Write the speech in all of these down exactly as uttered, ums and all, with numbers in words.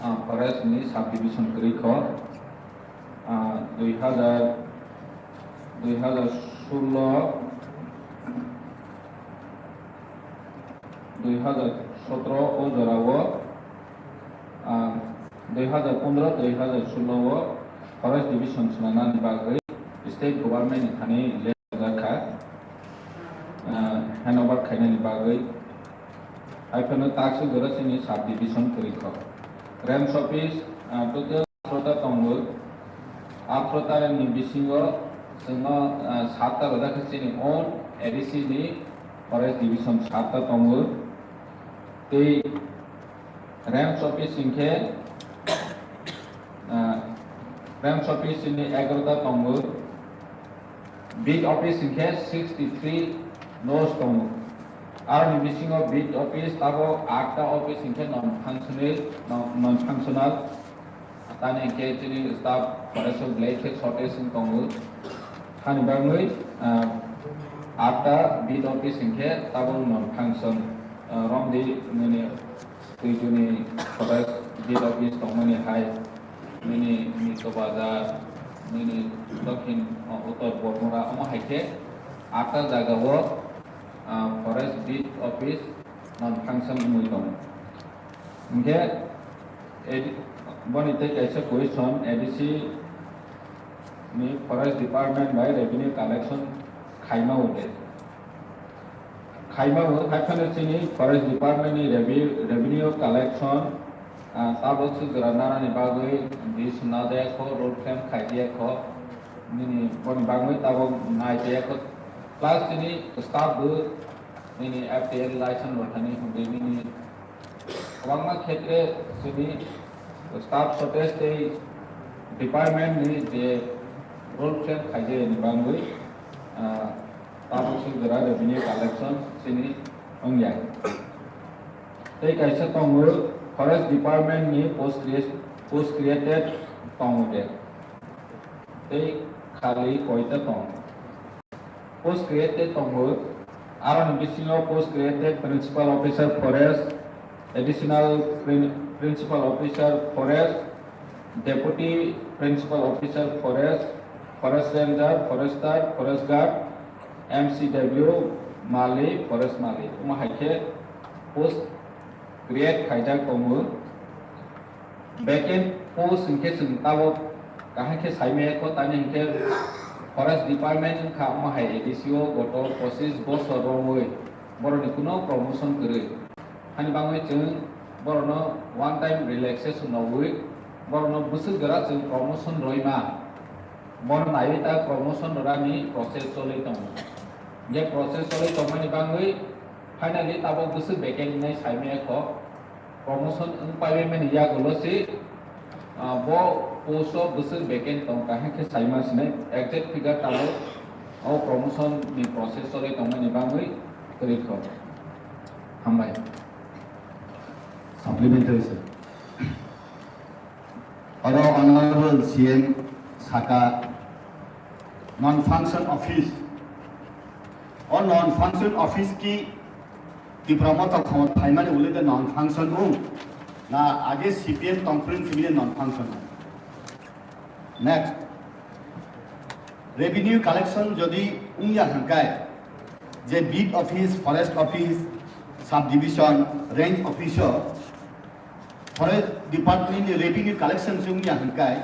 Ah, forest ni subdivision kwrwi kho. Ah, dui hazar, dui hazar solo, dui hazar sotro o jorao, ah, dui hazar pondro, dui hazar solo o forest division swnamnani bagwi state government ni thani letter rwjak kha, ah, handover khainani bagwi. Haiphano takswk jora chini subdivision kwrwi kho. Range office, ah, total atharo ta tongo. Atharo ta ni bisingo chwngno, ah, satta rwjak kha chini own A D C ni forest division satta tongo. Tei range office hinkhe, ah, range office chini egarota tongo. Beat office hinkhe sixty three nos tongo. Aroni bisingo beat office tabok atta office hinkhe non functional, non, non functional. Tani hinkhe chini staff forest o belai khe shortage wng tongo. Hani bagwi, ah, atta beat office hinkhe tabok non function, ah, romdi nini twi juni forest beat office tongmani hai nini Mitto Bazar, nini Dokhin, ah, Uttor Bormura, omo hai khe atta jaga o, ah, forest beat office non function wngwi tongo. Hinkhe A D, boni tei kaisa question, A D C ni forest department bai revenue collection khaima ode. Khaima ode, haiphano chini forest department ni revi-, revenue collection, ah, tabok se jora narani bagwi di swnajak kho, road frame khaijak kho, nini boni bagwi tabok naijak kho. Plus chini staff bo nini F T L license rwthani hwnwi nini kwbangma khetre chini staff shortage tei department ni je role frame khaijani bagwi, ah, tabuk suk jora revenue collection chini wngya. Tei kaisa tongo forest department ni post create, post created tongo de. Tei khali koita tongo. Post created tongo, aroni bisingo post created Principal Officer Forest, Additional Prin-, Principal Officer Forest, Deputy Principal Officer Forest, Forest Ranger, Forester, Forest Guard, M C W, Mali, Forest Mali. Omo hai khe post create khaijak tongo. Vacant post hinkhe chwng tabok kaham khe saimaya kho, tani hinkhe forest department wngkha omo hai A D C o goto pochis bosor romwi borokni kuno promotion kwrwi. Hani bagwi chwng borokno one time relaxation rwwi borokno bwswk jora chwng promotion rwima. Bono naiwi ta promotion rwrani process choli tongo. Je process choli tongmani bagwi finally tabok bwswk vacant wngnai saimaya kho. Promotion wng paibai mani yagulo se, ah, bo post o bwswk vacant tong kaham khe saima sinai exact figure tabok o promotion ni process choli tongmani bagwi kwrwi kho. Hambai. Supplementary, sir. Oro Honorable C M saka non function office. O non function office ki Tipra Motha khobor phaimani ule de non function wng na age C P M tongphuru simi non function. Next, revenue collection jodi wngya hwnkai je beat office, forest office, subdivision, range office o Forest Department ni revenue collection se wngya hwnkai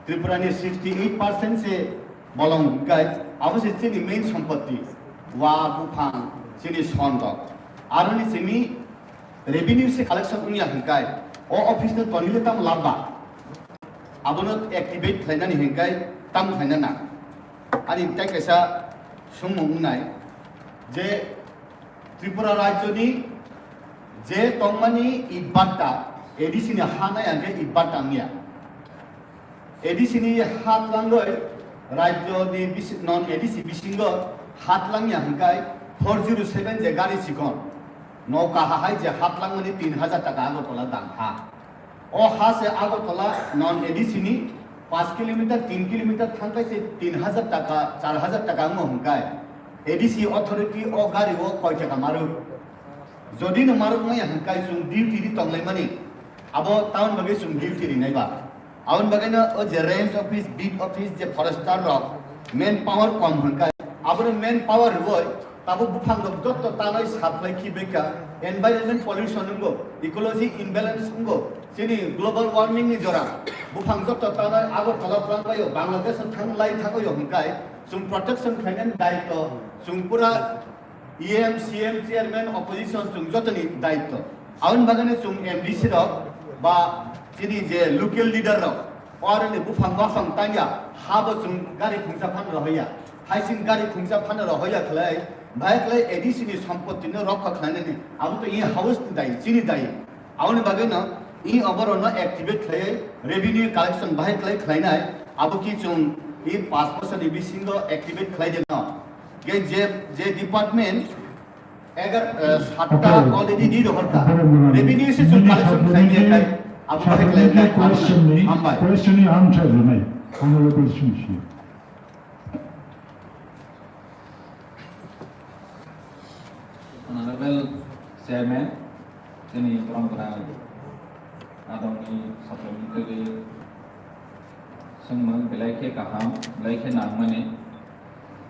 Tripura ni sixty eight percent se bolong hwnkai abo se chini main sompoti wa buphang chini son rok aroni simi revenue se collection wngya hwnkai o office no tonile tam lamba abono activate khlainani hwnkai tam khlaina nang ani tai kaisa sumung wngnai je Tripura rajyoni je tongmani itbatta A D C ni ha nai hwnkhe itbatta wngya. A D C ni ha twlangwi rajyoni bisi-, non A D C bisingo ha twlangya hwnkhe four zero seven je gari chikon, noka hahai je ha twlangmani tin hajar taka Agartala dang ha. O ha se Agartala non A D C ni paanch kilometer, tin kilometer thangkai se tin hajar taka, char hajar taka wngo hwnkai. A D C authority o gari o koi taka maru. Jodi no maru maya hwnkai chwng duty di tonglaimani. Abo tamoni bagwi chwng duty rinai ba. Aboni bagwino o je range office, beat office, je forester rok manpower kom hwnkhai, abono manpower rwoi tabuk buphang rok jotto tanai supply khibaikha, environment pollution wngo, ecology imbalance wngo, chini global warming ni jora, buphang jotto tanai Agartala twlangbaio, Bangladesh o thang lai thagoio hwnkhai, chwng protection khlainani daitw chwng pura E M, C M, chairman, opposition chwng jotoni daitw. Aboni bagwino chwng M D C rok ba chini je local leader rok, o aroni buphang baphang tangya, ha bo chwng gari khungsa phano rohoya, haising gari khungsa phano rohoya khlai, bahai khlai A D C ni sompottino rokha khlainani, abo to e house ni dai, chini dai. Aboni bagwino e oborokno activate khlaiwi revenue collection bahai khlai khlainai, abo ki chwng e paanch bosorni bisingo activate khlai deno. Ge je, je department egar, eh, satta already di rohorkha. Revenue se chwng collection khlainai khai, abo bahai khlai nai, question ni, hambai. Question ni answer rwnai, honorable Singh. Honorable Chairman, chini borom gwnang adongni supplementary swngmung belai khe kaham, belai khe nangmani.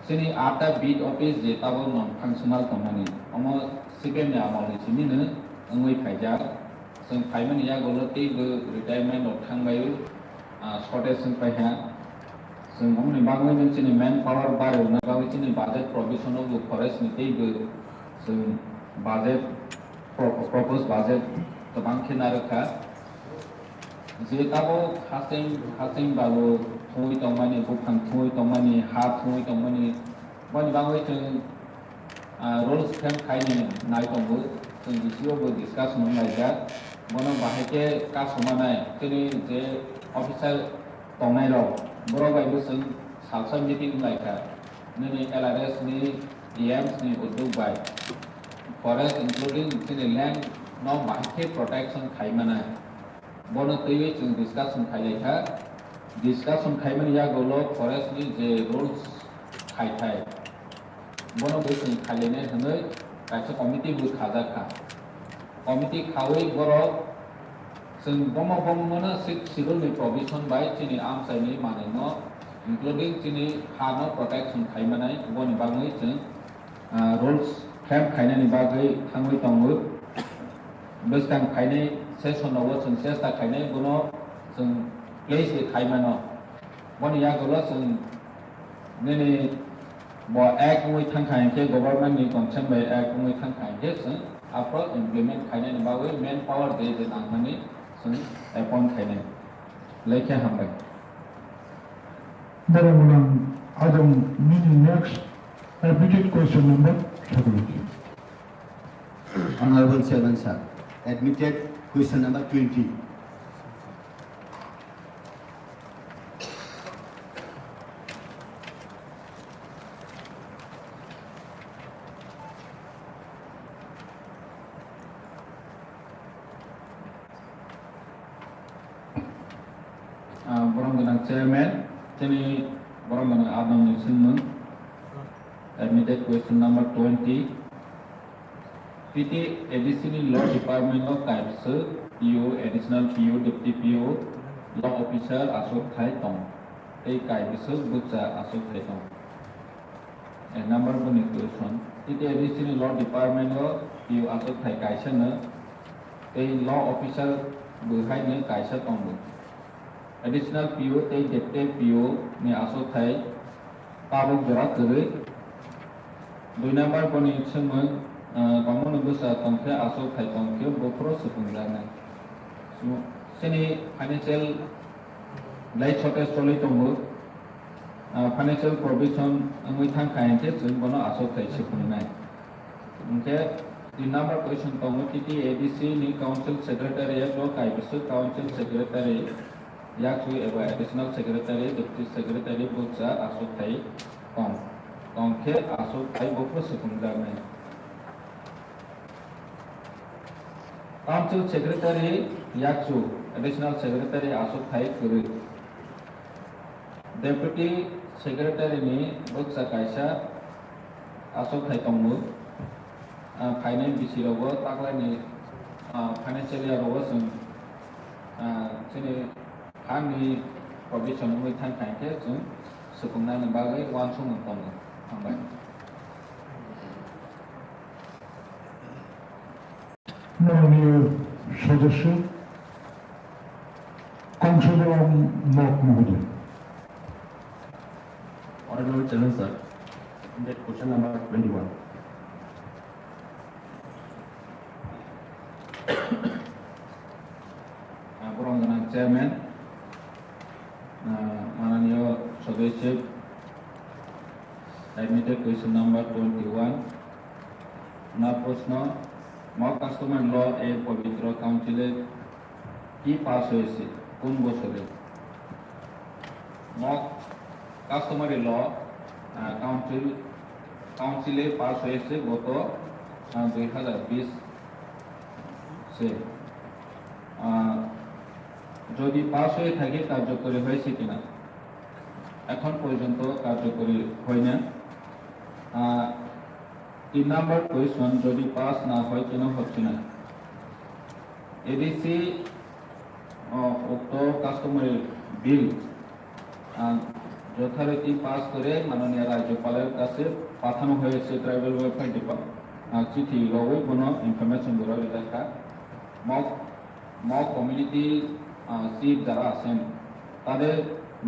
Chini atta beat office je tabuk non functional tongmani, omo C P M ni amolni simi no wngwi phaijak. Chwng phaimani yagulo teibo retirement rok thangbai, ah, shortage wng paikha. Chwng omoni bagwi no chini manpower bari rwna bagwi chini budget provision o bo forest ni teibo chwng budget, pro-, proposed budget kwbang khe narwkha. Je tabuk haching, haching balu thungwi tongmani, buphang thungwi tongmani, ha thungwi tongmani, boni bagwi chwng ah, rules frame khaini nai tongo, chwng B C O bo discussion wng laijak. Bono bahai khe kasomanai chini je officer tongnai rok, borok bai bo chwng salsa meeting wng laikha. Nini L R S ni, E Ms ni uddog bai forest including chini land no bahai khe protection khai manai. Bono twiwi chwng discussion khai laikha. Discussion khaimani yagulo forest ni je rules khai thai, bono bo chwng khailainai hwnwi kaisa committee bo khajak kha. Committee khawi borok chwng bomo bomo no Sixth Schedule ni provision bai chini amchaini manwino, including chini ha no protection khaimanai, boni bagwi chwng, ah, rules frame khainani bagwi thangwi tongo. Bwskang khainai session rogo chwng chesta khainai, bono chwng place bai khaimano. Boni yagulo chwng nini bo act wngwi thangkha hinkhe, government ni consent bai act wngwi thangkha hinkhe, chwng aphro implement khainani bagwi manpower je je nangmani chwng appoint khainai. Lekhe hambai. Borok gwnang adong nini next admitted question number thirty. Honorable Chairman sir, admitted question number twenty. Ah, borom gwnang chairman, chini borom gwnang adong ni swngmung. Admitted question number twenty. T T A D C ni law department o kaibwswk P O, additional P O, deputy P O, law officer aswk thai tong. Tei kaibwswk bwsa aswk thai tong. A number boni question. T T A D C ni law department o P O aswk thai kaisa no, tei law officer bo hai no kaisa tongo. Additional P O tei deputy P O ni aswk thai tabuk jora kwrwi. Dui number boni swngmung, ah, tongmani bwsa tongkhe aswk thai tongkhe buphuru swpungjaknai. Chini financial lai shortage choli tongo. Ah, financial provision wngwi thangkha hinkhe chwng bono aswk thai swpungnai. Hinkhe tin number question tongo, T T A D C ni council secretariat o kaibwswk council secretary, yakchu eba additional secretary, deputy secretary bwsa aswk thai tong. Tongkhe aswk thai buphuru swpungjaknai. Council secretary yakchu, additional secretary aswk thai kwrwi. Deputy secretary ni bwksa kaisa aswk thai tongo. Ah, phainai bisi rogo taklaini, ah, financial year rogo chwng Ani provision wngwi thang thang khe chwng swkwngnani bagwi uansukmung tongo. Hambai. মাননীয় সদস্য কংসগ্রাম মঠ মহোদয়। Honorable Chairman sir, that question number twenty-one. Ah, borok gwnang chairman, ah, mananiyo sodosyo, admitted question number twenty-one. Na proshno, Mog customary law এর পবিত্র কাউন্সিলে কি pass হয়েছে, কোন বছরে? Mog customary law, ah, council, কাউন্সিলে পাস হয়েছে গত, আহ, দুই হাজার বিশ সে। আহ, যদি পাস হয়ে থাকে, কার্যকরী হয়েছে কিনা? এখন পর্যন্ত কার্যকরী হয় না। আহ, তিন নাম্বার কোয়েশ্চন, যদি পাস না হয়, কেন হচ্ছে না? এডিসি, আহ, উক্ত কাস্টমারি বিল, আহ, যথারীতি পাস করে মাননীয় রাজ্যপালের কাছে পাঠানো হয়েছে ট্রাইবাল ওয়েলফেয়ার ডিপার্ট-, আহ, চিঠি লগই কোনো ইনফরমেশন গুলো লেখা। মগ, মগ কমিউনিটি, আহ, চিফ যারা আছেন, তাদের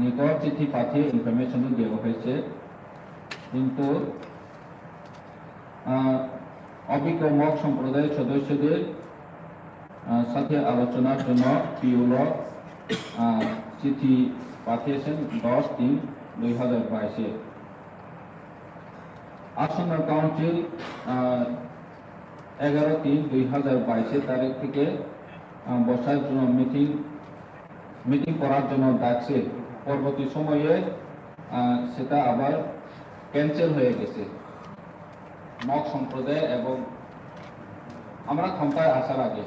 নিকট চিঠি পাঠিয়ে ইনফরমেশন দেওয়া হয়েছে, কিন্তু আহ, অভিজ্ঞ মগ সম্প্রদায়ের সদস্যদের, আহ, সাথে আলোচনার জন্য পিওলো, আহ, চিঠি পাঠিয়েছেন দশ তিন দুই হাজার বাইশে। আসন্ন কাউন্সিল, আহ, এগারো তিন দুই হাজার বাইশে তারিখ থেকে, আহ, বসার জন্য মিটিং, মিটিং করার জন্য ডাকছে। পরবর্তী সময়ে, আহ, সেটা আবার ক্যান্সেল হয়ে গেছে। মগ সম্প্রদায় এবং আমরা ক্ষমতায় আসার আগে,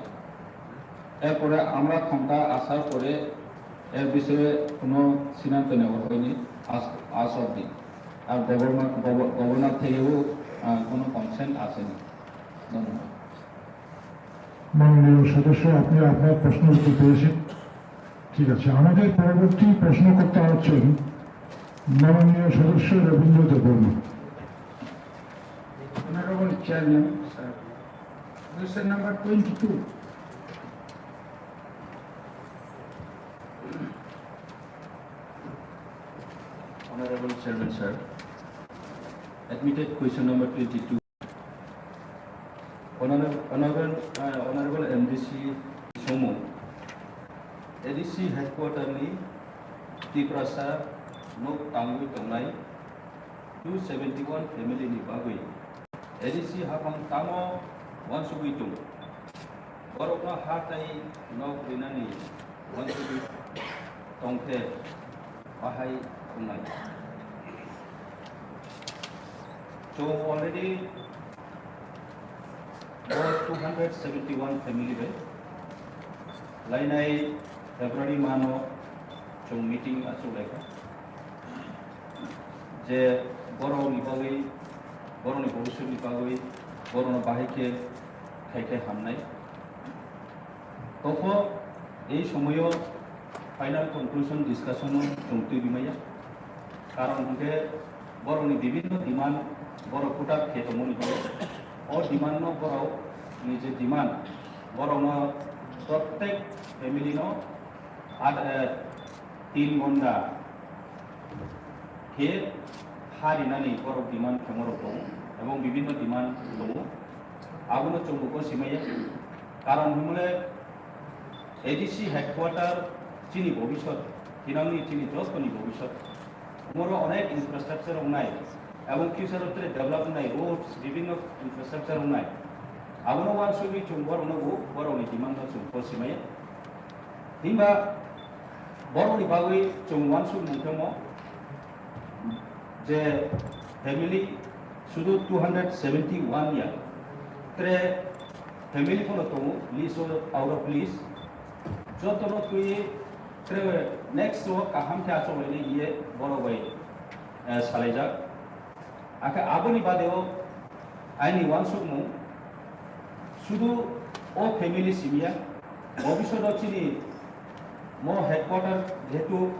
এরপরে আমরা ক্ষমতায় আসার পরে এর বিষয়ে কোনো সিদ্ধান্ত নেওয়া হয়নি আজ, আজ অবধি। আর গভর্নর, গভ-, গভর্নর থেকেও, আহ, কোনো কনসেন্ট আসেনি। ধন্যবাদ। মাননীয় সদস্য, আপনি আপনার প্রশ্ন উত্তর পেয়েছেন। ঠিক আছে, আমাদের পরবর্তী প্রশ্নকর্তা হচ্ছেন মাননীয় সদস্য রবীন্দ্র Debbarma. Honorable Chairman, sir. Question number twenty-two. Honorable Chairman, sir. Admitted question number twenty-two. Honorable, Honorable, uh, Honorable M D C Somo, A D C headquarter ni Tiprasa nok tangwi tongnai two seventy one family ni bagwi A D C haphang tamo wansugwi tongo. Borokno ha tai nok rinani wansugwi tongkhe bahai wngnai. So already o two hundred seventy one family bai lainai February mano chwng meeting achuk laikha. Je borokni bagwi, borokni bhobishyotni bagwi, borokno bahai khe khai khe hamnai. Tokho ei somoyo final conclusion discussion-o chwng twibi maya. Karon hwnkhe borokni bibinno demand borok kwtal khe tongmani bagwi. O demand-no borokni je demand, borokno prottek family-no at, eh, tin gonda khe ha rinani borok demand khemorok tongo, ebong bibinno demand tongo. Abono chwng bo simaya. Karon hwnmale A D C headquarter chini bhobishyot, thinangni chini jotoni bhobishyot. Omoro onek infrastructure wngnai, ebong future-o tere develop wngnai, roads, bibinno infrastructure wngnai. Abono wansugwi chwng borokno bo, borokni demand-no chwng bo simaya. Himba borokni bagwi chwng wansuk mungkhe mo je family sudu two hundred seventy one ya, tere family phano tongo list o, out of list. Jotono twiwi tere next o kaham khe achuk lainai hiye borok bai, eh, salaijak. Akhe aboni badeo aini wansukmung sudu o family simiya, bhobishoto chini Mo headquarter jehetu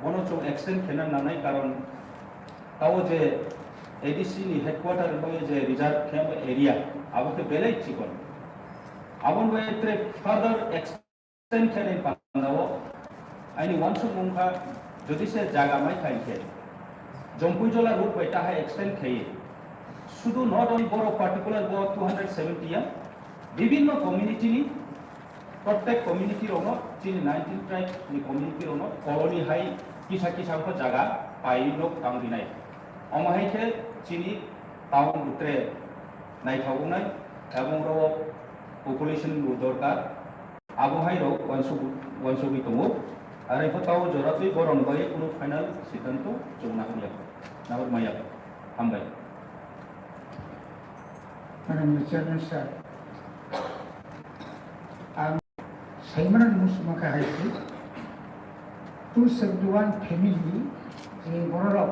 bono chwng extend khena nangnai, karon tao je A D C ni headquarter wngwi je reserve khe area, abo khe belai chikon. Aboni bai tre further extend khenai panda o aini uansukmung kha, jodi se jaga mai khai khe Jompuijola road bai taha extend khaiwi sudu not only borok particular bo two hundred seventy ya, bibinno community ni, prottek community rokno, chini nineteen tribe ni community rokno colony hai kisa kisa wngkha jaga pai nok tang rinai. Omo hai khe chini town bo tre naithok wngnai, ebong oro population bo dorkar. Abo hai rok uansuk-, uansugwi tongo. Are pho tao jora twi borok bai kunu final siddhanto chwng nahorya, nahor maya. Hambai. Madam Chairman sir, ang Saimana ni musuma khe hai se two seventy one family je bororok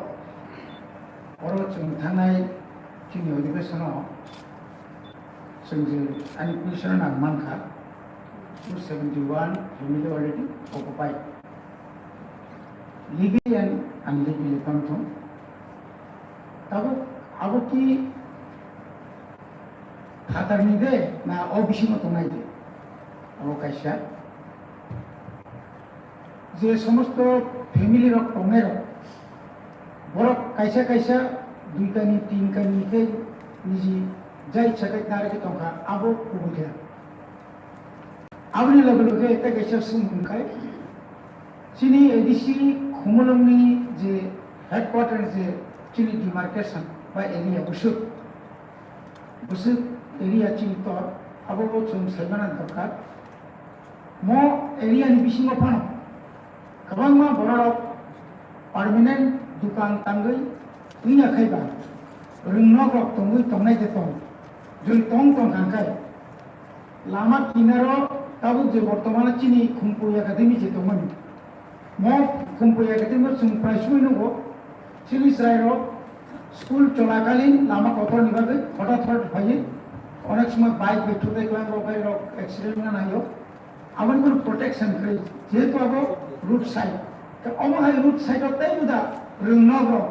oro chwng thangnai chini odhibeshon o chwng je ani position ang mankha two seventy one family already occupied, legally and unlegally tongthung. Tabuk abo ki phatarni de na o bisingo tongnai de? Abo kaisa je somosto family rok tongnai rok, borok kaisa kaisa dui kani tin kani khe niji jai sakai narwgwi tongkha, abo kubui khe. Aboni loge loge tei kaisa swngmung khai, chini A D C Khumulwngni je headquarter je chini demarcation ba area bwswk, bwswk area chini tor, abo bo chwng saimana dorkar. Mo area ni bisingo phano kwbangma bororok permanent dukan tangwi wngya khai ba, rwngnok rok tongwi tongnai de tong, joi tong tong kha khai. Lama kinaro tabuk je bortomano chini Khumpui Academy je tongmani, mo Khumpui Academy no chwng prai sui nugo, chini chwrai rok school cholakalin lama kotor ni bagwi hothat hothat phaiwi onek somoi bike bai thutai klang rok bai rok accident wngna naio. Aboni kunu protection kwrwi, jehetu abo road side. Tei omo hai road side o tei buda rwngnok rok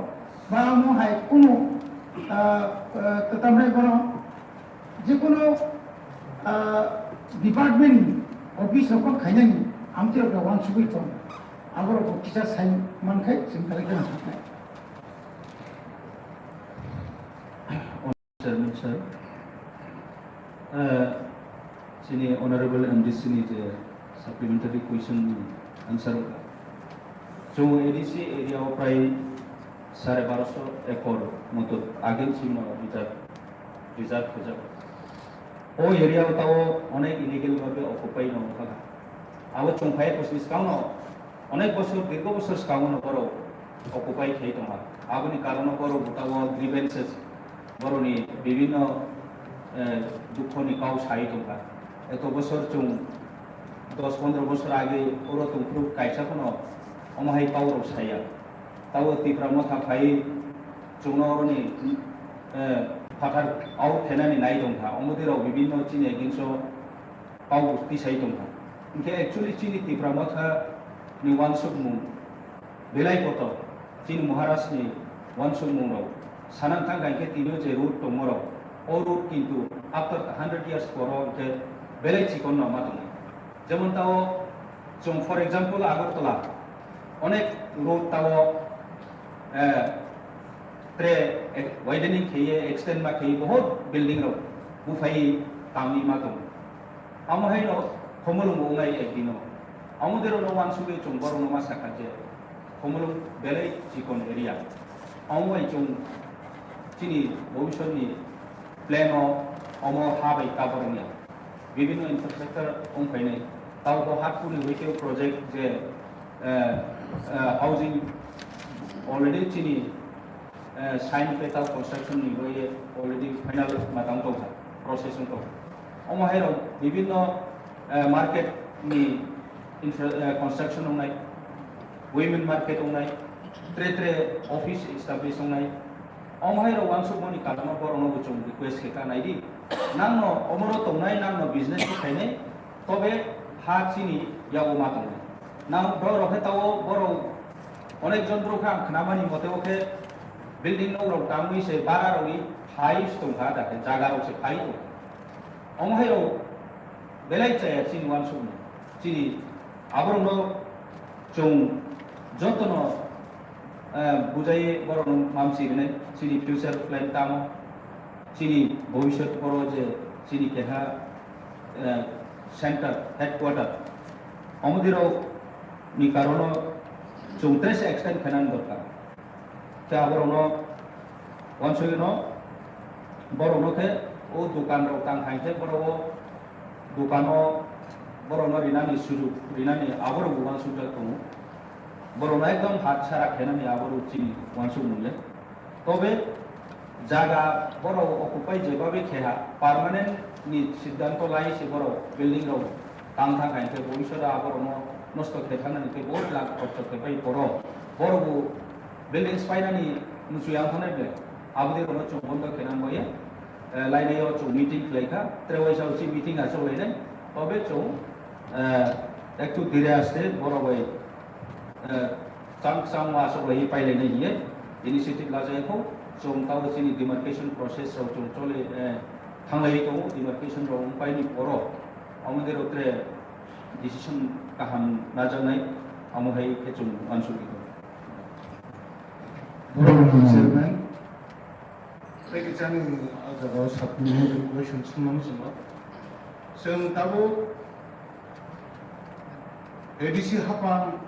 ba omo hai kunu, ah, ah, kwtamnai bono jekunu, ah, department ni office rok khainani amtwi rok uansugwi tong. Aborok bo kisa sai mankhai chwng belai kheno haknai. Chairman sir, ah, chini Honorable M D C ni je supplementary question ni answer wngkha. Chwng A D C area o prai sare baroso ekor moto agin sino reserve, reserve khajak. O area o tao onek illegal babe occupy no wngkha. Abo chwng phai kuchni swkang no Onek bosor, dirgo bosor swkango no borok occupy khai tongma. Aboni karono borok bwtao grievances, borokni bibinno, eh, dukho ni kau sai tongkha. Eto bosor chwng dos pondro bosor age oro tongphuru kaisa phano omo hai kau rok saya. Tabo Tipra Motha phai chwngno oroni, eh, phatar out khainani nai tongkha. Omo dirok bibinno chini against o kau bo tisai tongkha. Hinkhe actually chini Tipra Motha ni uansukmung belai kotor, chini Maharaj ni uansukmung rok sanang thangkha hinkhe tini je road tongma rok, o road kintu after hundred years poro hinkhe belai chikon no ma tongo. Jemon tao chwng for example Agartala onek road tao, eh, tre ek-, widening kheye extend ma kheye bohot building rok buphai tamni ma tongo. Amo haino Khumulwng bo wngnai ekdino. Amo dero no uansugwi chwng borokno ma sakha je Khumulwng belai chikon area. Amo bai chwng chini bhobishyotni plan o omo ha bai cover wngya. Bibinno infrastructure wng phainai. Tao bo Hatpurni hoite project je, eh, eh, housing already chini eh, sign khe tao construction ni bai already final matang tongkha, process wng tongkha. Omo hai rok bibinno, eh, market ni infra-, eh, construction wngnai, women market wngnai, tre tre office establish wngnai. Omo hai rok uansukmani karongo borokno bo chwng request khe ka nai di. Nangno omoro tongnai, nangno business khe khainai, tobe ha chini yago ma tongnai. Nang borok khe tao borok onek jon borok khe ang khnamani mote o khe building nok rok tangwi se bara rogwi phai tongkha, da khe jaga rok se phai tongkha. Omo hai rok belai chaya chini uansukmung. Chini aborokno chwng jotono, eh, bujai borokno mamsi rinai chini future plan tamo, chini bhobishyot oro je chini keha, eh, center, headquarter, omo dirok ni karono chwng tres extend khainani dorkar. Khe aborokno uansugwino borokno khe o dukan rok tang hai khe borok o dukano borokno rinani sujuk rinani aborok bo uansukjak tongo. Borokno ekdom hat sara khainani aborok chini uansukmung le. Tobe jaga borok occupy jebabe kheha permanent ni siddhanto lai se borok building rok tang thang hai khe bhobishyot o aborokno nosto khe thangnani tei bahut lakh khorcho khe pai poro borok bo buildings painani muchung yang thangnai ble. Aboni rokno chwng bondo khe nang bai, eh, lainai o chwng meeting khlai kha, tre waisa usi meeting achuk lainai, tobe chwng, eh, ektu dire aste borok bai, eh, chang chang ma aswk lai pai lai nai hiye initiative la jai kho. Chwng tabo chini demarcation process rok chwng chole, eh, thang lai tongo, demarcation rok wng pai ni poro omo de rok tre decision kaham na jak nai, omo hai khe chwng uansuk di. Chairman, tei kisa ni o jaga o sub question swngna muchungo. Chwng tabo A D C hapang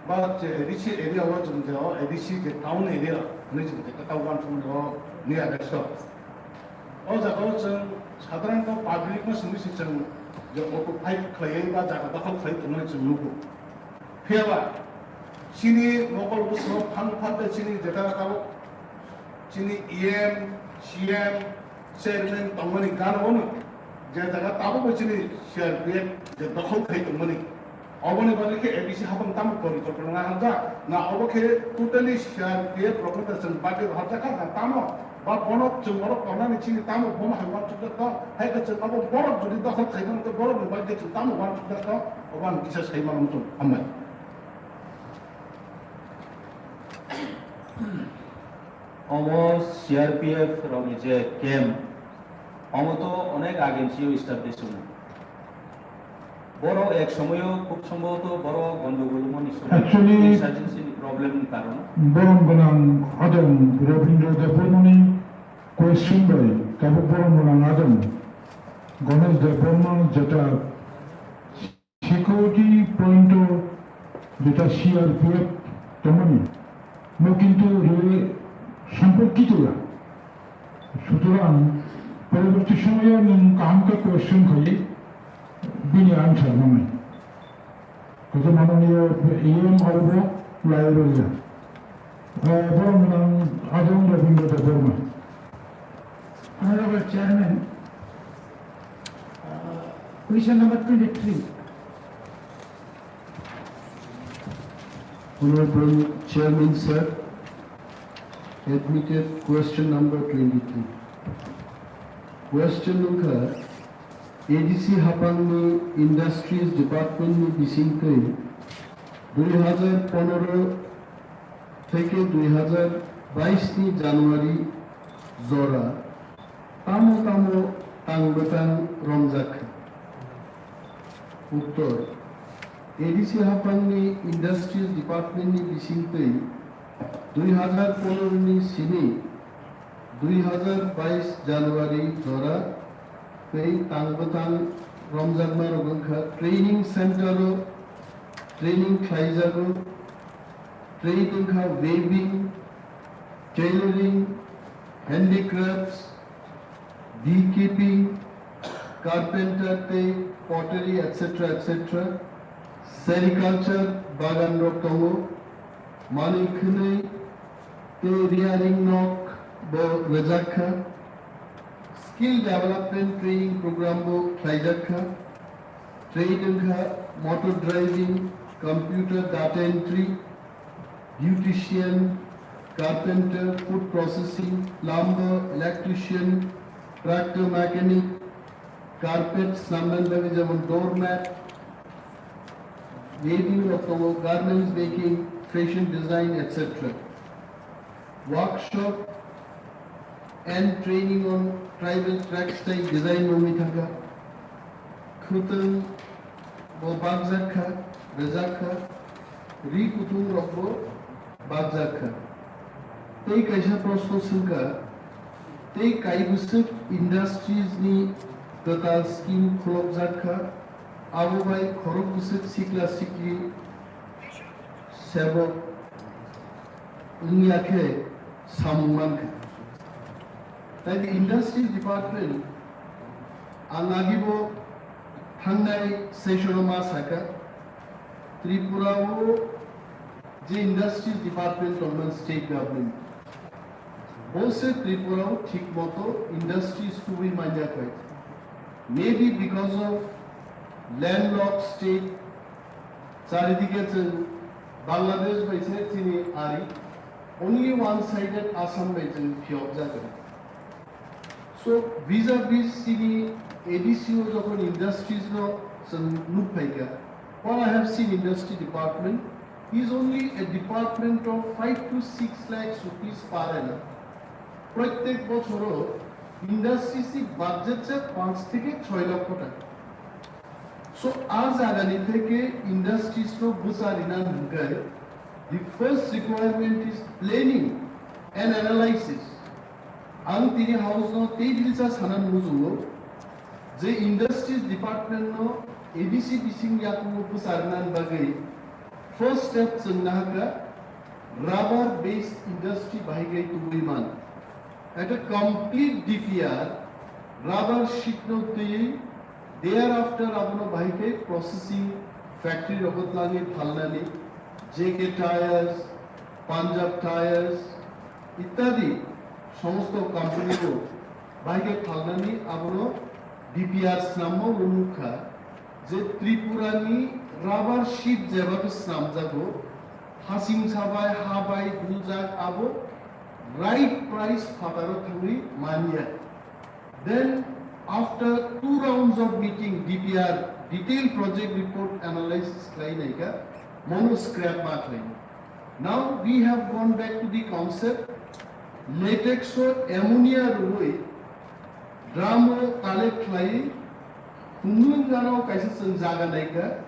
ba je A D C area o chwng je o A D C je town area hinwi chwng je khe tabo uansukmani o nearest o. O jaga o chwng sadharanto public no simi se chwng je occupy khlaiwi ba jaga dokhol khlaiwi tongmani chwng nugo. Phiya ba chini mokol bwskango phang phang khe chini jeta tabuk chini E M, C M, chairman tongmani gana ono je jaga tabukbo chini C R P F je dokhol khai tongmani. Oboni bagwi khe A D C hapang tamo porikolpona hamjak na obo khe totally C R P F rokno da chwng bagwi rohorjak kha na tamo ba bono chwng oro tongnani chini tamo bono hai uansukjak tong hai khe chwng abo borok jodi dokhol khaimano tei borokni bagwi chwng tamo uansukjak tong obo ang kisa sai mano muchung hambai. Omo C R P F rokni je camp, omo to onek age ni establish wngmani. Borok ek somoyo khub sombhoboto borok gondogol wngmani somoy actually, insurgency ni problem ni karon. Borom gwnang adong Rabindra Debbarmani question bai tabuk borom gwnang adong Ganesh Debbarma jeta security point o jeta C R P F tongmani, mo kintu re sompokito ya. Sutorang poroborti somoyo nwng kaham khe question khai bini answer manai. Kaisa mananiyo E M aro bo lai rwya. Eh, borok nwng adong Rabindra Debbarma. Honorable Chairman, uh, question number twenty-three. Honorable Chairman sir, admitted question number twenty-three. Question wngkha, A D C hapangni Industries Department ni bisingtwi dui hazar pondro theke dui hazar bais ni January jora tamo tamo tang bwtang romjak kha? Uttor, A D C hapangni Industries Department ni bisingtwi dui hazar pondro ni simi dui hazar bais January jora tei tang bwtang romjakma rok wngkha training center o training khlaijago. Trade wngkha weaving, tailoring, handicrafts, beekeeping, carpenter tei pottery, et cetera, et cetera. Sericulture, bagan rok tongo, manwi khwnwi tei rearing nok bo rwjak kha. Skill development training program bo khlaijak kha. Trade wngkha motor driving, computer data entry, beautician, carpenter, food processing, plumber, electrician, tractor mechanic, carpet snamnani bagwi jemon doormat, weaving rok tongo, garments making, fashion design, et cetera. Workshop and training on tribal textile design wngwi thangkha. Khwtwng bo bakjak kha, rwjak kha, ri kuthum rok bo bakjak kha. Tei kaisa proshno swngkha, tei kaibwswk industries ni kwtal scheme khulokjak kha, abo bai khorok bwswk sikla sikli sebok wngya khe samung mankha. Tei industry department ang agibo thangnai session o ma sakha, Tripura o je industry department tongmani state government, bo se Tripura o thik moto industries kubui manya kha. Maybe because of landlocked state, charidike chwng Bangladesh bai se chini ari, only one sided Assam bai chwng phiyok jago. So vis-a-vis chini A D C o jokhon industries no chwng nuk phaikha, what I have seen industry department is only a department of five to six lakhs rupees per annum. Prottek bochoro industries ni budget se panch theke choi lokho taka. So, a jagani theke industries no bwcharina hwnkhe, the first requirement is planning and analysis. Ang tini house no tei bilsa sanan muchungo je industries department no A D C bising yakungo bwcharina bagwi first step chwngna hakha rubber based industry bahai khe tubui man. At a complete D P R, rubber sheet no twiwi, thereafter abono bahai khe processing factory rogo twlangwi phalnani, J K Tyres, Punjab Tyres, ittadi somosto company o bahai khe phalnani abono D P R swnamma ulo nukha je Tripura ni rubber sheet jeba khe swnamjago, hasing sabai, ha bai, dujak abo right price phataro thangwi manya. Then after two rounds of meeting, D P R, detailed project report analysis khlai naikha, mono scrap ma khlai. Now we have gone back to the concept, latex o ammonia rwui drum o collect khlai, khumlwng gana o kaisa chwng jaga naikha,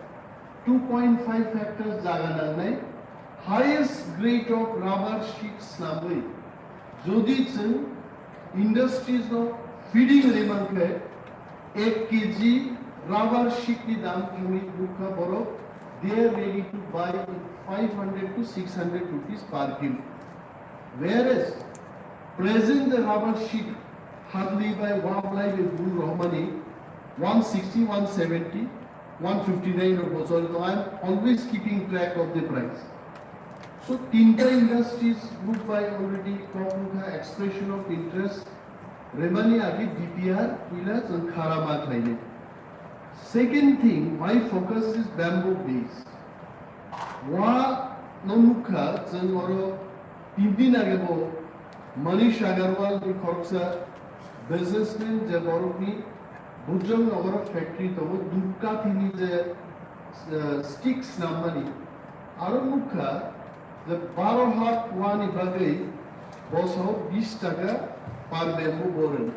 two point five hectares jaga nangnai, highest grade of rubber sheet swnamwi, jodi chwng industries no feeding rwi mankhe, ek K G rubber sheet ni dam thangwi nukha borok, they are ready to buy in five hundred to six hundred rupees per kilo. Whereas present the rubber sheet hardly by one by bul rohmani one sixty, one seventy, one fifty nine rok bochor to. I am always keeping track of the price. So tinta industries group by already kokha expression of interest remani agi D P R ila chwng khara ma khlainai. Second thing, my focus is bamboo base. Wa no nukha chwng oro tin din age bo Manish Agarwal ni khoroksa businessman je borokni Bujong Nogoro factory tongo, Dupkathini je, eh, stick snammani. Aro nukha je baro hak wani bagwi bosao bis taka per bamboo bo rwno.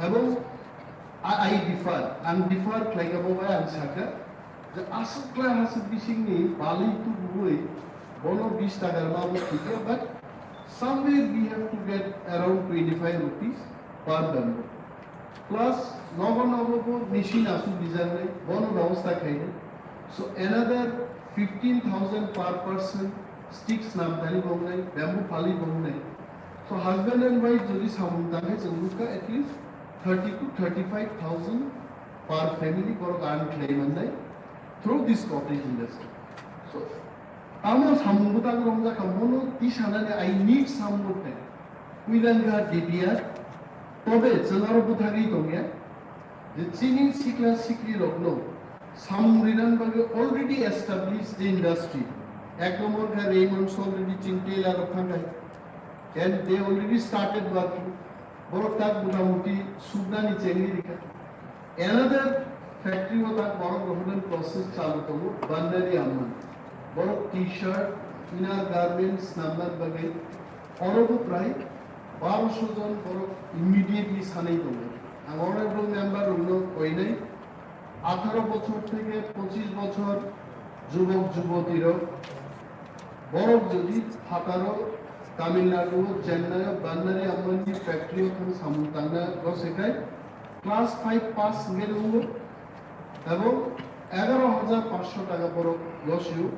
Ebong I, I differ, ang differ khlaikha bo bai ang sakha je aswk khlai haswk bisingni bali tubui bono bis taka rwma bo thikya, but somewhere we have to get around twenty-five rupees per bamboo. Plus nogo nogo bo machine aswk dijaknai, bono bebosta khainai. So another fifteen thousand per person stick snamthani bongnai, bamboo pali bongnai. So husband and wife jodi samung tangkhe chwng nukha at least thirty to thirty-five thousand per family borok earn khlai mannai through this cottage industry. So tamo samung bwtang romjakha bono tisanani I need some more time. Puilangkha D P R, tobe chwng aro bwthagwi tongya. Je chini sikla sikli rokno samung rinani bagwi already established the industry. Ek number kha Raymond's already chini tailor rok thangkha. And they already started working. Borok tak mota moti suknani chengwi rikha. Another Factory o tak borok rohornani process chalu tongo, Bandari Amman. Borok T-shirt, inner garments swnamna bagwi oro bo prai barosho jon borok immediately sanai tongo. Ang honorable member rokno koinai, atharo bochor theke pochis bochor jubok jubotirok, borok jodi phataro Tamil Nadu o Chennai o Bandari Amman ni factory o thang samung tangna gosekai, class five pass hwnkhe nungo, ebong egaro hajar pansho taka borok gosio,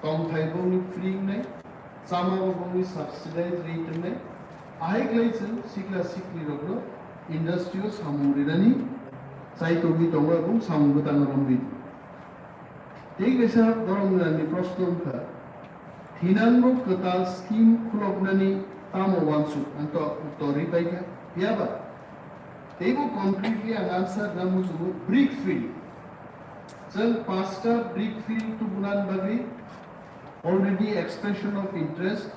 tongthai bongni free wngnai, chama bo bongni subsidize rate wngnai, ahai khlai chwng sikla sikli rokno industry o samung rinani chaitogwi tongo ebong samung bwtangno romwi tongo. Tei kaisa borok ni proshno wngkha, thinangno kwtal scheme khuloknani tamo uansuk? Ang to uttor rwi paikha, phiyaba teibo concretely ang answer na muchungo, brick field. Chwng pasta brick field tubunani bagwi already expression of interest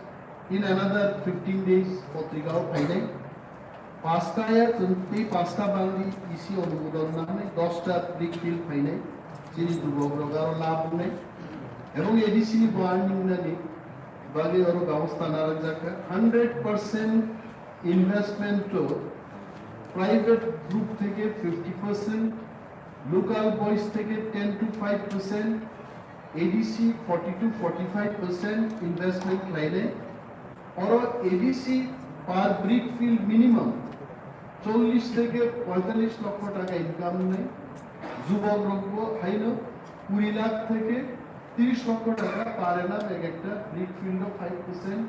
in another fifteen days potrika o phainai. Pasta ya chwng tei pasta bangwi isi onumodon nangnai, dosta brick field phainai, chini jubok rok aro lab wngnai. Ebong A D C ni bo earning nani bagwi oro babosta narwkjakha. Hundred percent investment to private group theke fifty percent, local boys theke ten to five percent, A D C forty to forty-five percent investment khlainai. Oro A D C per brick field minimum chollish theke pointallish lokho taka income wngnai. Jubok rokbo haino kuri lakh theke tris lokho taka per annum ek ekta brick field o five percent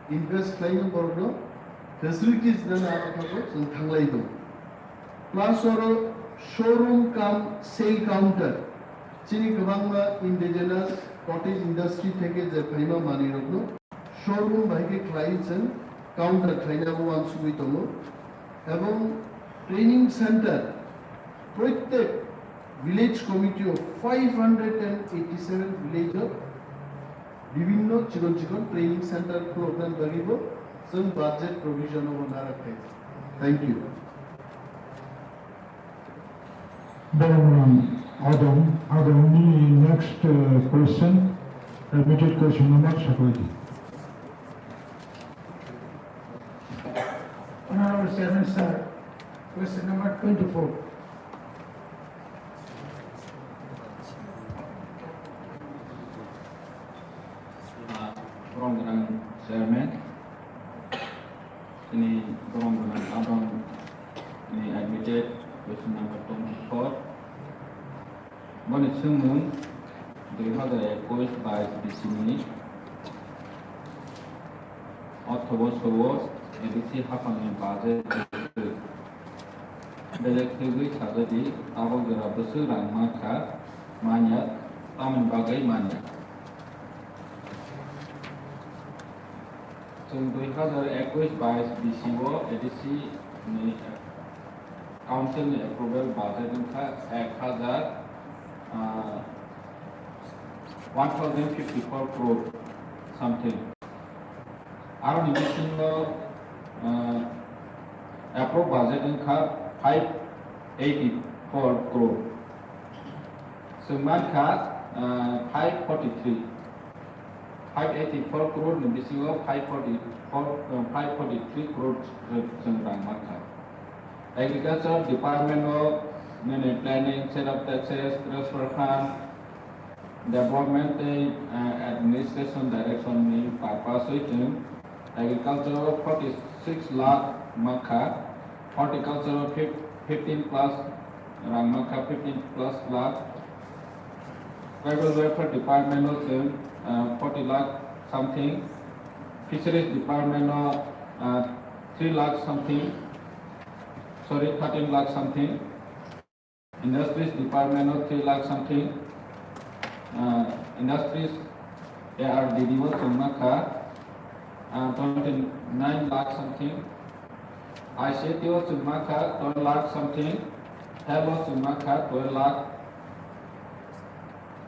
invest khlaino borokno facilities nani aro thangwi chwng thanglai tongo. Plus oro showroom cum sale counter. Chini kwbangma indigenous cottage industry theke je phaima manwirokno showroom bai khe khlai chwng counter khlaina bo uansugwi tongo. Ebong training center, prottek village committee o five hundred and eighty-seven village o bibinno chikon chikon training center khuloknani bagwibo chwng budget provision o narwk kha. Thank you. Boromram Adam, Adam ni next, uh, question, admitted question number saklaidi. Honorable Chairman sir, question number twenty-four. Boromram Chairman. Chini boromram Adam ni admitted question number twenty-four. Boni swngmung dui hazar ekush bais bisini ortho borsho o A D C haphangni budget belek thwgwi sajadi, abo jora bwswk rang mankha, manya, tamoni bagwi manya. Chwng dui hazar ekush bais bisio A D C ni council ni approval budget wngkha ek hazar, ah, one thousand fifty-four crore something. Aroni bisingo, ah, approve budget wngkha five eighty-four crore. Chwng mankha, ah, five forty-three. Five eighty-four crore ni bisingo five forty-four, ah, five forty-three crore chwng rang mankha. Agriculture department o nini planning, sale of taxes, transfer fund, development tei, eh, administration direction ni purpose wi chwng agriculture o forty six lakh mankha, horticulture o fif-, fifteen plus rang mankha, fifteen plus lakh, tribal welfare department o chwng, eh, forty lakh something, fisheries department o, eh, three lakh something, sorry, thirteen lakh something. Industries department o three lakh something, uh, industries A R D D o chwng mankha, uh, twenty nine lakh something, I C T o chwng mankha twelve lakh something, health o chwng mankha twelve lakh,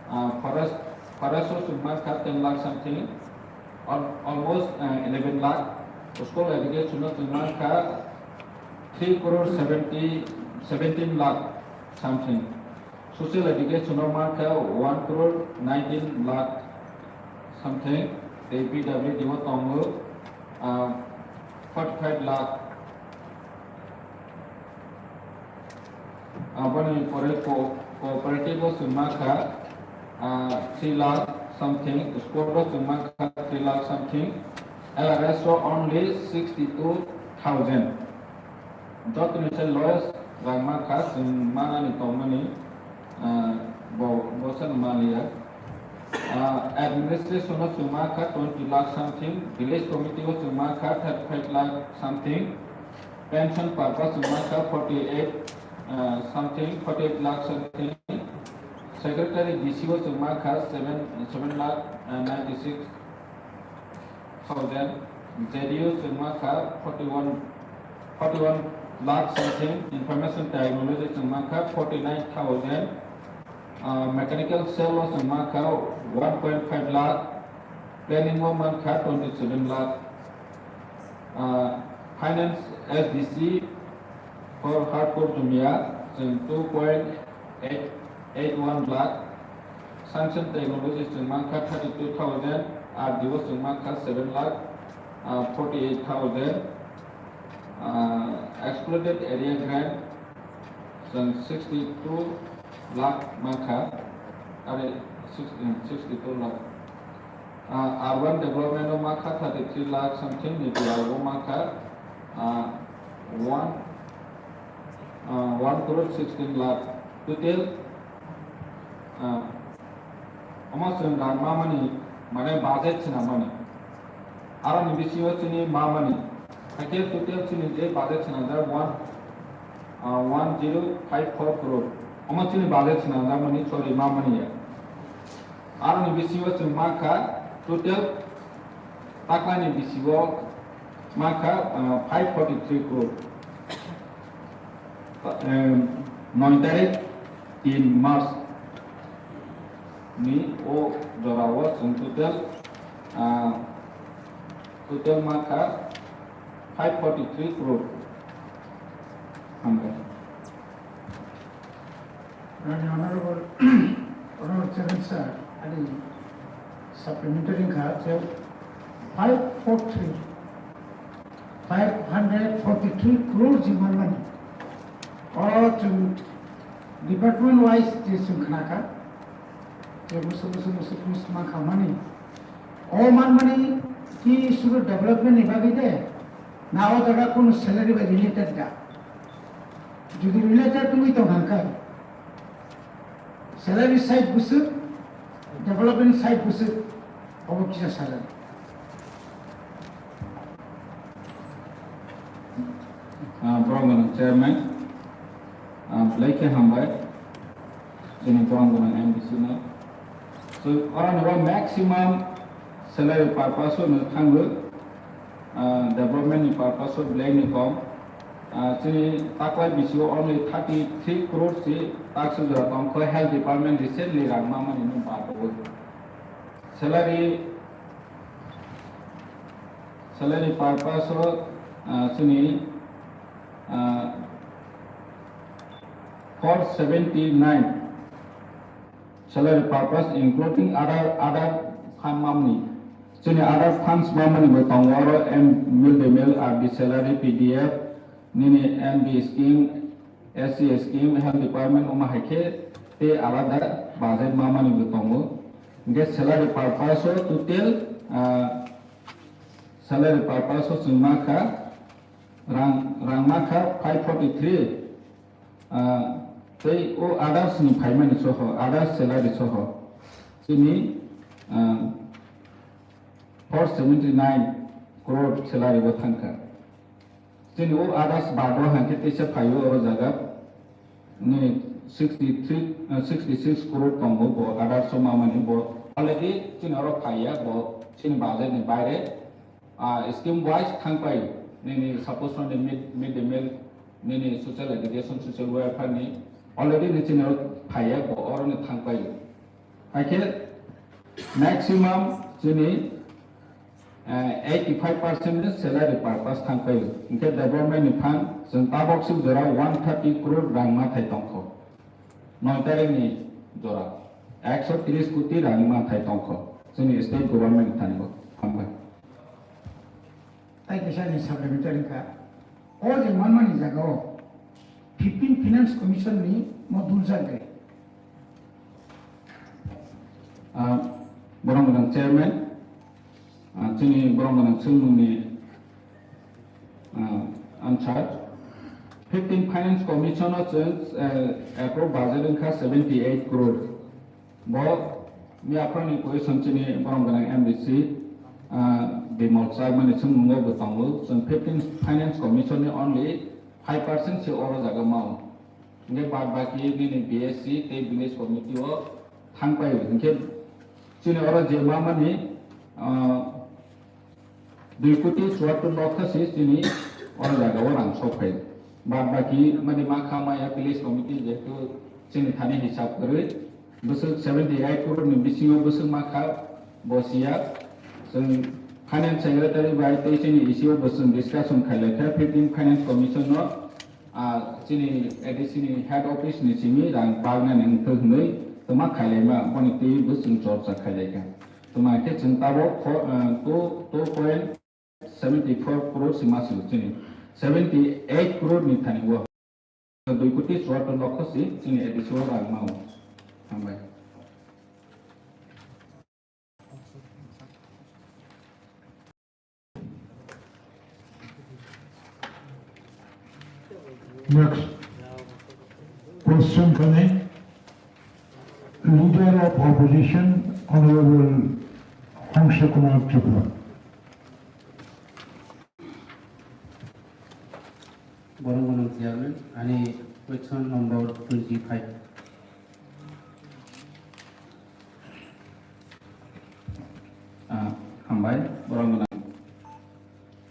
uh, forest, forest o chwng mankha ten lakh something, al-, almost, uh, eleven lakh. School education o chwng mankha three crore seventy, seventeen lakh something. Social education o mankha one crore nineteen lakh something, tei P W D o tongo, ah, forty five lakh. Aboni pore co-, cooperative o chwng mankha, ah, three lakh something, sport o chwng mankha three lakh something, L R S o only sixty two thousand. Jotoni se lowest rang mankha chwng manani tongmani, ah, bo, bo sano manliya. Ah, administration o chwng mankha twenty lakh something, village committee o chwng mankha thirty five lakh something, pension purpose chwng mankha forty eight, ah, something, forty eight lakh something, secretary D C o chwng mankha seven, seven lakh, ah, ninety six thousand, J D U chwng mankha forty one, forty one lakh something, information technology chwng mankha forty nine thousand, ah, mechanical cell o chwng mankha one point five lakh, planning o mankha twenty seven lakh, ah, finance S D C for hardcore jumia chwng two point eight eight one lakh, sanction technology chwng mankha thirty two thousand, R D O chwng mankha seven lakh, ah, forty eight thousand, ah, exploited area grant chwng sixty two lakh mankha, are six, sixty two lakh. Ah, urban development o mankha thirty three lakh something, ni B R O mankha, ah, one, ah, one crore sixteen lakh. Total, ah, omo chwng rang mamani, mane budget swnamani. Aroni bisingo chini mamani. Hakhe total chini je budget swnamjak one, ah, one zero five four crore. Omo chini budget swnamjakmani, sorry, mamani ya. Aroni bisingo chwng mankha total taklani bisingo mankha, ah, five forty three crore. Em, noi tarik tin March ni o jorao chwng total, ah, total mankha five forty three crore. Hambai. Rani Honorable, Honorable Chairman Sir, ani supplementary wngkha je five four three, five hundred forty three crore jima mani. Oro chwng department wise je chwng khnakha, je musuk musuk musuk musuk mankha mani. O manmani ki suru development ni bagwi de, na o jaga kunu salary bai related da. Jodi related wngwi tong hangkhe, salary side bwswk, development side bwswk, obo kisa salary. Ah, borok gwnang chairman, ah, belai khe hambai, chini borok gwnang M D C no. So, oro no maximum salary purpose no thango, ah, development ni purpose belai ni kom. Ah, chini taklai bisingo only thirty three crore si taksi jora tongkho health department recently rang mamani no bago. Salary, salary purpose o, ah, chini, ah, four seventy nine. Salary purpose including other, other fund mamni. Chini other funds mamani bo tongo oro M, meal day meal, R D salary, P D F, nini N B scheme, S C scheme, health department, omo hai khe tei alada budget mamani bo tongo. Hingkhe salary purpose o total, ah, salary purpose o chwng ma kha rang, rang ma kha five forty three. Ah, tei o others ni phaimani soho, others salary soho, chini, ah, four seventy nine crore salary bo thangkha. Chini o others bado hangkhe teisa phaio oro jaga ni sixty three, ah, sixty six crore tongo bo others o mamani bo already chini oro phaiya bo chini budget ni baire. Ah, scheme wise thangpai, nini suppose nini mid, mid day meal, nini social education, social welfare ni already ni chini phaiya bo oro ni thangpai. Haikhe maximum chini, eh, eighty five percent ni salary purpose thangpai. Hingkhe development ni fund chwng tabok suk jora one thirty crore rang ma thai tongkho. Noi tarikni jora ekso tris koti rangni manthai tongkho chini state government ni thani bo. Hambai. Tai kisa ni supplementary ka. O je manmani jaga o fifteen Finance Commission ni mo duljar de. Ah, borok gwnang chairman, ah, chini borok gwnang chwngmungni, ah, answer. Fifteen Finance Commission o chwng, eh, approve budget wngkha seventy eight crore. Bo miyaphorni question chini borok gwnang M D C, ah, Bimol Chakmani chwngmungo bo tongo. Chwng fifteen Finance Commission ni only five percent se oro jaga mao. Hingke bad baki nini B S C tei village committee o thangpai. Hingke chini oro je mamani, ah, dui koti chuattor lokho se chini oro jaga o rang sok phai. Bad baki mani ma kha maya village committee jehetu chini thani hisab kwrwi bwswk seventy eight crore ni bisingo bwswk ma kha bo siya. Chwng finance secretary bai tei chini E C o bo chwng discussion khailai kha fifteen finance commission no, ah, chini A D C ni head office ni simi rang pagnani wngthok hwnwi twma khailaima boni twi bo chwng chorcha khailaikha. Twma khe chwng tabok pho-, ah, two, two point seventy four crore si masigo chini seventy eight crore ni thani o dui koti chuattor lokho si chini A D C o rang mao. Hambai. Next question kane, Leader of Opposition, Honorable Hongsa Kumar Tripura. Borok gwnang chairman, ani question number twenty five. Ah, hambai, borok gwnang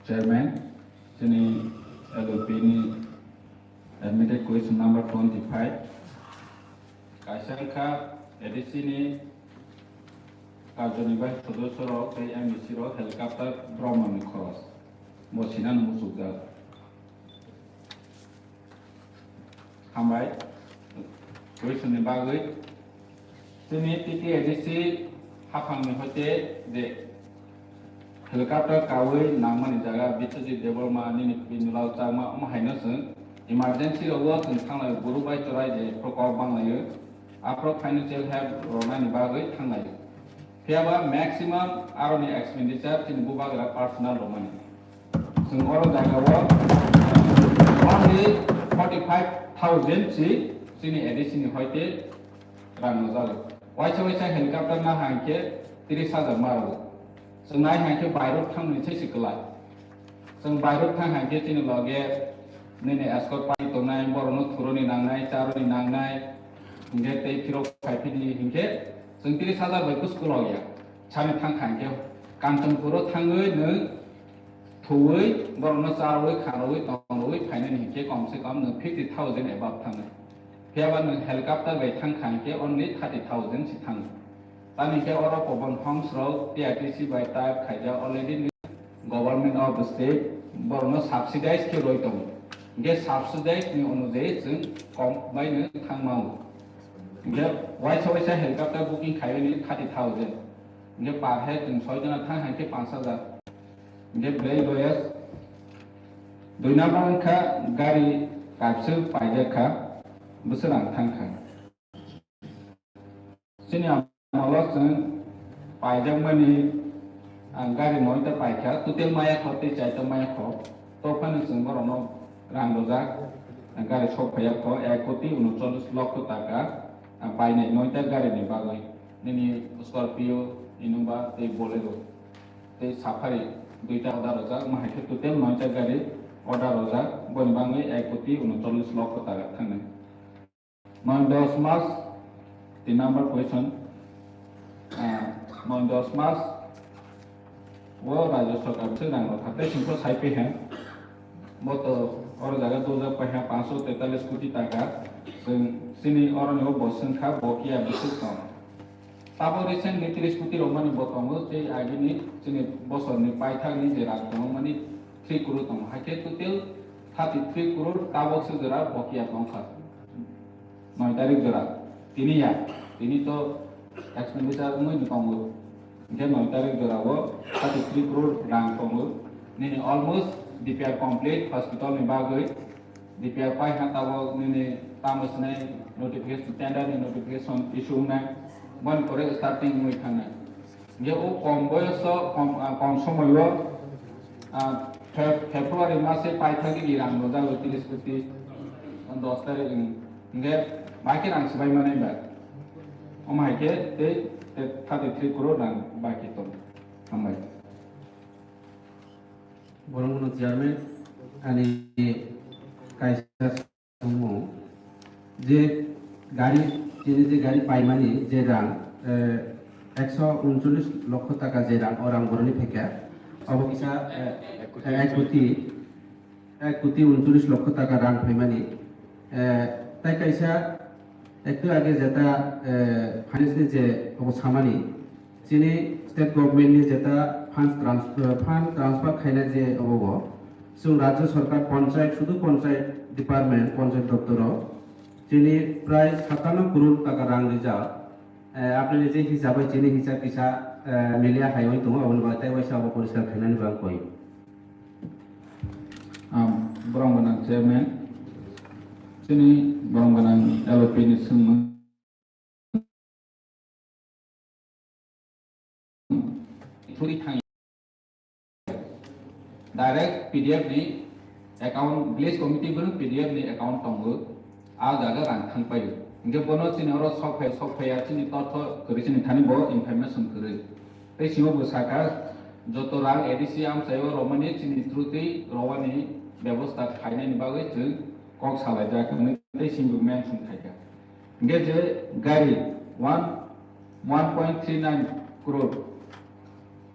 chairman, chini L O P ni admitted question number twenty five. Kaisa wngkha A D C ni karjoni bai sodosyo rok tei M D C rok helicopter bromoni khoros bo sinani muchukjak. Hambai, question ni bagwi. Chini T T A D C haphangni hoite je helicopter kawi nangmani jaga Biswajit Debbarma nini Binulal Chakma omo haino chwng emergency rogo chwng thanglai buru bai chorai je prokop banglaio. Aphro financial help rwnani bagwi thanglaio. Phiyaba maximum aroni expenditure chini bubagra personal rwmani. Chwng oro jagao only forty five thousand si chini A D C ni hoite rang nujalo. Waisa waisa helicopter na hangkhe tris hajar ma rwo. Chwng nai hangkhe bairok thangmani se si kwlai. Chwng bairok thang hangkhe chini loge nini escort pai tongnai, borokno thuroni nangnai, charoni nangnai, hingkhe tei phirok phai phidi hingkhe chwng tris hajar bai kuchuk logya. Sani thang kha hingkhe Kanchanpuro thangwi nwng thuwi borokno charwi, kharwi, tongrwi phainani hingkhe kom se kom nwng fifty thousand above thangnai. Phiyaba nwng helicopter bai thang kha hingkhe only thirty thousand si thango. Tani khe oro Pobon Homes rok T R T C bai type khaijak already ni government of the state borokno subsidize khe roi tongo. Hingkhe subsidize ni onujayi chwng kom bai no thang mao. Hingkhe waisa waisa helicopter booking khaiyani thirty thousand. Hingkhe per head chwng soi jona thang hingkhe panch hajar. Hingkhe belai loyas. Dui number wngkha gari kaisa paijak kha, bwswk rang thang kha. Chini amalo chwng paijakmani, ang gari noita paikha, total maya kho tei chaita maya kho. To phano chwng borokno rang rwjak, gari sok phaiya kho ek koti unochollis lokho taka, ang painai noita gari ni bagwi. Nini Scorpio, Innova tei Bolero, tei Safari duita order rwjak, ma hai khe total noita gari order rwjak, boni bagwi ek koti unochollis lokho taka thangnai. Noi dos mas, tin number question. Ah, noi dos mas o Rajya Sarkar se rang rok hatai singkho sai pe he. Bo to oro jaga dojak pai ha panch sho tetalis koti taka. Chwng chini oro ni o bo swngkha bokiya bisik tong. Tabo recently tris koti rok mani bo tongo, tei agini chini bosor ni paithak ni je rak tongo mani three crore tongo. Hai khe total thirty three crore tabok se jora bokiya tongkha. Noi tarik jora. Tini ya, tini to expenditure wngwi ni tongo. Hingke noi tarik jora o thirty three crore rang tongo. Nini almost D P R complete hospital ni bagwi. D P R pai ha tabok nini tamo sinai notification, tender ni notification issue wngnai. Boni pore starting wngwi thangnai. Hingke o kom boyoso, kom, ah, kom somoyo, ah, Feb-, February mase paithakgwi rang rwjago tris koti, dos tarik ni. Hingke bai khe rang swbai manai ba. Omo hai khe tei, tei thirty three crore rang bai khe tongo. Hambai. Borok no chairman ani kaisa Tongo je gari, chini je gari paimani je rang, eh, ekso uncholish lokho taka je rang, o rang boroni phaikha, obo kisa, eh, ek koti, ek koti uncholish lokho taka rang phaimani, eh, tai kaisa ektu age jeta, eh, finance ni je obo samani, Chini state government ni jeta fund trans-, fund transfer khaina je obo bo. Chwng rajya sarkar panchayat, sudu panchayat department, panchayat doptoro chini prai satanno crore taka rang rijak. Eh, apni ni je hisab bai chini hisab kisa, eh, milia hai oi tongo, aboni bagwi tai waisa obo poriskar khainani bagwi koi. Am, borok gwnang chairman, chini borok gwnang L O P ni swngmung. Thuri thang. Direct P D F ni account, village committee bo P D F ni account tongo, a jaga rang thang paio. Hingke bono chini oro sok phai, sok phai ya chini totho kwrwi chini thani bo information kwrwi. Tei simo bo saka joto rang A D C amchaio romani chini through twi rowani bebosta khainani bagwi chwng kok salaijak hinwi tei simo mention khaikha. Hingke je gari one, one point three nine crore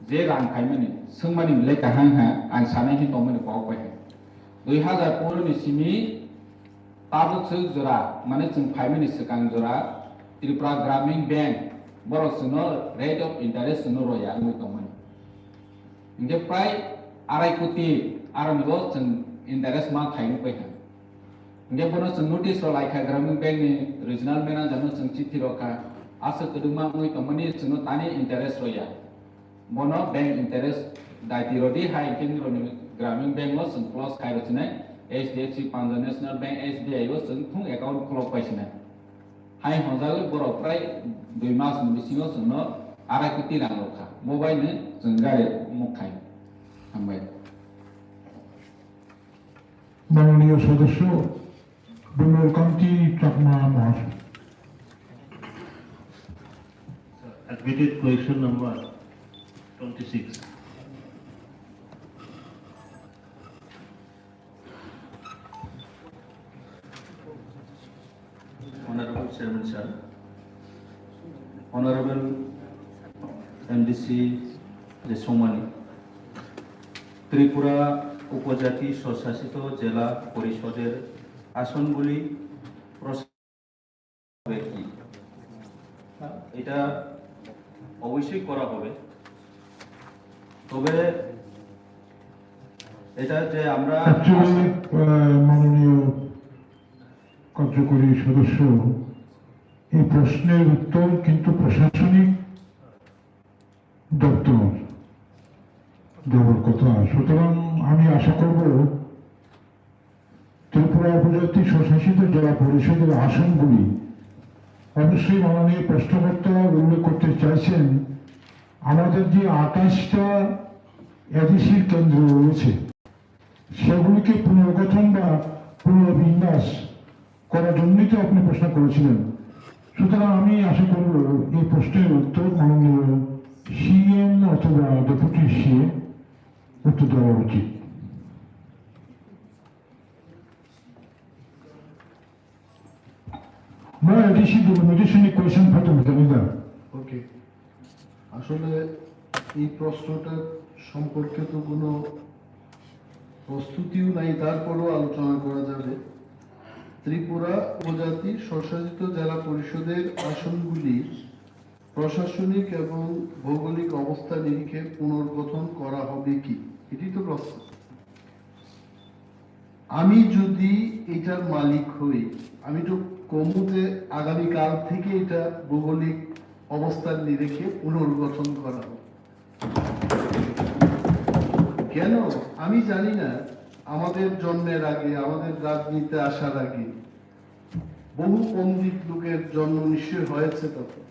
je rang khaimani, swngmani belai kaham ha, ang sanai hin tongmani kok bai ha. Dui hazar pondro ni simi tabuk swk jora, mane chwng phaimani swkang jora, Tripura Gramin Bank, borok chwngno rate of interest chwngno roya wngwi tongmani. Hingke prai arai koti aroni bo chwng interest ma khaini pai ha. Hingke bono chwng notice rw laikha Gramin Bank ni regional manager no chwng chithi rw kha. Aswk kwdwkma wngwi tongmani chwngno tani interest rw ya. Bono bank interest daiti rw di hai hingke nironi Gramin Bank o chwng close khai rw chinai H D F C Punjab National Bank, S B I o chwng thung account khulok pai sinai. Hai honjagwi borok prai dui mas ni bisingo chwngno arai koti rang rw kha. Mobile ni chwng gari muk khai. Hambai. মাননীয় সদস্য বিমল কান্তি চাকমা মহাশয়। Admitted question number twenty-six. Honorable Chairman Sir, Honorable M D C Jesomani, Tripura উপজাতি স্বশাসিত জেলা পরিষদের আসনগুলি প্রশাসন হবে কি? এটা অবশ্যই করা হবে, তবে এটা যে আমরা Actually, আহ, মাননীয় কার্যকরী সদস্য, এই প্রশ্নের উত্তর কিন্তু প্রশাসনিক দপ্তর দেওয়ার কথা। সুতরাং আমি আশা করব ত্রিপুরা উপজাতি স্বশাসিত জেলা পরিষদের আসনগুলি, অবশ্যই মাননীয় প্রশ্নকর্তা উল্লেখ করতে চাইছেন, আমাদের যে আঠাশটা এডিসির কেন্দ্র রয়েছে, সেগুলিকে পুনর্গঠন বা পুনর্বিন্যাস করার জন্যই তো আপনি প্রশ্ন করেছিলেন। সুতরাং আমি আশা করব এই প্রশ্নের উত্তর মাননীয় সিএম অথবা ডেপুটি সিএম উত্তর দেওয়া উচিত। Mo A D C delimitation ni question phaito hwnkhe nida. Okay. আসলে এই প্রশ্নটা সম্পর্কে তো কোনো প্রস্তুতিও নাই, তারপরেও আলোচনা করা যাবে। ত্রিপুরা উপজাতি স্বশাসিত জেলা পরিষদের আসনগুলির প্রশাসনিক এবং ভৌগোলিক অবস্থা নিরিখে পুনর্গঠন করা হবে কি, এটি তো প্রশ্ন। আমি যদি এটার মালিক হই, আমি তো কমু যে আগামীকাল থেকে এটা ভৌগোলিক অবস্থান নিরিখে পুনর্গঠন করা হোক। কেন? আমি জানি না, আমাদের জন্মের আগে, আমাদের রাজনীতিতে আসার আগে বহু পণ্ডিত লোকের জন্ম নিশ্চয় হয়েছে তখন।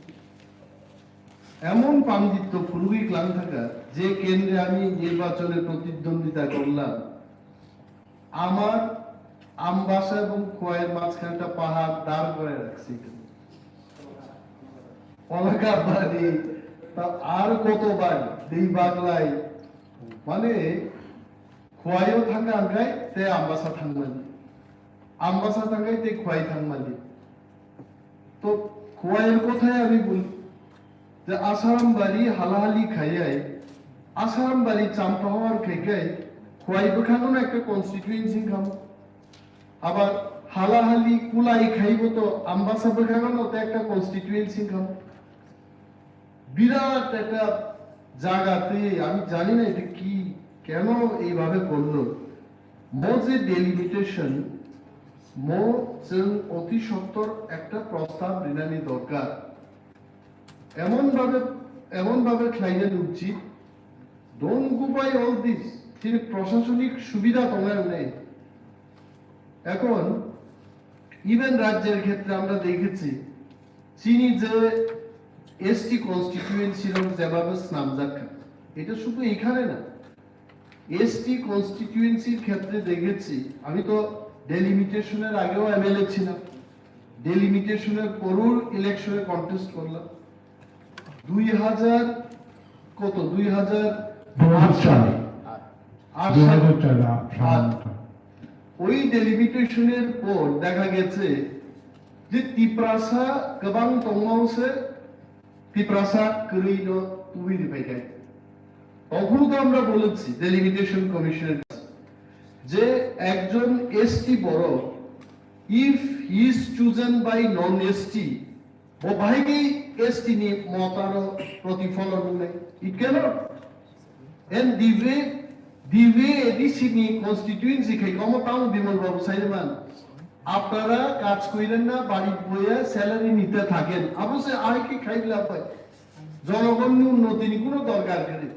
এমন পাণ্ডিত্য পুরোহিত লাং থাকা, যে কেন্দ্রে আমি নির্বাচনে প্রতিদ্বন্দ্বিতা করলাম, আমার আমবাসা এবং খোয়াইয়ের মাঝখানে একটা পাহাড় দাঁড় করে রাখছে এখানে। পলাকা বাড়ি, তা আর কত বাড়ি, এই বাগলাই, মানে খোয়াইও থাকা আঙ্কাই, তে আমবাসা থাকমালি, আমবাসা থাকাই, তে খোয়াই থাকমালি। তো খোয়াইয়ের কথাই আমি বলি যে আসারাম বাড়ি হালাহালি খাইয়াই, আসারাম বাড়ি চাম্পাহাওয়ার খাইকাই, খোয়াই বখানো একটা কনস্টিটুয়েন্সি খাম। আবার হালাহালি কুলাই খাইব তো আমবাসা বখানো তো একটা কনস্টিটুয়েন্সি খাম। বিরাট একটা জায়গাতে আমি জানি না এটা কি, কেন এইভাবে করলো। মো যে ডেলিমিটেশন, মো যে অতি সত্বর একটা প্রস্তাব রিনানি দরকার। এমনভাবে, এমনভাবে খাইলেন উচিত, don't go by all this। তিনি প্রশাসনিক সুবিধা তোমার নেই। এখন ইভেন রাজ্যের ক্ষেত্রে আমরা দেখেছি, চিনি যে এসটি কনস্টিটিউয়েন্সির যেভাবে স্নামজাক্কা, এটা শুধু এখানে না, এসটি কনস্টিটিউয়েন্সির ক্ষেত্রে দেখেছি, আমি তো ডেলিমিটেশনের আগেও এমএলএ ছিলাম, ডেলিমিটেশনের পরেও ইলেকশনে কন্টেস্ট করলাম। দুই হাজার কত, দুই হাজার আট সালে, আট সালে, ওই ডেলিমিটেশনের পর দেখা গেছে যে তিপ্রাসা গোবাং tongmao se, Tiprasa kwrwi no tubui ripai khai. তখনও তো আমরা বলেছি ডেলিমিটেশন কমিশনের কাছে যে একজন এসটি বড়, if he is chosen by non ST, bo bahai ni ST ni motaro protifolo nungnai. It cannot. And the way, the way ADC ni constituency khai komo tamo Bimal Babu Saiman. আপনারা কাজ করেন না, বাড়ি বইয়া স্যালারি নিতে থাকেন। অবশ্যই আয় কি খাইলে পায়। জনগণ উন্নতি নি কোনো দরকার নেই।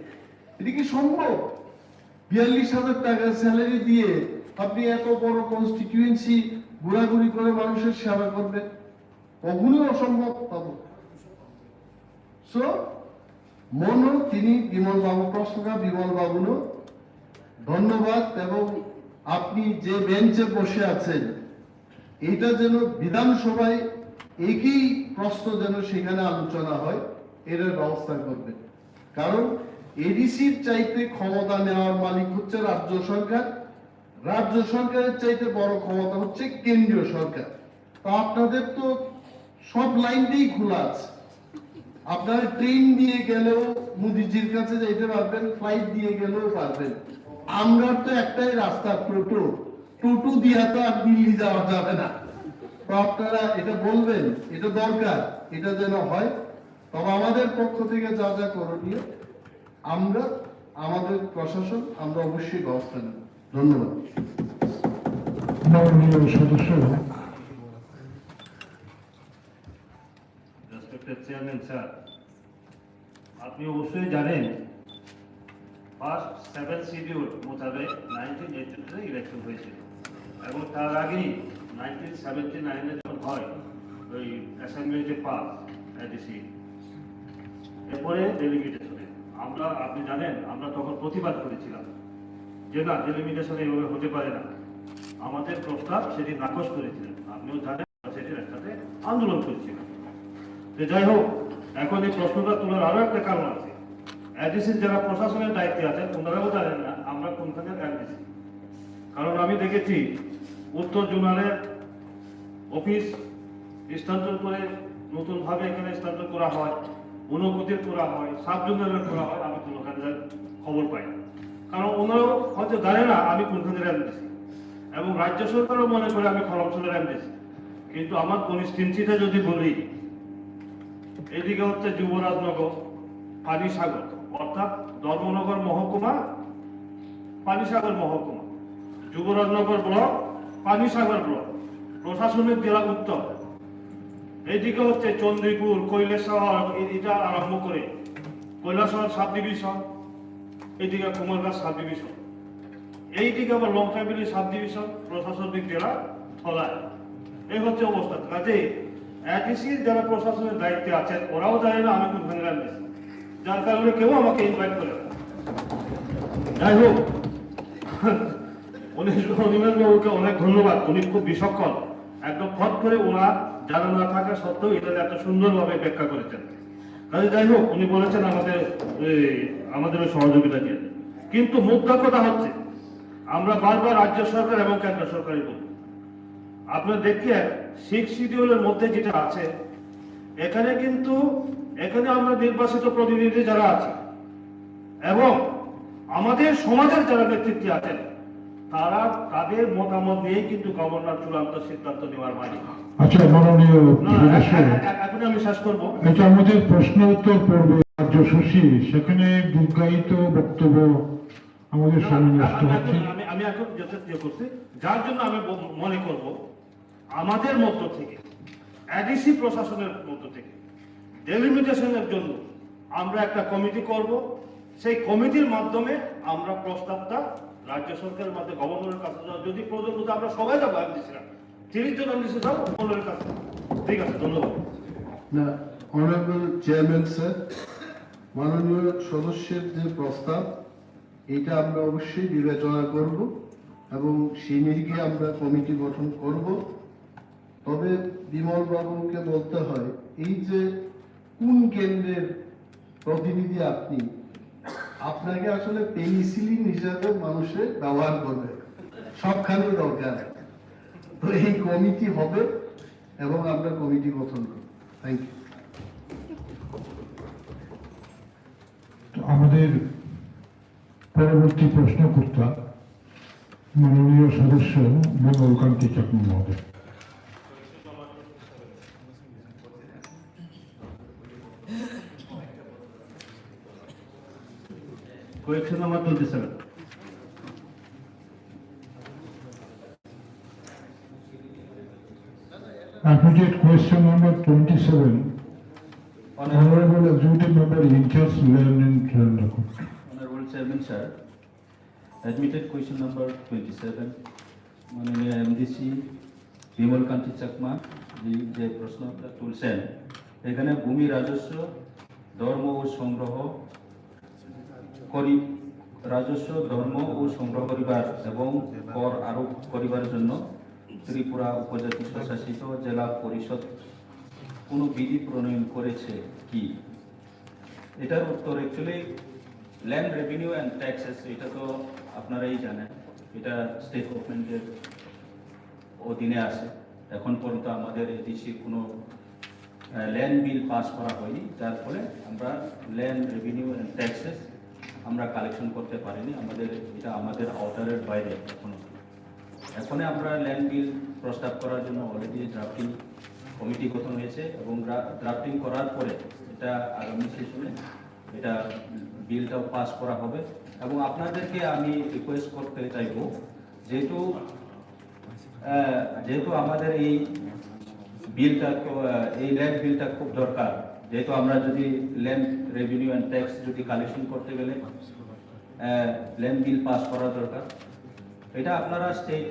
এটা কি সম্ভব? বিয়াল্লিশ হাজার টাকা স্যালারি দিয়ে আপনি এত বড় কনস্টিটিউয়েন্সি ঘোরাঘুরি করে মানুষের সেবা করবেন? কখনোই অসম্ভব পাবো। সো মনো তিনি বিমল বাবু প্রশ্নটা বিমল বাবুনো ধন্যবাদ। এবং আপনি যে বেঞ্চে বসে আছেন, এটা যেন বিধানসভায় একই প্রশ্ন যেন সেখানে আলোচনা হয়, এটার ব্যবস্থা করবেন। কারণ এডিসির চাইতে ক্ষমতা নেওয়ার মালিক হচ্ছে রাজ্য সরকার, রাজ্য সরকারের চাইতে বড় ক্ষমতা হচ্ছে কেন্দ্রীয় সরকার। তো আপনাদের তো সব লাইনটাই খোলা আছে। আপনারা ট্রেন দিয়ে গেলেও মোদিজির কাছে যাইতে পারবেন, ফ্লাইট দিয়ে গেলেও পারবেন। আমরা তো একটাই রাস্তা, টোটো। টোটো দিয়া তো আর দিল্লি যাওয়া যাবে না। তো আপনারা এটা বলবেন, এটা দরকার, এটা যেন হয়। তবে আমাদের পক্ষ থেকে যা যা করণীয়, আমরা, আমাদের প্রশাসন, আমরা অবশ্যই ব্যবস্থা নেব। ধন্যবাদ। মাননীয় সদস্য। রেসপেক্টেড চেয়ারম্যান স্যার, আপনি অবশ্যই জানেন, ফার্স্ট সেভেন শিডিউল মোতাবেক নাইনটিন এইটি টুতে ইলেকশন হয়েছিল এবং তার আগেই নাইনটিন সেভেন্টি নাইনে যখন হয় ওই অ্যাসাইনমেন্টে পাস এডিসি, এরপরে ডেলিমিটেশনে আমরা, আপনি জানেন, আমরা তখন প্রতিবাদ করেছিলাম যে না, ডেলিমিটেশন এইভাবে হতে পারে না। আমাদের প্রস্তাব সেদিন নাকচ করেছিলেন, আপনিও জানেন। সেটির একসাথে আন্দোলন করছিল। তো যাই হোক, এখন এই প্রশ্নটা তোলার আরো একটা কারণ আছে। এডিসির যারা প্রশাসনের দায়িত্বে আছেন, ওনারাও জানেন না আমরা কোনখানে এডিসি। কারণ আমি দেখেছি উত্তর জোনালের অফিস স্থানান্তর করে নতুনভাবে এখানে স্থানান্তর করা হয়, ঊনকোটির করা হয়, সাব জোনালের করা হয়, আমি কোনোখানে খবর পাই না। কারণ ওনারাও হয়তো জানে না আমি কোনখানে এডিসি। এবং রাজ্য সরকারও মনে করে আমি খড়মসাগর এমডিসি। কিন্তু আমার কনস্টিটিউয়েন্সিটা যদি বলি, এদিকে হচ্ছে যুবরাজনগর, পানিসাগর, অর্থাৎ ধর্মনগর মহকুমা, পানিসাগর মহকুমা, যুবরাজনগর ব্লক, পানিসাগর ব্লক, প্রশাসনিক জেলা উত্তর, এইদিকে হচ্ছে চণ্ডীপুর, কৈলাসহর, এ-, এটা আরম্ভ করে কৈলাসহর সাব ডিভিশন, এইদিকে কুমারঘাট সাব ডিভিশন, এইদিকে আবার লংকাবিলি সাব ডিভিশন, প্রশাসনিক জেলা ধলাই। এই হচ্ছে অবস্থা। কাজে এডিসি যারা প্রশাসনের দায়িত্বে আছেন, ওরাও জানে না আমি কোনখানে রাখবো, যার কারণে কেউ আমাকে ইনভাইট করে না। যাই হোক, উনি অনিমেষ বাবুকে অনেক ধন্যবাদ। উনি খুব বিচক্ষণ, একদম ফট করে ওনার জানা না থাকা সত্ত্বেও এটা এত সুন্দরভাবে ব্যাখ্যা করেছেন। কাজে যাই হোক, উনি বলেছেন আমাদের এই, আমাদেরও সহযোগিতা দিয়ে। কিন্তু মুদ্রা কথা হচ্ছে, আমরা বারবার রাজ্য সরকার এবং কেন্দ্র সরকারই বলি, আপনারা দেখেন, সিক্স শিডিউলের মধ্যে যেটা আছে, এখানে কিন্তু, এখানে আমরা নির্বাচিত প্রতিনিধি যারা আছি এবং আমাদের সমাজের যারা নেতৃত্বে আছেন, তারা তাদের মতামত নিয়েই কিন্তু গভর্নর চূড়ান্ত সিদ্ধান্ত নেওয়ার মালিক। আচ্ছা, মাননীয় না, সদস্য, এ-, এ-, এ-, এখন আমি শেষ করব। এটা আমাদের প্রশ্ন উত্তর পর্ব, রাজ্য সচিব, সেখানে দীর্ঘায়িত বক্তব্য আমাদের না, সময় না, নষ্ট আমি হচ্ছে। এখন, আমি, আমি এখন যেটা ইয়ে করছি, যার জন্য আমি ব-, মনে করব, আমাদের মধ্য থেকে, এডিসি প্রশাসনের মধ্য থেকে ডেলিমিটেশনের জন্য আমরা একটা কমিটি করব। সেই কমিটির মাধ্যমে আমরা প্রস্তাবটা রাজ্য সরকারের মাধ্যমে গভর্নরের কাছে যাওয়া, যদি প্রয়োজন মতো আমরা সবাই যাবো এমডিসিরা, তিরিশ জন এমডিসি যাবো গভর্নরের কাছে। ঠিক আছে, ধন্যবাদ। না, অনারেবল চেয়ারম্যান স্যার, মাননীয় সদস্যের যে প্রস্তাব, এটা আমরা অবশ্যই বিবেচনা করব এবং সেই নিরিখে আমরা কমিটি গঠন করব। তবে বিমল বাবুকে বলতে হয়, এই যে কোন কেন্দ্রের প্রতিনিধি আপনি, আপনাকে আসলে পেনিসিলিন হিসাবে মানুষে ব্যবহার করবে, সবখানেই দরকার। তো এই কমিটি হবে এবং আমরা কমিটি গঠন করব। Thank you. তো আমাদের পরবর্তী প্রশ্নকর্তা মাননীয় সদস্য বিমল কান্তি চাকমা মহোদয়। Question number twenty-seven. Admitted question number twenty-seven. Honorable Executive Member in charge, Land and Land Record. Honorable Chairman, sir, admitted question number twenty-seven, মাননীয় এমডিসি বিমল কান্তি চাকমা জি যে প্রশ্নটা তুলছেন, এখানে ভূমি রাজস্ব, ধর্ম ও সংগ্রহ করি, রাজস্ব, ধর্ম ও সংগ্রহ করিবার এবং কর আরোপ করিবার জন্য ত্রিপুরা উপজাতি স্বশাসিত জেলা পরিষদ কোনো বিধি প্রণয়ন করেছে কি? এটার উত্তর actually Land Revenue and Taxes, এটা তো আপনারাই জানেন, এটা স্টেট গভর্নমেন্টের অধীনে আছে। এখন পর্যন্ত আমাদের এডিসি কোনো ল্যান্ড বিল পাস করা হয়নি, যার ফলে আমরা ল্যান্ড রেভিনিউ অ্যান্ড ট্যাক্সেস আমরা কালেকশন করতে পারিনি। আমাদের এটা আমাদের আওতারের বাইরে এখনো। এখন আমরা ল্যান্ড বিল প্রস্তাব করার জন্য অলরেডি ড্রাফটিং কমিটি গঠন হয়েছে এবং ড্রাফটিং করার পরে এটা আগামী সেশনে এটা বিলটাও পাস করা হবে। এবং আপনাদেরকে আমি রিকোয়েস্ট করতে চাইবো, যেহেতু আহ, যেহেতু আমাদের এই বিলটা তো, আহ, এই ল্যান্ড বিলটা খুব দরকার, যেহেতু আমরা যদি ল্যান্ড রেভিনিউ অ্যান্ড ট্যাক্স যদি কালেকশন করতে গেলে ল্যান্ড বিল পাস করা দরকার। এটা আপনারা স্টেট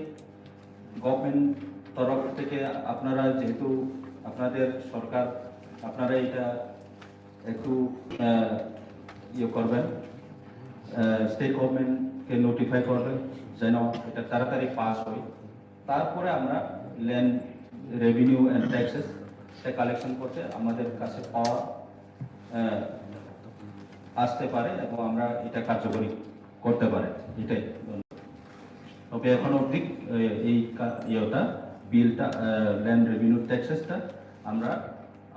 গভর্নমেন্ট তরফ থেকে আপনারা যেহেতু আপনাদের সরকার, আপনারা এটা একটু আহ, ইয়ে করবেন, স্টেট গভর্নমেন্টকে নোটিফাই করবেন যেন এটা তাড়াতাড়ি পাস হয়। তারপরে আমরা land revenue and taxes collection করতে আমাদের কাছে পাওয়ার আসতে পারে এবং আমরা এটা কার্যকরী করতে পারে, এটাই। তবে এখন অবধি আহ, এই কা- ইয়েটা, বিলটা, ল্যান্ড রেভিনিউ ট্যাক্সেসটা আমরা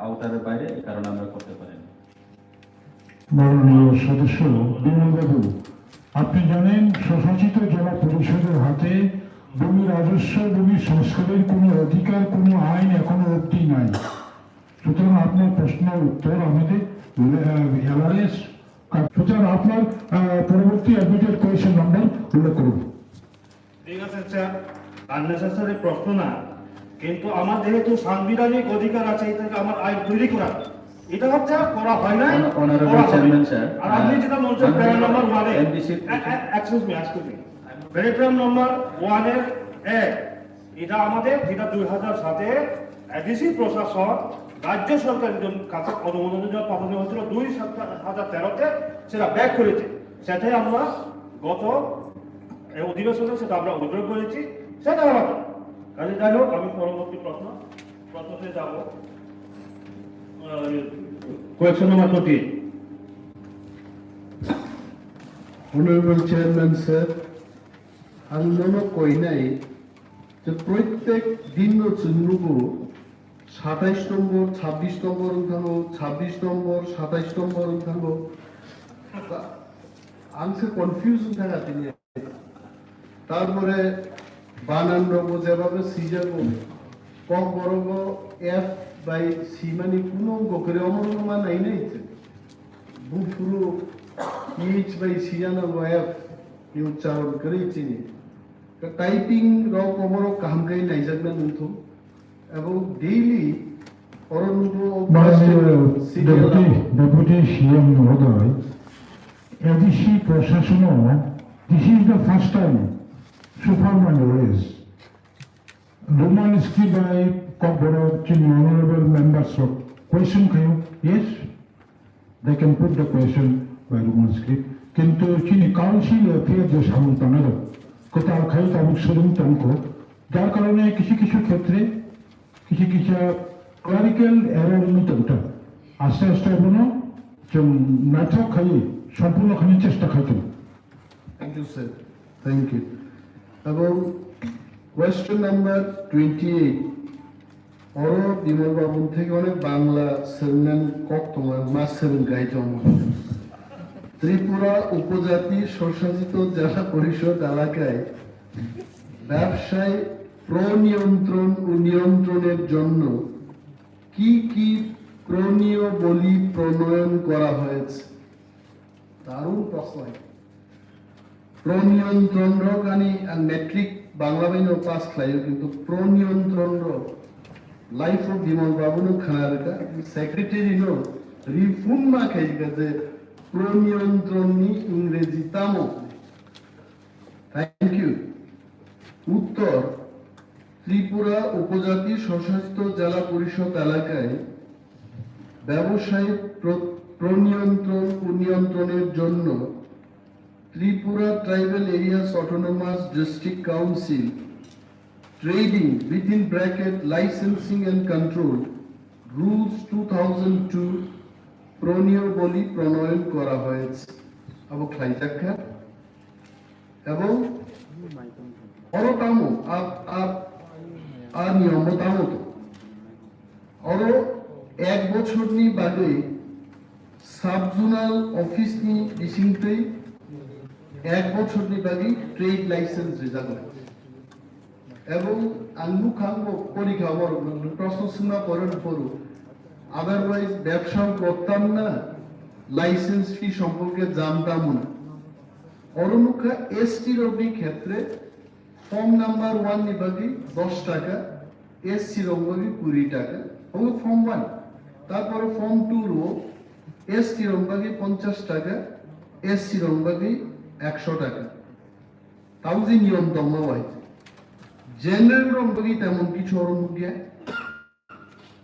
আওতারের বাইরে, এই কারণে আমরা করতে পারিনি। মাননীয় সদস্য বিমল বাবু, আপনি জানেন, স্বশাসিত জেলা পরিষদের হাতে ভূমি রাজস্ব, ভূমি সংস্কারের কোনো অধিকার, কোনো আইন এখনো অবধি নাই। সুতরাং আপনার প্রশ্ন উত্তর আমাদের এলআরএস। সুতরাং আপনার আহ, পরবর্তী অ্যাডমিটেড কোয়েশ্চেন নাম্বার উল্লেখ করুন। ঠিক আছে স্যার, আননেসেসারি প্রশ্ন না। কিন্তু আমার যেহেতু সাংবিধানিক অধিকার আছে, এটাকে আমার আইন তৈরি করার, এটা হচ্ছে করা হয় নাই, Hon-, Honorable করা হবে। Chairman sir, আর আপনি আহ, যেটা বলছেন, আমি প্যারা নাম্বার ওয়ানে, এমডিসি এ-, এ-, excuse me, excuse me, paragraph number ওয়ানের এ, এটা আমাদের, যেটা দুই হাজার সাতে এডিসি প্রশাসন রাজ্য সরকারের জন্য কাছে অনুমোদনের জন্য পাঠানো হয়েছিল দুই হাজার তেরোতে, সেটা ব্যাক করেছে। সেটাই আমরা গত এই অধিবেশনে সেটা আমরা উইথড্র করেছি, সেটা আলাদা। কাজে যাই হোক, আমি পরবর্তী প্রশ্ন, প্রশ্নতে যাব। Question number twenty. Honorable Chairman sir, ang nono koinai je proitek din no chwng nugo, satais nombor, chabbish nombor wng thango, chabbish nombor, satais nombor wng thango. Ang se confuse wng thang tini. Tarpore banan rok bo jeba bo sijago. Kokborok bo F bai simani kuno gokre omo ma nai nai se. Buphuru H bai sijana bo F ni uchcharon kwrwi chini. Typing rok omo rok kaham khe naijakna nungthung. Ebong daily oro nungbo মাননীয় senior deputy, level. Deputy CM মহোদয়, এডিসি প্রশাসনও this is the first time superman raise. Roman script by Kokborok chini honorable members rok question khayo, yes? They can put the question by Roman script. Kintu chini council affair je samung tangnai rok kwtal khai tabuk swrwng tongkho. Jar karone kisu kisu khetre kisu kisu clerical error wngwi tongkha. Aste aste abono chwng naithok khai sampurno khaini chesta khai tongo. Thank you, sir. Thank you. Ebong question number twenty-eight. Oro Bimal Babu theke onek Bangla swrwngnan kok tongo, ma swrwng gai tongo. Tripura উপজাতি স্বশাসিত জেলা পরিষদ এলাকায় ব্যবসায় প্রনিয়ন্ত্রণ ও নিয়ন্ত্রণের জন্য কি কি প্রনিয়বলী প্রণয়ন করা হয়েছে? দারুণ প্রশ্ন এটা। প্রনিয়ন্ত্রণ rock ani ang matric Bangla bai no pass khlaio, kintu প্রনিয়ন্ত্রণ rock life of Bimal Babu no khna rwkha, secretary no reform ma khaika je প্রনিয়ন্ত্রণ ni Ingreji tamo. Thank you. উত্তর, ত্রিপুরা উপজাতি স্বশাসিত জেলা পরিষদ এলাকায় ব্যবসায়িক প্র-, প্রনিয়ন্ত্রণ ও নিয়ন্ত্রণের জন্য Tripura Tribal Areas Autonomous District Council Trading, within bracket, Licensing and Control Rules two thousand two প্রণীয়বলী প্রণয়ন করা হয়েছে। Abo khlaijakha. Ebong oro tamo, a, a, a niyom bo tamo to. Oro ek bochorni bagwi sub-zonal office ni bisingtwi ek bochorni bagwi trade license rijak lai. Ebong ang nukha ang bo porikha borok no, nwng prosno swngma pore no poru. Otherwise, ব্যবসা করতাম না, license fee সম্পর্কে জানতামও না. Oro nukha S T rokni khetre form number one ni bagwi dos taka, S C rok bagwi kuri taka, obo form one. Tarpore form two ro S T rok bagwi ponchash taka, S C rok bagwi ekshot taka. Tauji niyom tongma bai. General rok bagwi temon kichu oro nukya.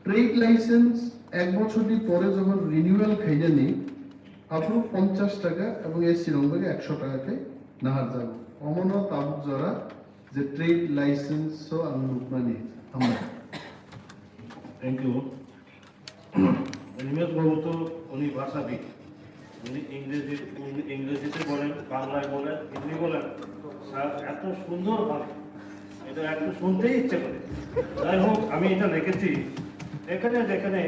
Trade license ek bochor ni pore jokhon renewal khainani, aphuru ponchash taka ebong S C rok bagwi ekshot taka khe nahar jago. Omono tabuk jora je trade license o ang nukmani. Hambai. Thank you. Animesh Babu to uni bhashabid. উনি ইংরেজি, উনি ইংরেজিতে বলেন, বাংলায় বলেন, হিন্দি বলেন, স্যার এত সুন্দর ভাবে, এটা একটু শুনতেই ইচ্ছে করে। যাই হোক, আমি এটা লিখেছি, এখানে যেখানে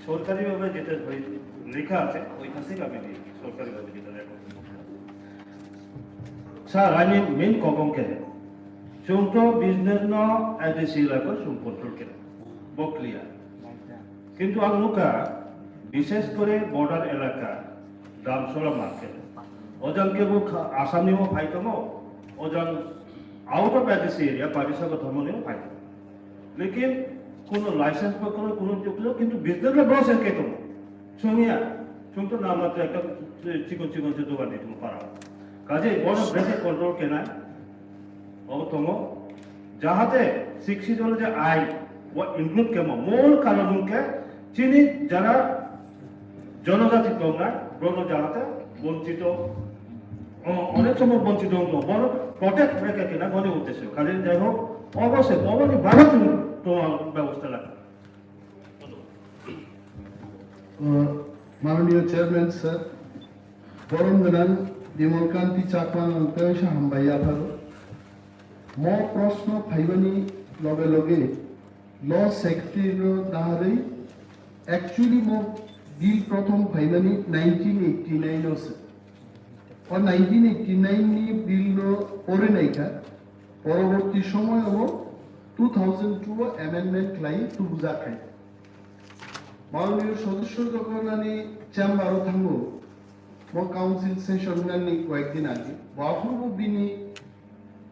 সরকারিভাবে যেটা হয়ে লেখা আছে, ওইখান থেকে আমি লিখি, সরকারিভাবে যেটা লেখা আছে। স্যার, আমি মেইন কখন কেন? চৌদ্দ বিজনেস ন এডিসি এলাকা সম্পর্ক কেন? বকলিয়া। কিন্তু ang nukha, bishes kore border elaka, Damsora market. Ojang kebo kha-, Assam ni bo phai tongo, ojang out of A D C area, Parisa Gothamo ni bo phai tongo. Lekin kono license ba kono, kono juklo, kintu business le bono sengke tongo. Chwngya, chwng to nama to ekta chikon chikon se dogan di tongo para. Kaje bono basic control kenai, obo tongo. Jahate sixth schedule je ain, o include kemo, mol karon hwnkhe chini jara jonojati tongnai, bono jahate bonchito, o, onek somoy bonchito wngkho, bono protect khe kena boni uddesyo. Kaje jai hok, obo se, oboni bagwi chwng tongma bebosta lai. Uh, Mananiya Chairman sir, borom gwnang Bimal Kanti Chakma ang tei sa hambai yapharo. Mo proshno phaimani loge loge Law Secretary no naharwi, actually mo bill prothom phaimani nineteen eighty-nine o se. O nineteen eighty-nine ni bill no pore naikha, poroborti somoy o two thousand two o amendment khlai tubujak khai. Mananiya sodosyo jokhon ani chamber o thango, mo council session nani koyek din age, bo aphuru bo bini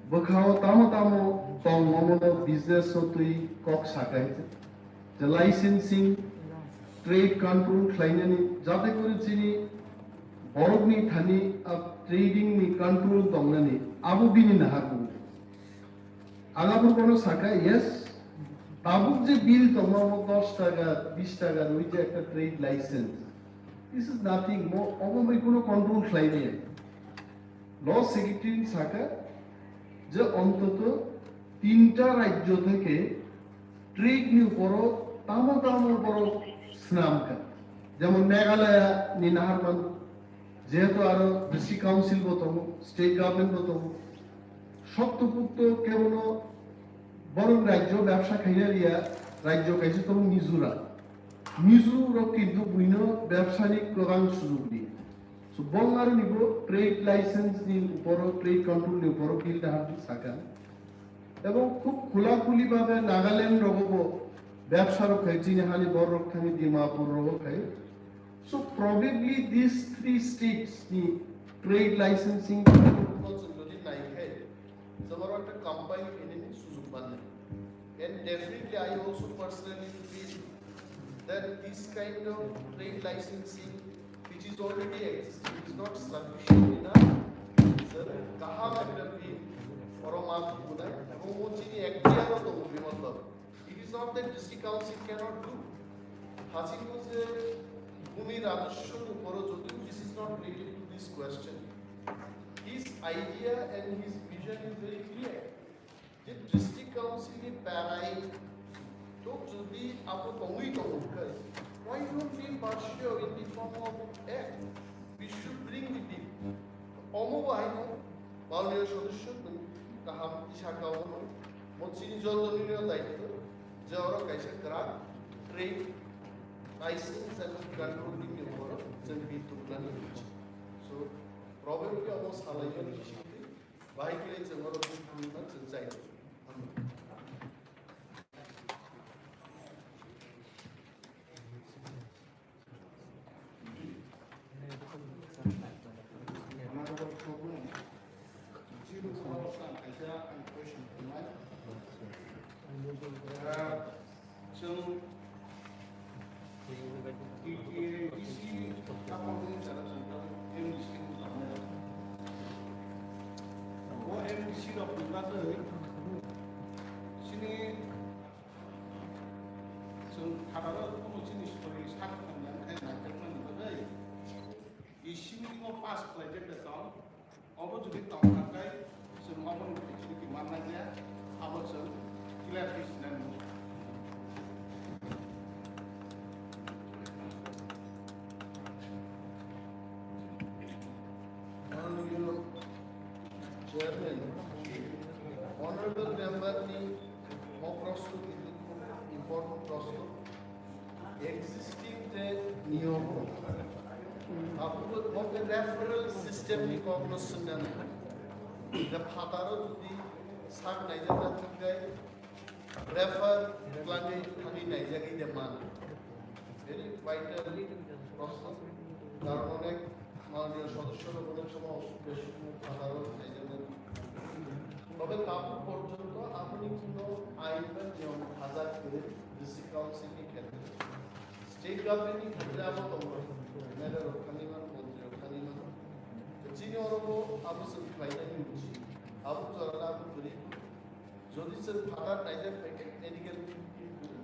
bwkhao tamo tamo tong omono business o twi kok sakai. Je licensing, trade control khlainani, jate kori chini borokni thani a trading ni control tongnani, abo bini naharmung. Ang abo bono saka, yes, tabuk je bill tongma mo dos taka, bis taka rwi je ekta trade license. This is nothing, mo obo bai kuno control khlainai. Law Secretary saka je ontoto tinta rajyo theke trade ni uporo tamo tamo borok swnamkha. Jemon Meghalaya ni naharman, jehetu aro District Council bo tongo, State Government bo tongo, soktopukto kebono borok rajyo bebsa khaina riya, rajyo kaisa tongo Mizoram. Mizo rok kintu buino bebsani kwbang sujug riya. So, bong aroni bo trade license ni uporo, trade control ni uporo bill dahar di saka. Ebong khub khulakhuli babe Nagaland rogo bo bebsa rok khai, chini hani borok thani Dimapur rogo khai. So, probably these three states ni trade licensing jodi nai khai, jabaro ekta combine khainani sujug mannai. And definitely, I also personally feel that this kind of trade licensing, which is already existing, is not sufficient enough. Sir, kaham ekta bill, borom ak bunai, ebong o chini F D R o tongo, Bimal babu. It is not that district council cannot do. Hachiko je bhumi rajoswni uporo, jodiu this is not related to this question, his idea and his vision is very clear. Je district council ni berai to jodi abo tongwi tongo khe, why don't we pursue in the form of act? We should bring the bill. Omo bo haino Mananiya sodosyo nwng kaham tisa ka omo, mo chini joto nini daityo je oro kaisa kwrak trade license and controlling ni uporo chwng bill tubunani. So problem khe omo salai yoni bisingtwi. Bahai khe chwng oro tubunani chwng chai. Chwng T T A D C kaphang ni jara chwng tabuk M D C ni tongmani. O M D C rok ni bagwi chini chwng phataro kuno chini sori sak thangya khe naijakmani bagwi D C meeting o pass khlaijak de tong. Obo jodi tongkha khe chwng oboni facility manna khe abo chwng clear khe sinani. Mananiya Chairman, Honorable Member ni o prosto important prosto. Existing je niyom, abo bo referral system ni kokno swngnani. Je phataro jodi sak naijak na thangkai, refer khlani thani naijagwi de man. Very vital prosto. Karon onek mananiya sodosyo rok onek somoy osuk besuk phataro naijak na. তবে তাবু পর্যন্ত আপনি কোনো আইন বা নিয়ম খাজা করে district council নি ক্ষেত্রে, স্টেট গভর্নমেন্ট নি ক্ষেত্রে আবার তখন এমএলএ রক্ষা নিমান, মন্ত্রী রক্ষা নিমান। তো চিনি অরব আবু সুফি ভাই নাই বুঝি, আবু জরালা আবু করি যদি সে ফাটার নাইজার প্যাকেট মেডিকেল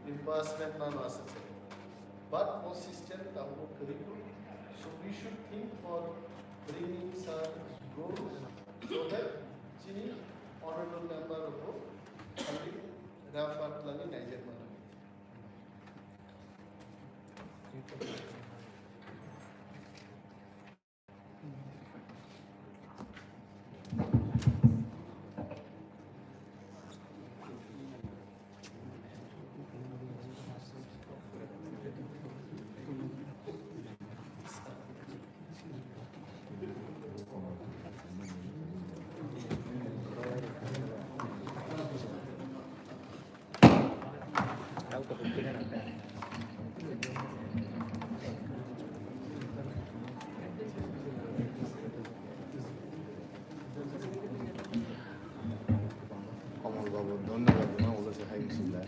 রিম্বার্সমেন্ট না আছে। But most system tabuk kariku. So we should think for bringing some rules so that chini honorable member of Rapat Lani Niger Manu. কমল বাবু, ধন্যবাদ, না, বলেছে, হাই বিসমিল্লাহ।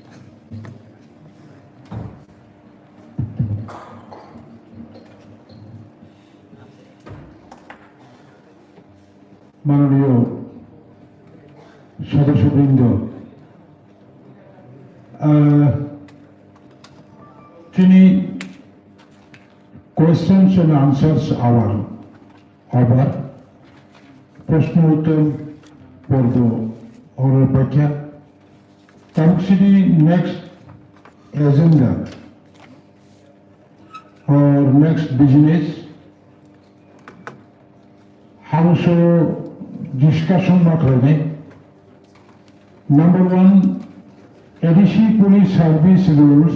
মাননীয় সদস্যবৃন্দ, আহ, chini questions and answers hour over, প্রশ্ন উত্তর পর্ব oro paikha. Tabuk chini next agenda or next business, House o discussion ma khlainai. Number one, A D C Police Service Rules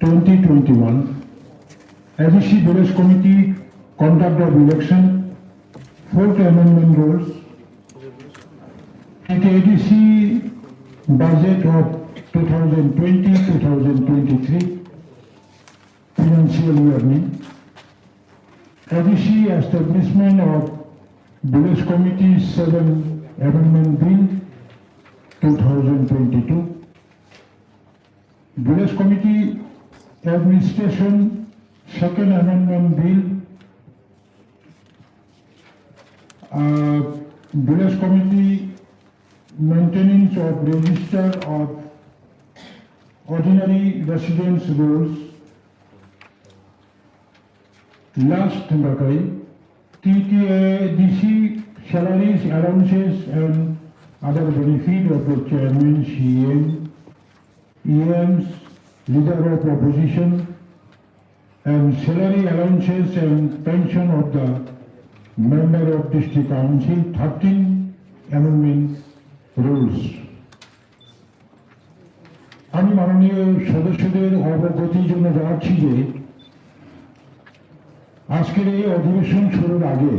twenty twenty-one, A D C Village Committee Conduct of Election, Fourth Amendment Rules, A D C Budget of two thousand twenty, two thousand twenty-three financial year ni, A D C Establishment of Village Committee Seven Amendment Bill two thousand twenty-two, Village Committee Administration Second Amendment Bill, uh, Village Committee Maintenance of Register of Ordinary Residence Rules, last hwnbakhai T T A D C salaries, allowances and other benefit of the chairman, C M, E Ms, leader of opposition, and salary allowances and pension of the member of district council, thirteen amendment rules. আমি মাননীয় সদস্যদের অবগতির জন্য জানাচ্ছি যে আজকের এই অধিবেশন শুরুর আগে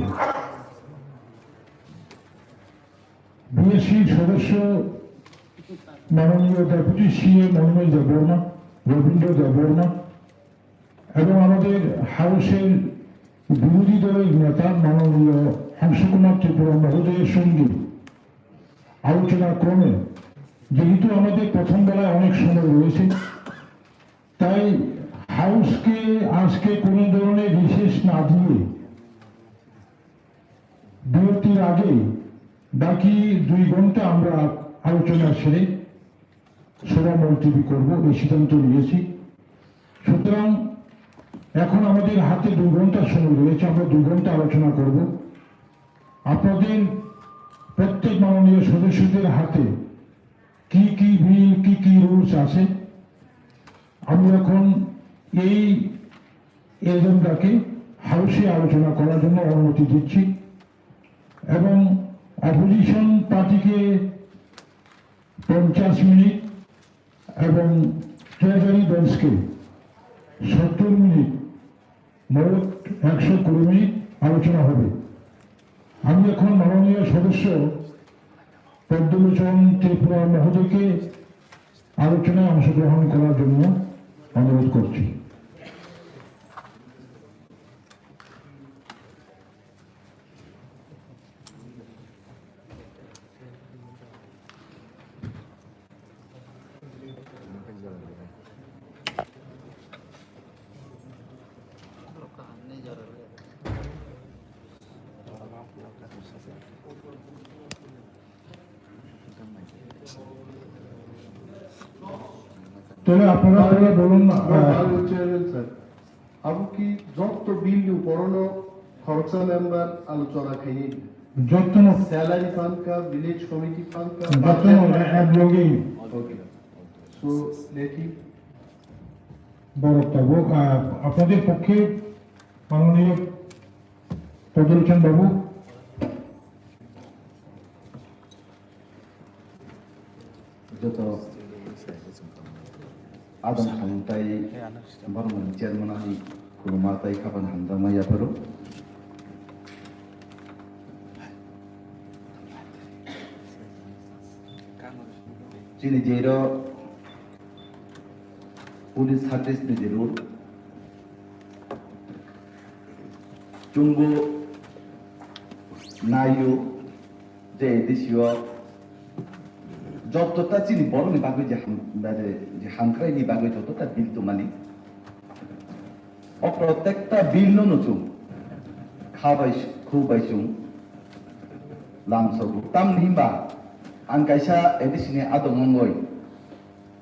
বিএসসির সদস্য মাননীয় ডেপুটি সিএম অনিমেষ দেববর্মা, রবীন্দ্র দেববর্মা এবং আমাদের হাউসের বিরোধী দলের নেতা মাননীয় হংসকুমার ত্রিপুরা মহোদয়ের সঙ্গে আলোচনা ক্রমে, যেহেতু আমাদের প্রথম বেলায় অনেক সময় রয়েছে, তাই হাউসকে আজকে কোনো ধরনের রিসেস না দিয়ে বিরতির আগে বাকি দুই ঘন্টা আমরা আলোচনা সেরে সভা মুলতবি করব, এই সিদ্ধান্ত নিয়েছি। সুতরাং এখন আমাদের হাতে দুই ঘন্টার সময় রয়েছে, আমরা দুই ঘন্টা আলোচনা করব। আপনাদের প্রত্যেক মাননীয় সদস্যদের হাতে কি কি বিল, কি কি রুলস আছে, আমি এখন এই এজেন্ডাকে হাউসে আলোচনা করার জন্য অনুমতি দিচ্ছি এবং অপোজিশন পার্টিকে পঞ্চাশ মিনিট এবং ট্রেজারি বেঞ্চকে সত্তর মিনিট, মোট একশো কুড়ি মিনিট আলোচনা হবে। আমি এখন মাননীয় সদস্য পদ্মলোচন ত্রিপুরা মহোদয়কে আলোচনায় অংশগ্রহণ করার জন্য অনুরোধ করছি। তাহলে আপনারা সবাই বলুন না, আহ, chairman sir, abo ki jotto bill ni upor no khoroksa member alochona khaini? Jotto no. Salary phan ka, village committee phan ka, jotto no, budget phan ka? Ek loge. Okay. So, let him. বড় তবু, আহ, আপনাদের পক্ষে মাননীয় ফজল হোসেন বাবু। Joto adong samung tai borokni chairman ani khuluma tai khapan hamjakma yapharo. Chini jero police service ni jero chungo nayo. Je A D C o joto ta chini borok ni bagwi je ham, je, je hamkrai ni bagwi joto ta bill tongmani. O protekta bill no no chwng kha bai khu bai chwng lamsogo. Tamni himba ang kaisa A D C ni adong wngoi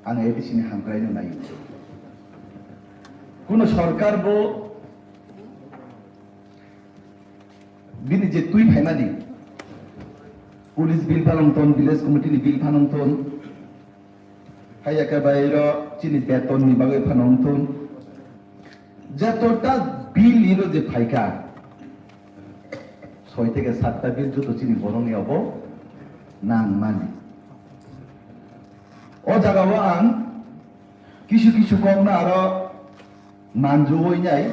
ang A D C ni hamkrai no nai. Kuno sorkar bo Bini je twi phaimani, police bill phanang ton, village committee ni bill phanang ton, haiya khe bai ro chini beton ni bagwi phanang ton. Joto ta bill iro je phaikha, soi theke satta bill joto chini borok ni obo nangmani. O jaga o ang kisu kisu kok no aro manju oi nai.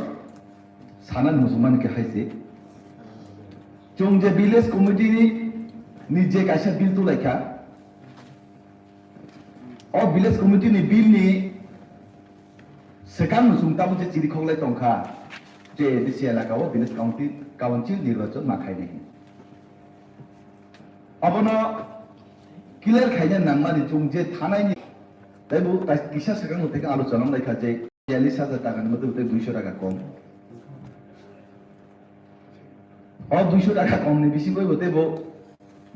Sanani muchungmani khe hai se. Chwng je village committee ni, ni je kaisa bill tulaikha, o village committee ni bill ni swkang no chwng tabuk je chiri khoklai tongkha, je A D C elaka o village county council nirbachon ma khainai. Abono clear khaina nangmani chwng je thanai ni, tei bo kisa swkang no theke alochona wnglaikha je Biyalish hajar taka ni motwe tei duiso taka kom. O duiso taka kom ni bisingo bo tei bo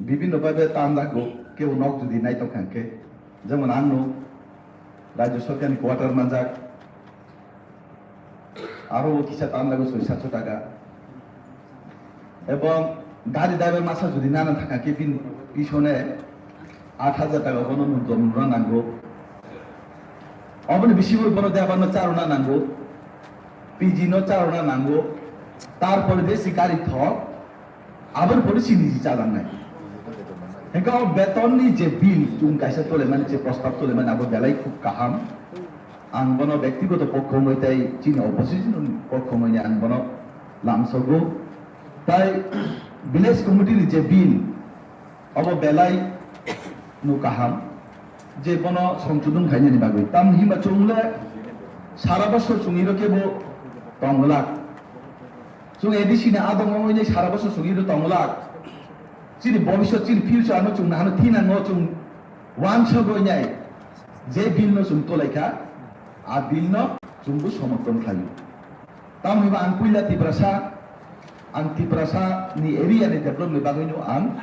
bibinno bhabe tan jago, kebo nok jodi nai tong kha khe, jemon ang no Rajya Sarkar ni quarter manjak, aro bo kisa tan jago soi satso taka. Ebong gari driver masa jodi nana thangkha khe bini pisone aat hajar taka bono mudom rwna nango. Oboni bisingo bono driver no charwna nango, P G no charwna nango, tarpore je si gari thok, aboni pore si niji chajaknai. Hingke o beton ni je bill chwng kaisa tole mani, je prostab tole mani, abo belai khub kaham. Ang bono bektigoto pokho wngwi tei chini opposition pokho wngwi ang bono lamsogo. Tai village committee ni je bill, obo belai no kaham je bono songchodon khainani bagwi. Tamni himba chwng le sara bosor chwng iro khe bo tong glak. Chwng A D C ni adongo wngwi sara bosor chwng iro tong glak. Chini bobiswt, chini future ano chwng nahano thinango chwng wansugwi nai. Je bill no chwng tolai kha, a bill no chwngbo somorthon khlaio. Tamo hwnba ang puila Tiprasa, ang Tiprasa ni area ni development ni bagwi no ang,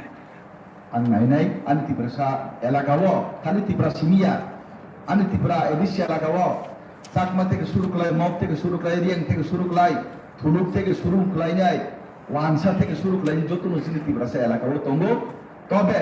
ang nainai, ani Tiprasa elaka o, khali Tipra simi ya, ani Tipra A D C elaka o, Chakma theke suru khlai, Mok theke suru khlai, Riang theke suru khlai, Thuluk theke suru khlainai, Wansa theke suru khlainai, joto no chini Tiprasa elaka o tongo. Tobe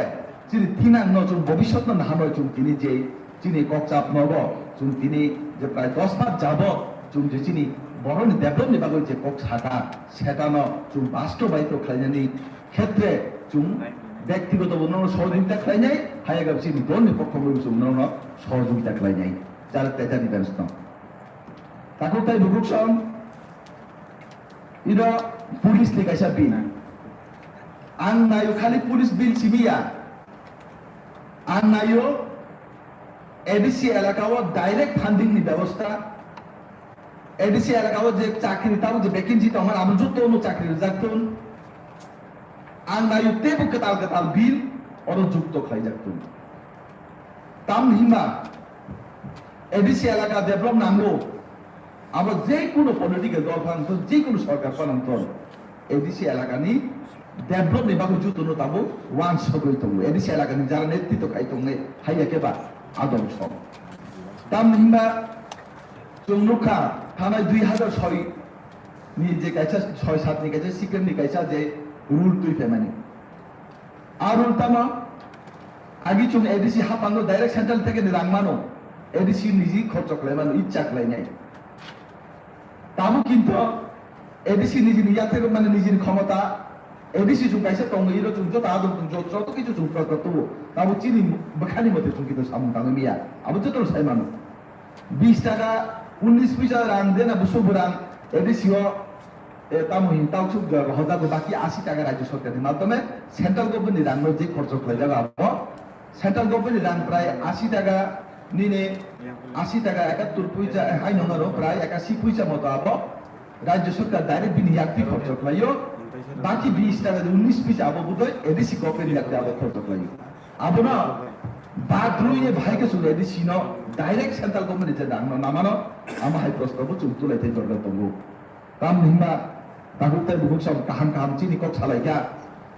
chini thinang no chwng bobiswt no naharnai chwng tini je chini kokchap nogo chwng tini je prai dos mas jabot chwng je chini borok ni develop ni bagwi je kok saka seta no chwng basto bai to khlainani khetre chwng bektigoto bo nono sohojogita khlainai, hayagap chini dol ni pokho bai chwng nono sohojogita khlainai. Jara teta ni dance no. Takhuk tai bukhuk song, ino police ni kaisa bill. Ang nayo khali police bill simi ya. Ang nayo A D C elaka o direct funding ni bebosta. A D C elaka o je chakri tamo je vacancy tongmani abo joto no chakri rijak thun. Ang nayo teibo kwtal kwtal bill oro jukto khlaijak thun. Tamni hwnba A D C elaka develop nango, abo je kono political dol phano thon, je kono sorkar phano thon, A D C elakani develop ni bagwi jotono tabuk wansugwi tongo. A D C elaka ni jara netritw khai tongnai hai ya khe ba adong sok. Tamni hinba chwng nukha thanai dui hazar soi ni je kaisa soi sat ni kaisa sikhem ni kaisa je rule twi phaimani. A rule tamo agi chwng A D C haphango direct central theke ni rang mano, A D C niji khorcho khlai mano, icha khlai nai. Tamo kinto A D C nijini yathek mane nijini khomota, A D C chwng kaisa tongo, iro chwng joto adong chwng joto, joto kichu chwng proto tubu. Tamo chini bwkhani mote chwng kinto samung tangwi miya. Abo joto sai mano. Bis taka, unnis puisa rang dena busu burang A D C o, e, tamo hin tau chuk jaga hojago baki asi taka rajya sarkar ni madhyome central government ni rang no je khorcho khlai jaga abo. Central government ni rang prai asi taka nini asi taka ekattur puisa, eh, hai nong aro prai ekasi puisa moto abo rajya sarkar direct bini yakti khorcho khlaio. Baki bis taka, unnis puisa abo budoi A D C government ni yakti abo khorcho khlaio. Abono badrui ye bahai ke sulu A D C no direct central government ni je rang no namano amo hai prosto bo chwng tulai thai jorga tongo. Tam hinba tabuk tai bubuk sam kaham kaham chini kok salai kha.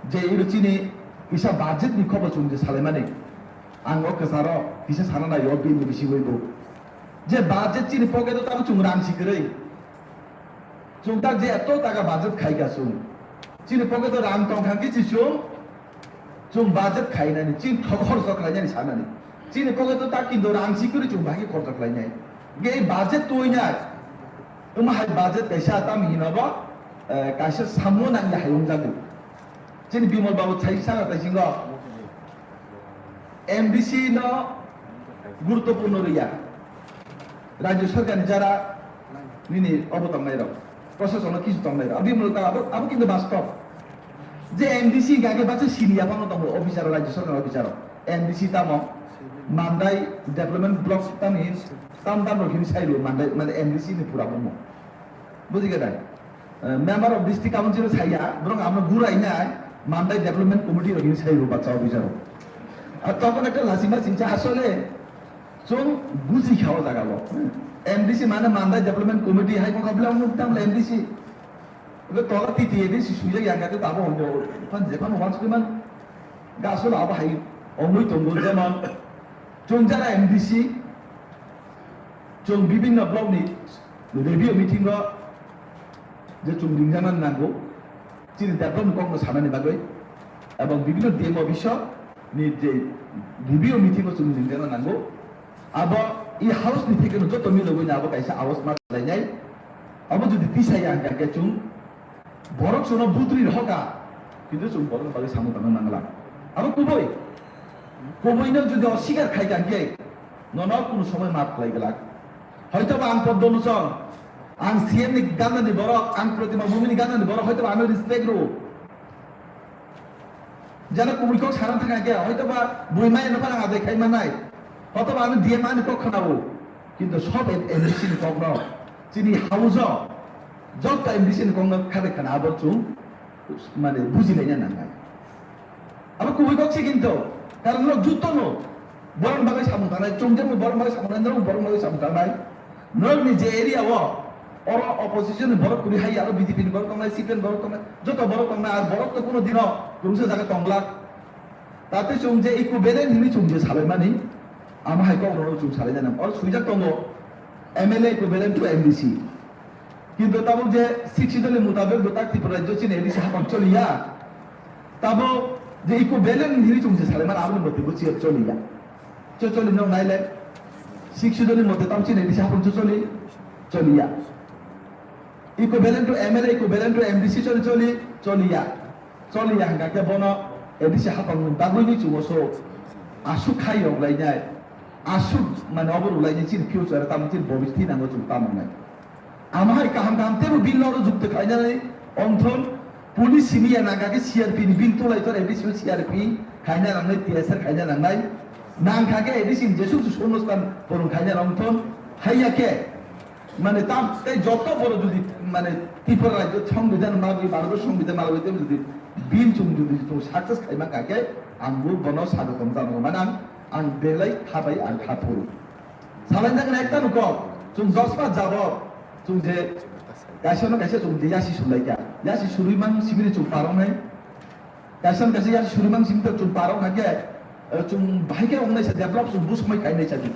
Je iro chini kisa budget ni khobor chwng je salai mani. Ang o kwcharo kisa sana nai o bill ni bisi wi bo. Je budget chini pocket o tabuk chwng rang si kwrwi. Chwng tak je eto taka budget khai kha chwng. Chini pocket o rang tong kha khe si chwng. Chwng budget khainani, chini thok khorcho khlainani sanani. Chini pocket o ta kinto rang si kwrwi chwng bahai khorcho khlainai. Ge budget tuinai. Omo hai budget kaisa tam hino bo, eh, kaisa samung nang ya hayung jago. Chini Bimal babu sai sana tai singo. M D C no guruttopurno riya. Rajya sarkar ni jara nini obo tongnai rok. Prosason no kisu tongnai rok. Abo molo ta abo, abo kinto bastob. Je M D C hingka khe bacha sini ya phano tongo officer, rajya sarkar officer. M D C tamo Mandai development block tamo hin tam tam rok hin sai ro Mandai, mane M D C ni pura bumo. Buji khe dai? Eh, member of district council saya, borok amno gurai nai Mandai development committee rok hin sai ro bacha officer rok. Ar tokon ekta lasima singcha asole chwng buji kha o jaga bo. M D C mane Mandai development committee hai kok habla muk tam M D C. Oke tola T T A D si sujak yang kata tabo hondo pan jepan wans kuman gasul abo hai ongoi tongo jemon chwng jara M D C chwng bibinno block ni review meeting o je chwng ringjana nango chini development kok no sanani bagwi ebong bibinno D M office o ni je review meeting o chwng ringjana nango. Abo i house ni theke no joto milogwi na abo kaisa awas ma lainai. Abo jodi tisa ya hingka khe chwng borok chwngno butri rohoka, kintu chwng borok bagwi samung tangna nangla. Abo kubui, kubui no jodi oswikar khai kha hingke nono kunu somoi maaf khlai glak. Hoito ba ang Poddo Luchong, ang C M ni gana ni borok, ang Protima Bhumi ni gana ni borok, hoito ba ano respect rw. Jana kubui kok sana thang khe, hoito ba bui mai no phana adai khai manai. Hoito ba ani D M ani kok khana o. Kintu sob M D C ni kok no. Chini house o. Jot M D C ni kok no khade khana abo chung. Mane buji lai na nangai. Abo kubui kok si kintu. Karon no jutto no. Borok bagwi samung tangnai, chwng jemon borok bagwi samung tangnai, norok borok bagwi samung tangnai. Norok ni je area o, oro opposition ni borok kwrwi hai, aro B J P ni borok tongnai, C P M borok tongnai, joto borok tongnai, ar borok to kuno dino kwrwngsa jaga tongla. Tate chwng je equivalent hini chwng je salai mani, ama hai kok rok chwng salai jana. Oro swijak tongo, M L A equivalent to M D C. Kintu tabuk je sixth schedule ni mutabek bo tak Tripura rajyo chini A D C hapang choliya. Tabuk je equivalent hini chwng je salai mani, aboni motwe bo chiyar choliya. Cho choli no naile. Sixth schedule ni mote tam chini A D C hapang cho choli, choliya. Equivalent to M L A, equivalent to M D C choli choli, choliya. Choliya hingka khe bono A D C hapang ni bagwi ni chungo so aswk khai rok lainai, aswk mane obo rok lainai chini future tamo chini bobis thinango chwng tamo nai. Amo hai kaham kaham tebo bill no rw jukte khlainani ongthon police simi ya nangkha khe C R P ni bill tulai thon A D C C R P khaina nangnai T S R khaina nangnai nangkha khe A D C ni jesuk jesuk onusthan porong khaina ongthon haiya khe mane tam tei joto borok jodi mane Tripura rajyo songbidhan manwi Bharat songbidhan manwi tei jodi bill chung jodi chung success khaima kha khe ang bo bono sagotom janao mane ang ang belai khabai ang kha phuru. Salainjakna ekta no kok, chwng dos mas jabot, chwng je kaisa no kaisa chwng je yasi sulaikha. Yasi surui mang sibini chwng paroknai. Kaisa kaisa yasi suri mang simi to chwng parok hake, eh, chwng bahai khe wngnai sa develop chwng bu somoi khainai sa di.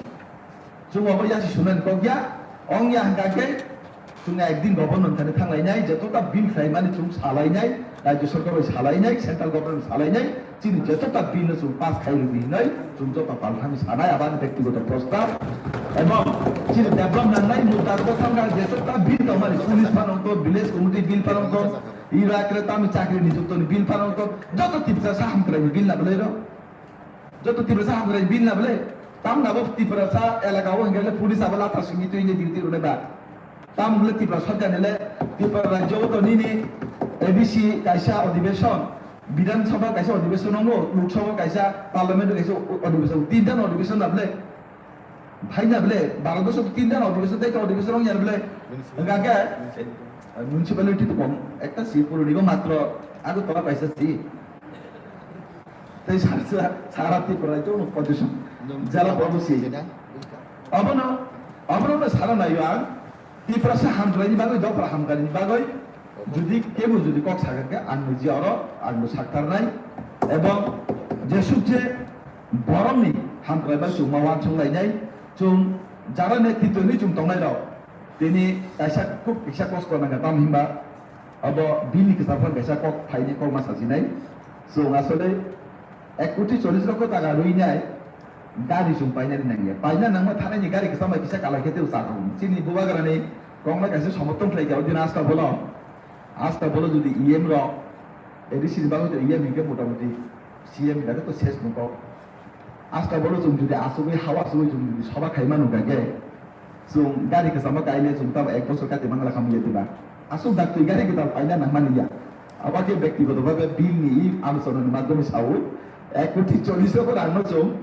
Chwng obo yasi sunani kok ya, ong ya hwnkha khe chwng ekdin governor thani thanglainai, joto ta bill khlaimani chwng salainai, rajya sarkar bai salainai, central government salainai, chini joto ta bill no chwng pass khai rwdi hinoi chwng joto palthani sanai, abani bektigoto prostab. Ebong chini develop nangnai mudda ko thangkha, joto ta bill tongmani, police phanang to, village committee bill phanang to, ira kre tami chakri nijuktoni bill phanang to, joto Tiprasa hamkraini bill na belai rok. Joto Tiprasa hamkrai bill na bole, tam na bo Tiprasa elaka o hingke police abo latha simi twi ni duty rwna ba. Tam bole Tiprasa sorkar ni le Tripura rajyo o to nini A D C kaisa adhibeshon, Bidhan Sabha kaisa adhibeshon nango, Lok Sabha kaisa, Parliament kaisa adhibeshon, tinta adhibeshon na bole. Bhai na bole, Bharat borso tinta adhibeshon, tei adhibeshon ya bole. Hingke municipality to kom, ekta si puruni go matro, ago tora kaisa si. Tei sara, sara Tripura to no position. Jala babu si. Abono, abono no sara nayo ang. Tiprasa hamkraini bagwi, dopra hamkraini bagwi. Judi kebo judi kok sakha khe ang ni ji oro ang no saktarnai. Ebong jesuk je borokni hamkrai bai chwngma wansuk lainai. Chwng jara netrito ni chwng tongnai rok. Tini kaisa kuk kisa kosto nangkha tam himba. Abo bini kwchar phano kaisa kok phaini kok ma sajinai. Chwng asole ek koti chollish lokho taka rwinai gari chwng painani nangya. Paina nangma thanaini gari kwcham bai kisa kalai khe tei chakong. Chini bubagrani kongma kaisa somorthon khlai kha, odin asta bolo. Asta bolo jodi E M rok, A D C ni bagwi to E M hinkhe motamoti C M hinkhe to ses nungkok. Asta bolo chwng jodi asugwi hawa asugwi chwng jodi soba khai manu kha khe, chwng gari kwchama kaile chwng tamo ek bosor kati mangla khamya diba. Aswk dak twi gari kwtal paina nangmani ya. Abo khe bektigoto bhabe bill ni alochona ni madhyome sawi ek koti chollish rok rang no chwng,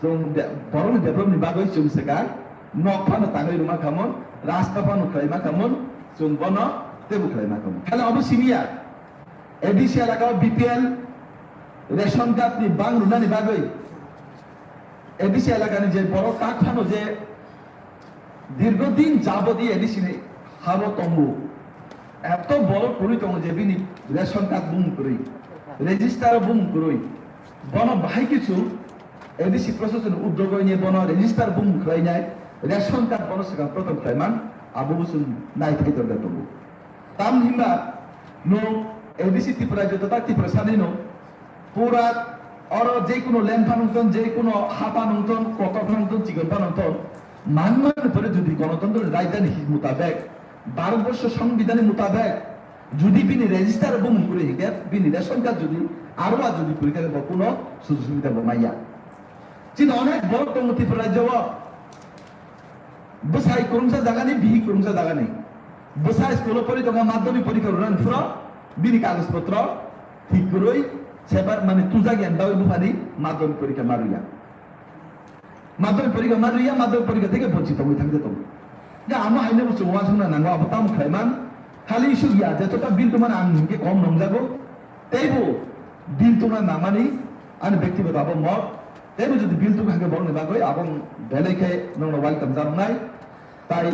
chwng de-, borok ni develop ni bagwi chwng swkang nok phano tangwi rwma khamon, rasta phano khlaima khamon, chwng bono teibo khlaima khamon. Khali abo simi ya. A D C elaka o B P L ration card ni bang rwnani bagwi A D C elaka ni je borok tak phano je dirgho din jabodi A D C ni haro tongo, eto borok kwrwi tongo je bini ration card bumung kwrwi, register bumung kwrwi, bono bahai kichu A D C process ni uddog oi bono register bumung khwlainai, ration card bono swkang prothom khlaiman, abo bo chwng naithai tongo. Tam hinba nwng A D C Tripura joto ta Tripura sanwi no pura oro je kuno lengpha nungton, je kuno hapa nungton, kotor nungton, chikon pa nungton, manman pore jodi Ganatantro ni rajdhani hi mutabek, Bharat Borsho Songbidhan ni mutabek, jodi bini register bumung kwrwi hinkhe, bini ration card jodi arwa jodi kwrwi khe bo kuno sujog subida bo maya. Chini onek borok tongo Tripura rajyo o. Bwsai kwrwngsa jagani, bihik kwrwngsa jagani. Bwsa school o pori tongkha, madhyamik porikha rwnani phuru bini kagoj potro thik kwrwi, sebar mani tujak ya, dawi buphani madhyamik porikha ma rwya. Madhyamik porikha ma rwya, madhyamik porikha theke bonchi tongwi thangde tongo. Ya, amo haino bo chwng uansukna nango, abo tamo khlaiman, khali isuk ya, joto ta bill tongmani ang hinkhe kom nongjago, teibo bill tongna nangmani ani bektigoto abo mot. Teibo jodi bill tong kha khe borokni bagwi, abo belai khe nokno welcome janoknai. Tai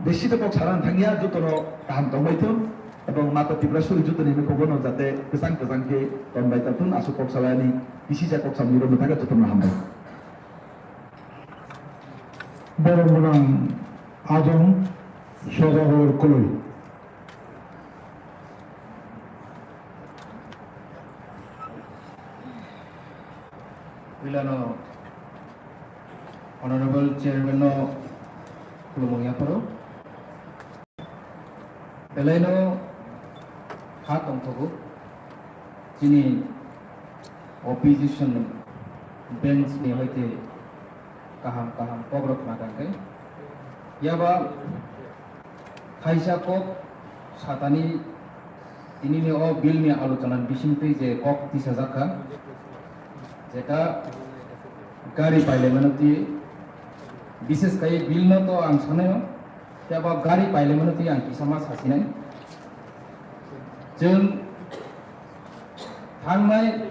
besi to kok sana thangya, jotono kaham tongbai thun. Ebong Mata Tripura suri jotoni hwnwi kokno jate kwchang kwchang khe tonbai ta thun, aswk kok salani bisi ja kok samni rok thangya, jotono hambai. Borok mwnang Ajong Sodagor Koloi. Puilano Honorable Chairman no khulumung yapharo. Belaino ha tongthogo chini opposition bench ni hoite kaham kaham kok rok khna tangkhe. Yaba khaisa kok satani tinini o bill ni alochona ni bisingtwi je kok tisajak kha, jeta gari pailaimano twi, bises khai bill no to ang sanayo, yaba gari pailaimano twi ang kisa ma sasinai. Chwng thangnai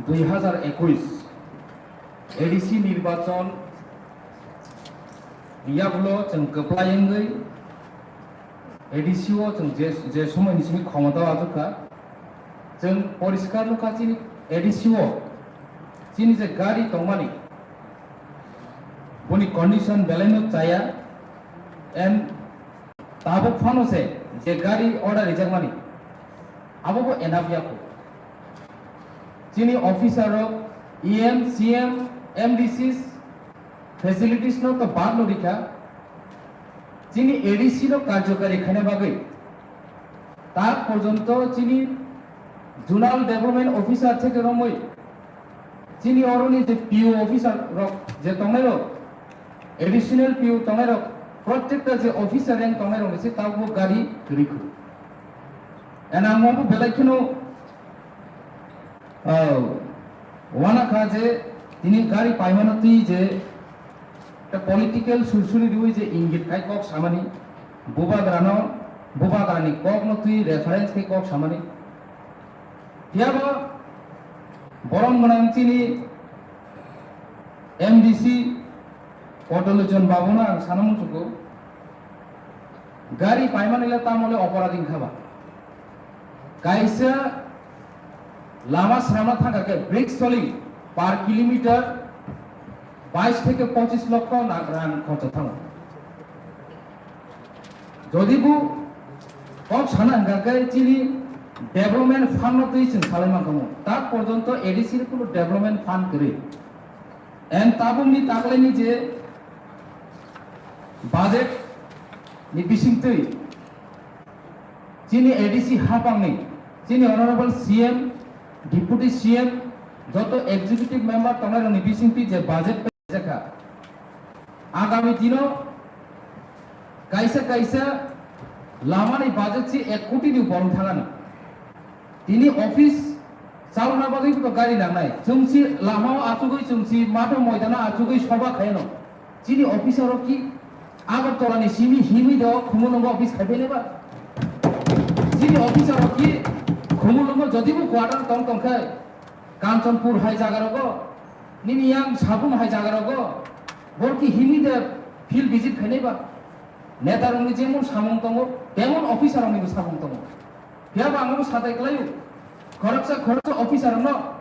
dui hazar ekush A D C nirbachon yagulo chwng kwplai wngwi A D C o chwng je, je somoini simi khomotao achukha, Chwng poriskar nukha chini A D C o chini je gari tongmani, boni condition belaino chaya, and tabuk phano se je gari order rijakmani, abo bo enough ya kho. Chini officer rok, E M, C M, M D Cs, facilities no to bad no rikha, chini A D C no karjokari khaina bagwi tak porjonto chini zonal development officer theke romwi chini oroni je P O officer rok je tongnai rok, additional P O tongnai rok, protekta je officer rank tongnai rok ni se tabuk gari kwrwi kho. And ang obo belai kheno, ah, wana kha je tini gari paimano twi je ta political sursuri riwi je ingit khai kok samani, bubagrano, bubagrani kokno twi reference khai kok samani. Phiya bo borom gwnang chini M D C Kodolochon Babuno ang sana muchungo, gari paimani le tamo le oporadh wngkha ba? Kaisa lama swnamna thangkha khe brick soling per kilometer bais theke pochis lokho na-, rang khorcha thango. Jodi bo kok sana hwnkha khe chini development fund no twi chwng salai mankha mo. Tak porjonto A D C ni kuno development fund kwrwi. And tabukni taklaini je budget ni bisingtwi chini A D C hapangni, chini Honorable C M, Deputy C M, joto executive member tongnai rokni bisingtwi je budget paijak kha, agami dino kaisa kaisa lamani budget se ek koti ni bolong thangani. Tini office chalona bagwi bo gari nangnai. Chwng si lama o achugwi, chwng si matho moidano achugwi soba khaino. Chini officer rok ki Agartala ni simi himwi do Khumulwngo office khai phai ba? Chini officer rok ki Khumulwngo jodi bo quarter tong tong khe Kanchanpur hai jaga rogo, nini yang Sabun hai jaga rogo, bor ki himwi de field visit khainai ba? Neta rokni jemon samung tongo, temon officer rokni bo samung tongo. Phiya ba ang bo satai klaio. Khoroksa khoroksa officer rokno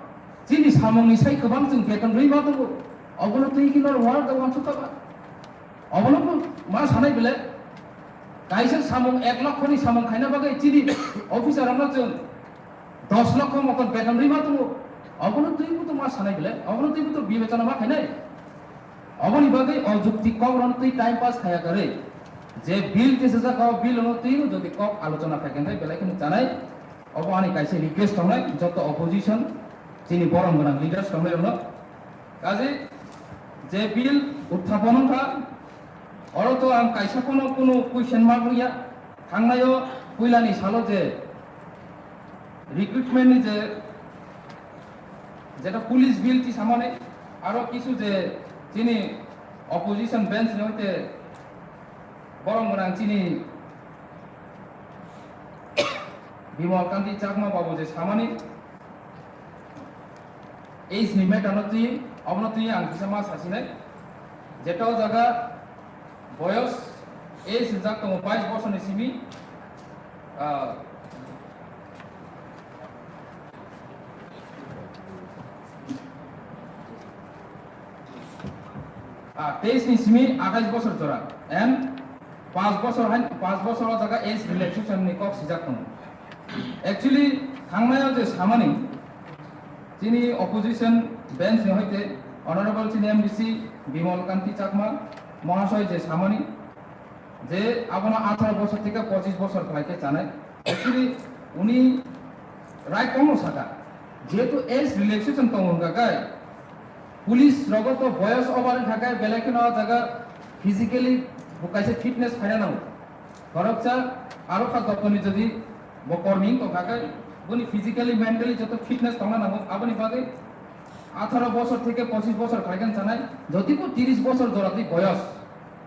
chini samungni sai kwbang chwng beton rwi ma tongo. Obono twi khe nor war da wansuk kha ba? Obono bo ma sanai bele. Kaisa samung ek lokho ni samung khaina bagwi chini officer rokno chwng dos lokho mokon beton rwi ma tongo. Obono twi bo to ma sanai bele. Obono twi bo to bibechona ma khainai. Oboni bagwi o jukti kok rok twi time pass khaya kwrwi. Je bill tisajak o bill no twi jodi kok alochona khai khe belai kheno chanai. Obo ani kaisa request tongnai joto opposition chini borom gwnang leaders tongnai rokno. Kaje je bill uthapon wngkha, oro to ang kaisa kono kunu question mark wngya. Thangnaio puilani salo je recruitment ni je jeta police bill tisamani aro kisu je chini opposition bench ni hoite borom gwnang chini Bimal Kanti Chakma babu je samani age ni matter no twi, obono twi ang kisa ma sasinai. Jeta o jaga boyos age rijak tongo bais bosor ni simi, ah, ah, teis ni simi atais bosor jora and Panch bosor hai, panch bosor o jaga age relaxation ni kok sijak tongo. Actually, thangnai o je samani, chini opposition bench ni hoite Honorable chini M D C Bimal Kanti Chakma Mahasoy je samani, je abono atharo bosor theke pochis bosor khlai khe chanai. Actually, uni right tongo saka. Jehetu age relaxation tongo hwnkha khe, police rogo to boyos over wngkha khe, belai kheno o jaga physically bo kaisa fitness phaina nango. Khoroksa aro kha jottoni jodi bo kormi wng tongkha khe, boni physically, mentally joto fitness tongna nango. Aboni bagwi atharo bosor theke pochis bosor khlai khe chanai, jodi bo tiris bosor jora twi boyos,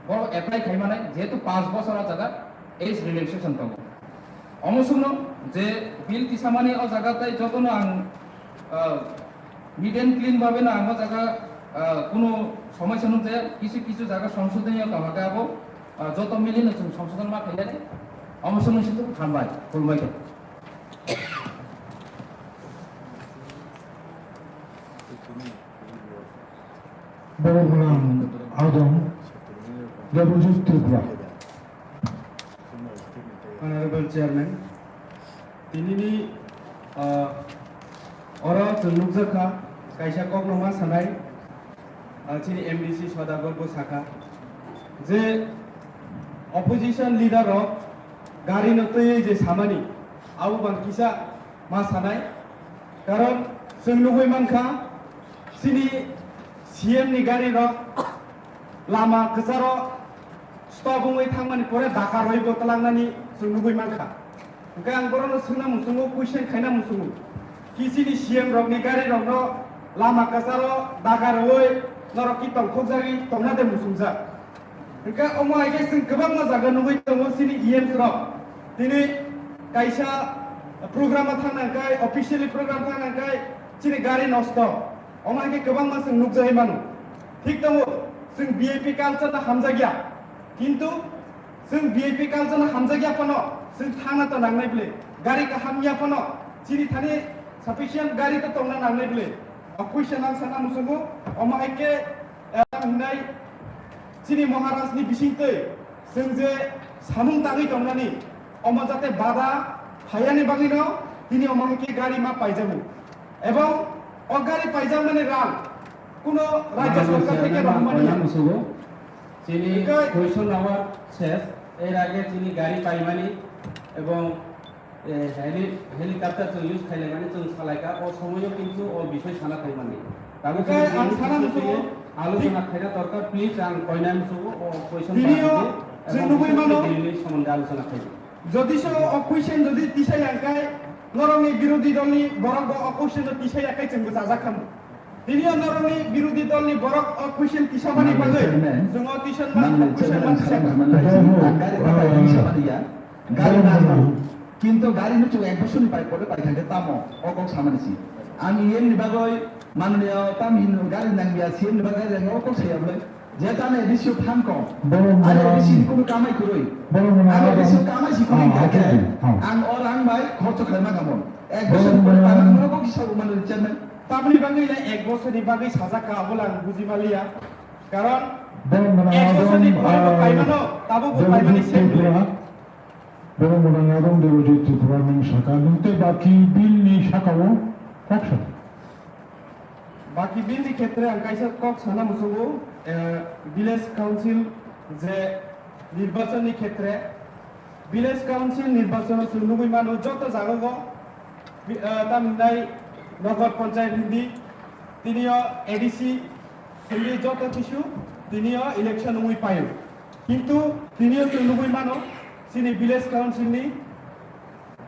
borok apply khai manai, jehetu panch bosor o jaga age relaxation tongo. Omo songno je bill tisamani o jaga tai jotono ang, ah, neat and clean babe no ang o jaga, ah, kuno somosya nukjaya, kisu kisu jaga songsodoniyo tongkha khe abo, ah, joto milino chwng songsodon ma khailai. Omo songno sitwk hambai, khulumbai khe. Borok Mwnang Adong Debojit Tripura. Honorable Chairman, tinini, ah, oro chwng nukjakha kaisa kokno ma sanai, ah, chini M D C Sodagar bo sakha je opposition leader rok gari no twiwi je samani abo bang kisa ma sanai, karon chwng nugwi mankha chini C M ni gari rok lama kwcharo stop wngwi thangmani pore daka rwibo twlangnani chwng nugwi mankha. Hwnkhe ang borokno swngna muchungo, question khaina muchungo, ki chini C M rokni gari rokno lama kwcharo daka rwi norok ki tongthokjagwi tongna de muchungjak? Hwnkhe omo hai khe chwng kwbangma jaga nugwi tongo chini E Ms rok. Tini kaisa program o thangna hwnkhe, officially program thangna hwnkhe chini gari nosto. Omo hai khe kwbangma chwng nukjagwi mano. Thik tongo, chwng V I P culture no hamjakya. Kintu chwng V I P culture no hamjakya phano chwng thangna to nangnai bwle. Gari kaham ya phano chini thani sufficient gari to tongna nangnai bwle. O question ang sana muchungo, omo hai khe, eh, hinai chini Maharaj ni bisingtwi chwng je samung tangwi tongnani, omo jate bada phayani bagwino tini omo hai khe gari ma paijago. Ebong o gari paijakmani rang kuno rajya sarkar theke rohormani ya. Musugo. Chini question hour ses, er age chini gari paimani ebong Eh, heli-, helicopter chwng use khailai mani chwng salaikha, o somoio kintu o bisoi sana phaimani. Tabuk chwng ang sana musugo, alochona khaina dorkar, please, ang koinai musugo, o question tini o chwng nugwi mano, daily somonde alochona khaidi. Jodi se o question jodi tisai ya khai, norokni birodhi dolni borok bo o question no tisai ya khai chwng bo chajak khamu. Tini o norokni birodhi dolni borok o question tisamani bagwi chwng o tisamani question mani sakha. Ang gari papai tisamani ya. Gari nango. Kintu gari no chwng ek bosorni pai pore pai thangkhe tamo o kok samani si. Ang E M ni bagwi manliya tamo hin gari nangya, C M ni bagwi gari nangya o kok saya bwle. Je tamo A D C o thangko. Ani A D C ni kunu kamai kwrwi. Ani A D C o kamai si kwrwi kha khe. Ang o rang bai khorcho khlai ma kamo. Ek bosor pore pai ma kamo kok kisa bo manliya chairman. Tamni bagwi le ek bosorni bagwi sajak kha, abo le ang buji manliya. Karon ek bosorni pore bo paimano, tabuk bo paimani se bwle. Borok Mwnang Adong Debojit Tripura nwng sakha, nwng tei baki bill ni saka o kok sa. Baki bill ni khetre ang kaisa kok sana muchungo, eh, village council je nirbachon ni khetre, village council nirbachon o chwng nugwi mano joto jaga o Bi-, ah, tamhinai Nagar Panchayat hindi, tinio A D C hindi joto kisu tinio election wngwi paio. Kintu tinio chwng nugwi mano, chini village council ni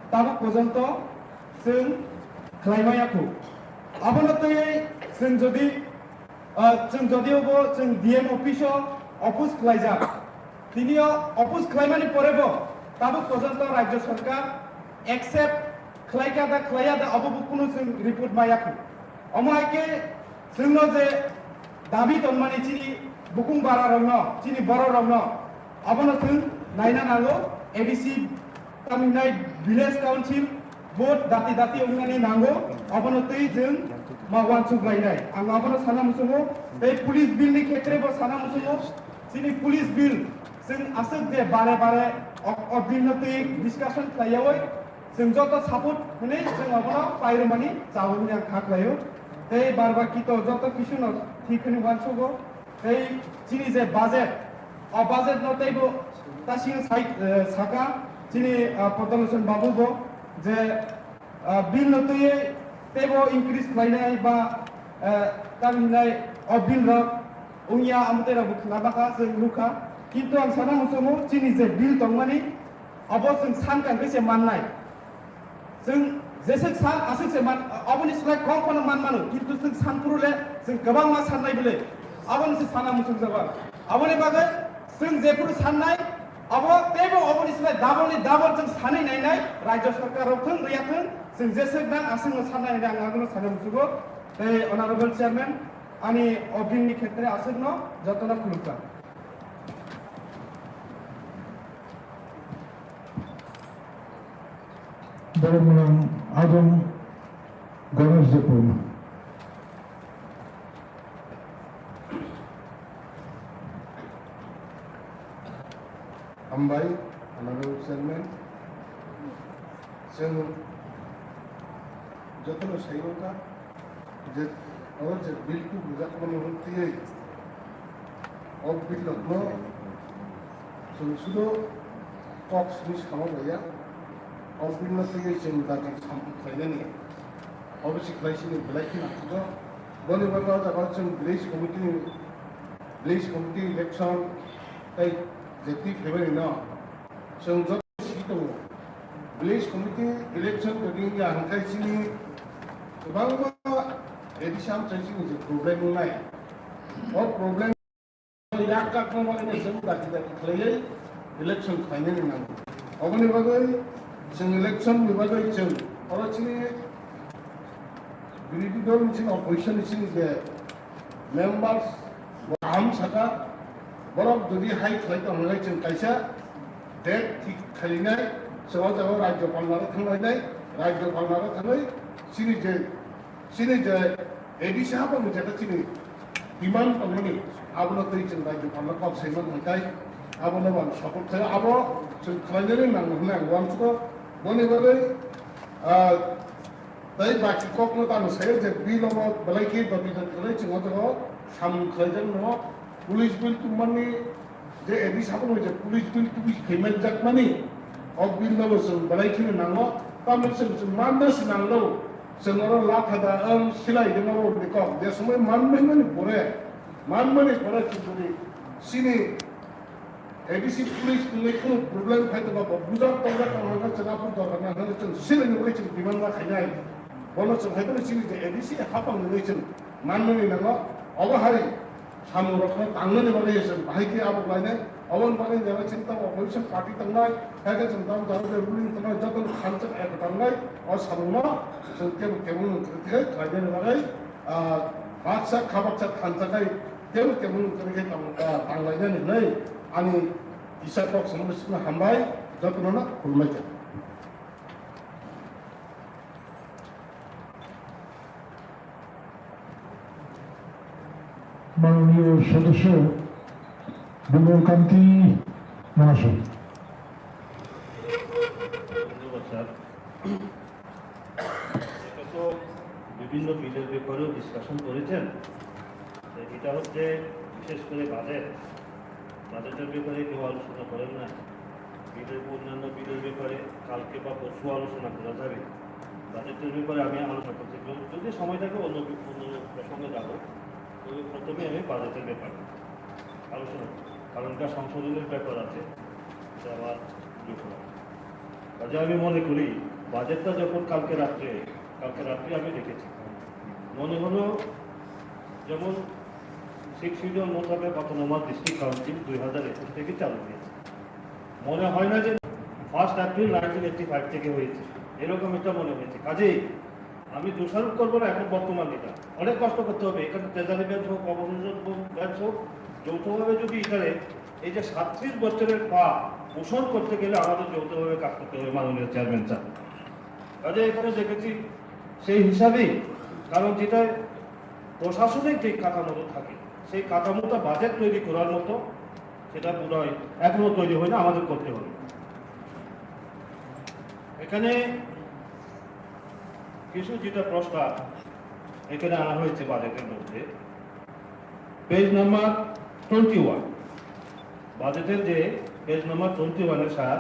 tabuk porjonto chwng khlai maya khu. Abono twiwi chwng jodi Ah, chwng jodio bo chwng D M office o oppose khlaijak. Tini o oppose khlaimani pore bo tabuk porjonto Rajya Sarkar accept khlaikha da khlaiya da obo bo kunu chwng report ma yakho. Omo hai khe chwngno je dabi tongmani chini bukung bara rokno, chini borok rokno abono chwng naina nango, A D C Tamhinai village council vote dati dati wngnani nango, abono twi chwng ma uansuk lainai. Ang abono sana muchungo, tei police bill ni khetre bo sana muchungo, chini police bill chwng aswk je bare bare o, o bill no twi discussion khlaiyawi chwng joto support hwnwi chwng abono pairwmani chao hwnwi ang kha khlaio. Tei bar bar kito joto kisu no thik hwnwi uansugo. Tei chini je budget, o budget no teibo tasing sai, eh, saka chini, ah, Padma Lochon Babu bo je, ah, bill no twiwi teibo increase khlainai ba, eh, tamhinai o bill rok wngya amo tei rok bo khna bakha chwng nukha. Kintu ang sana muchungo chini je bill tongmani obo chwng san kang khe se mannai. Chwng jeswk san, aswk se man, aboni slai kok phano man mano, kintu chwng san phuru le chwng kwbangma sannai bwle. Aboni se sana muchung jaba. Aboni bagwi chwng jephuru sannai, abo teibo aboni slai double ni double chwng sanwi nainai, Rajya Sarkar rok thung, rwya thung, chwng jeswk nang aswkno sannai hwnwi ang abono sana muchungo. Tei Honorable Chairman, ani o bill ni khetre aswkno jotono khulukha. Borok Mwnang Adong Ganesh Debbarma. Hambai, Honorable Chairman. Chwng jotono sai wngkha je oro je bill two bujakmani hwn twiwi o bill rokno chwng sudo kok simi sama baiya. O bill no twiwi chwng dati samung khlainani obo se khlai sini belai kheno nangkukgo. Boni bagwi o jaga chwng village committee, village committee election tei je twi phaimani no chwng joto si tongo. Village committee election tongwi ya hwnkhai chini kwbangma A D C amchai chini je problem wngnai. O problem yak kak no bagwi chwng dati dati khlaiwi election khlainani nango. Oboni bagwi chwng election ni bagwi chwng oro chini birodhi dol ni chini opposition ni chini je members bo kaham saka, borok jodi hai khlai tong hwnwi chwng kaisa date thik khainai, chwng o jaga rajyopal naro thanglainai, rajyopal naro thangwi chini je, chini je A D C haphangni jeta chini demand tongmani, abono twi chwng rajyopalno kok saimani hwnkhai abono bo ang support khlaio, abo chwng khlainani nango hwnwi ang uansukgo. Boni bagwi, ah, Tei baki kokno tamo sayo je bill omo belai khe doti doti khlai chwng o jaga samung khlaijak no police bill tubumani je A D C haphangni je police bill tubui khe manjakmani o bill no bo chwng belai kheno nango. Tamni chwng chwng manna se nango chwng oro latha da ang silai de no bo ni kok je somoi man mani pore man mani pore chwng chini A D C police ni kheno problem khai tongo, bo bujak tongjak tongo, hwnba chwng aphuru dorkar nang hwnwi chwng silingni bai chwng demand ma khainai. Bono chwng hai phano chini je A D C haphang ni chwng manmani nango, obo hai samung rokno tangnani bagwi chwng bahai khe abo khlainai. Oboni bagwi jeba chini tamo opposition party tongnai, hai khe chwng tamo jaro je ruling tongnai, jotono thansa ekta tongnai, o samungno chwng kebo kebo khlainani bagwi, ah, baksa kha baksa thansa khai Tei tei mung tei khe tang, ah, tanglainani hwnwi ani kisa kok samung sukna hambai, jotono no khulumlaijak. মাননীয় সদস্য বিমল কান্তি মহাশয়। ধন্যবাদ স্যার। এটা তো বিভিন্ন বিলের ব্যাপারেও ডিসকাশন করেছেন। তো এটা হচ্ছে বিশেষ করে বাজেট, বাজেটের ব্যাপারে কেউ আলোচনা করেন না। বিলের, অন্যান্য বিলের ব্যাপারে কালকে বা পরশু আলোচনা করা যাবে। বাজেটের ব্যাপারে আমি আলোচনা করতে চাই। যদি সময় থাকে অন্য বি-, অন্য প্রসঙ্গে যাবো। তবে প্রথমে আমি বাজেটের ব্যাপারে আলোচনা করব। কারণ এটা সংশোধনের ব্যাপার আছে, এটা আবার ইয়ে করা। কাজে আমি মনে করি বাজেটটা যখন কালকে রাত্রে, কালকে রাত্রে আমি দেখেছি, মনে হলো যেমন সিক্স শিডিউল মোতাবেক অটোনমাস ডিস্ট্রিক্ট কাউন্সিল দুই হাজার একুশ থেকে চালু হয়েছে। মনে হয় না যে first April nineteen eighty five থেকে হয়েছে, এরকম একটা মনে হয়েছে। কাজেই আমি দোষারোপ করবো না, এখন বর্তমান এটা অনেক কষ্ট করতে হবে। এখানে ট্রেজারি বেঞ্চ হোক, অপোজিশন বেঞ্চ হোক, যৌথভাবে যদি এখানে এই যে সাতত্রিশ বছরের পাপ মোচন করতে গেলে আমাদের যৌথভাবে কাজ করতে হবে, মাননীয় চেয়ারম্যান স্যার। কাজে এখানে দেখেছি সেই হিসাবেই, কারণ যেটা প্রশাসনিক যে কাঠামোটা থাকে, সেই কাঠামোটা বাজেট তৈরি করার মতো সেটা পুরো এখনো তৈরি হয়নি, আমাদের করতে হবে। এখানে কিছু যেটা প্রস্তাব এখানে আনা হয়েছে বাজেটের মধ্যে, পেজ নাম্বার টোয়েন্টি ওয়ান, বাজেটের যে পেজ নাম্বার টোয়েন্টি ওয়ানের স্যার,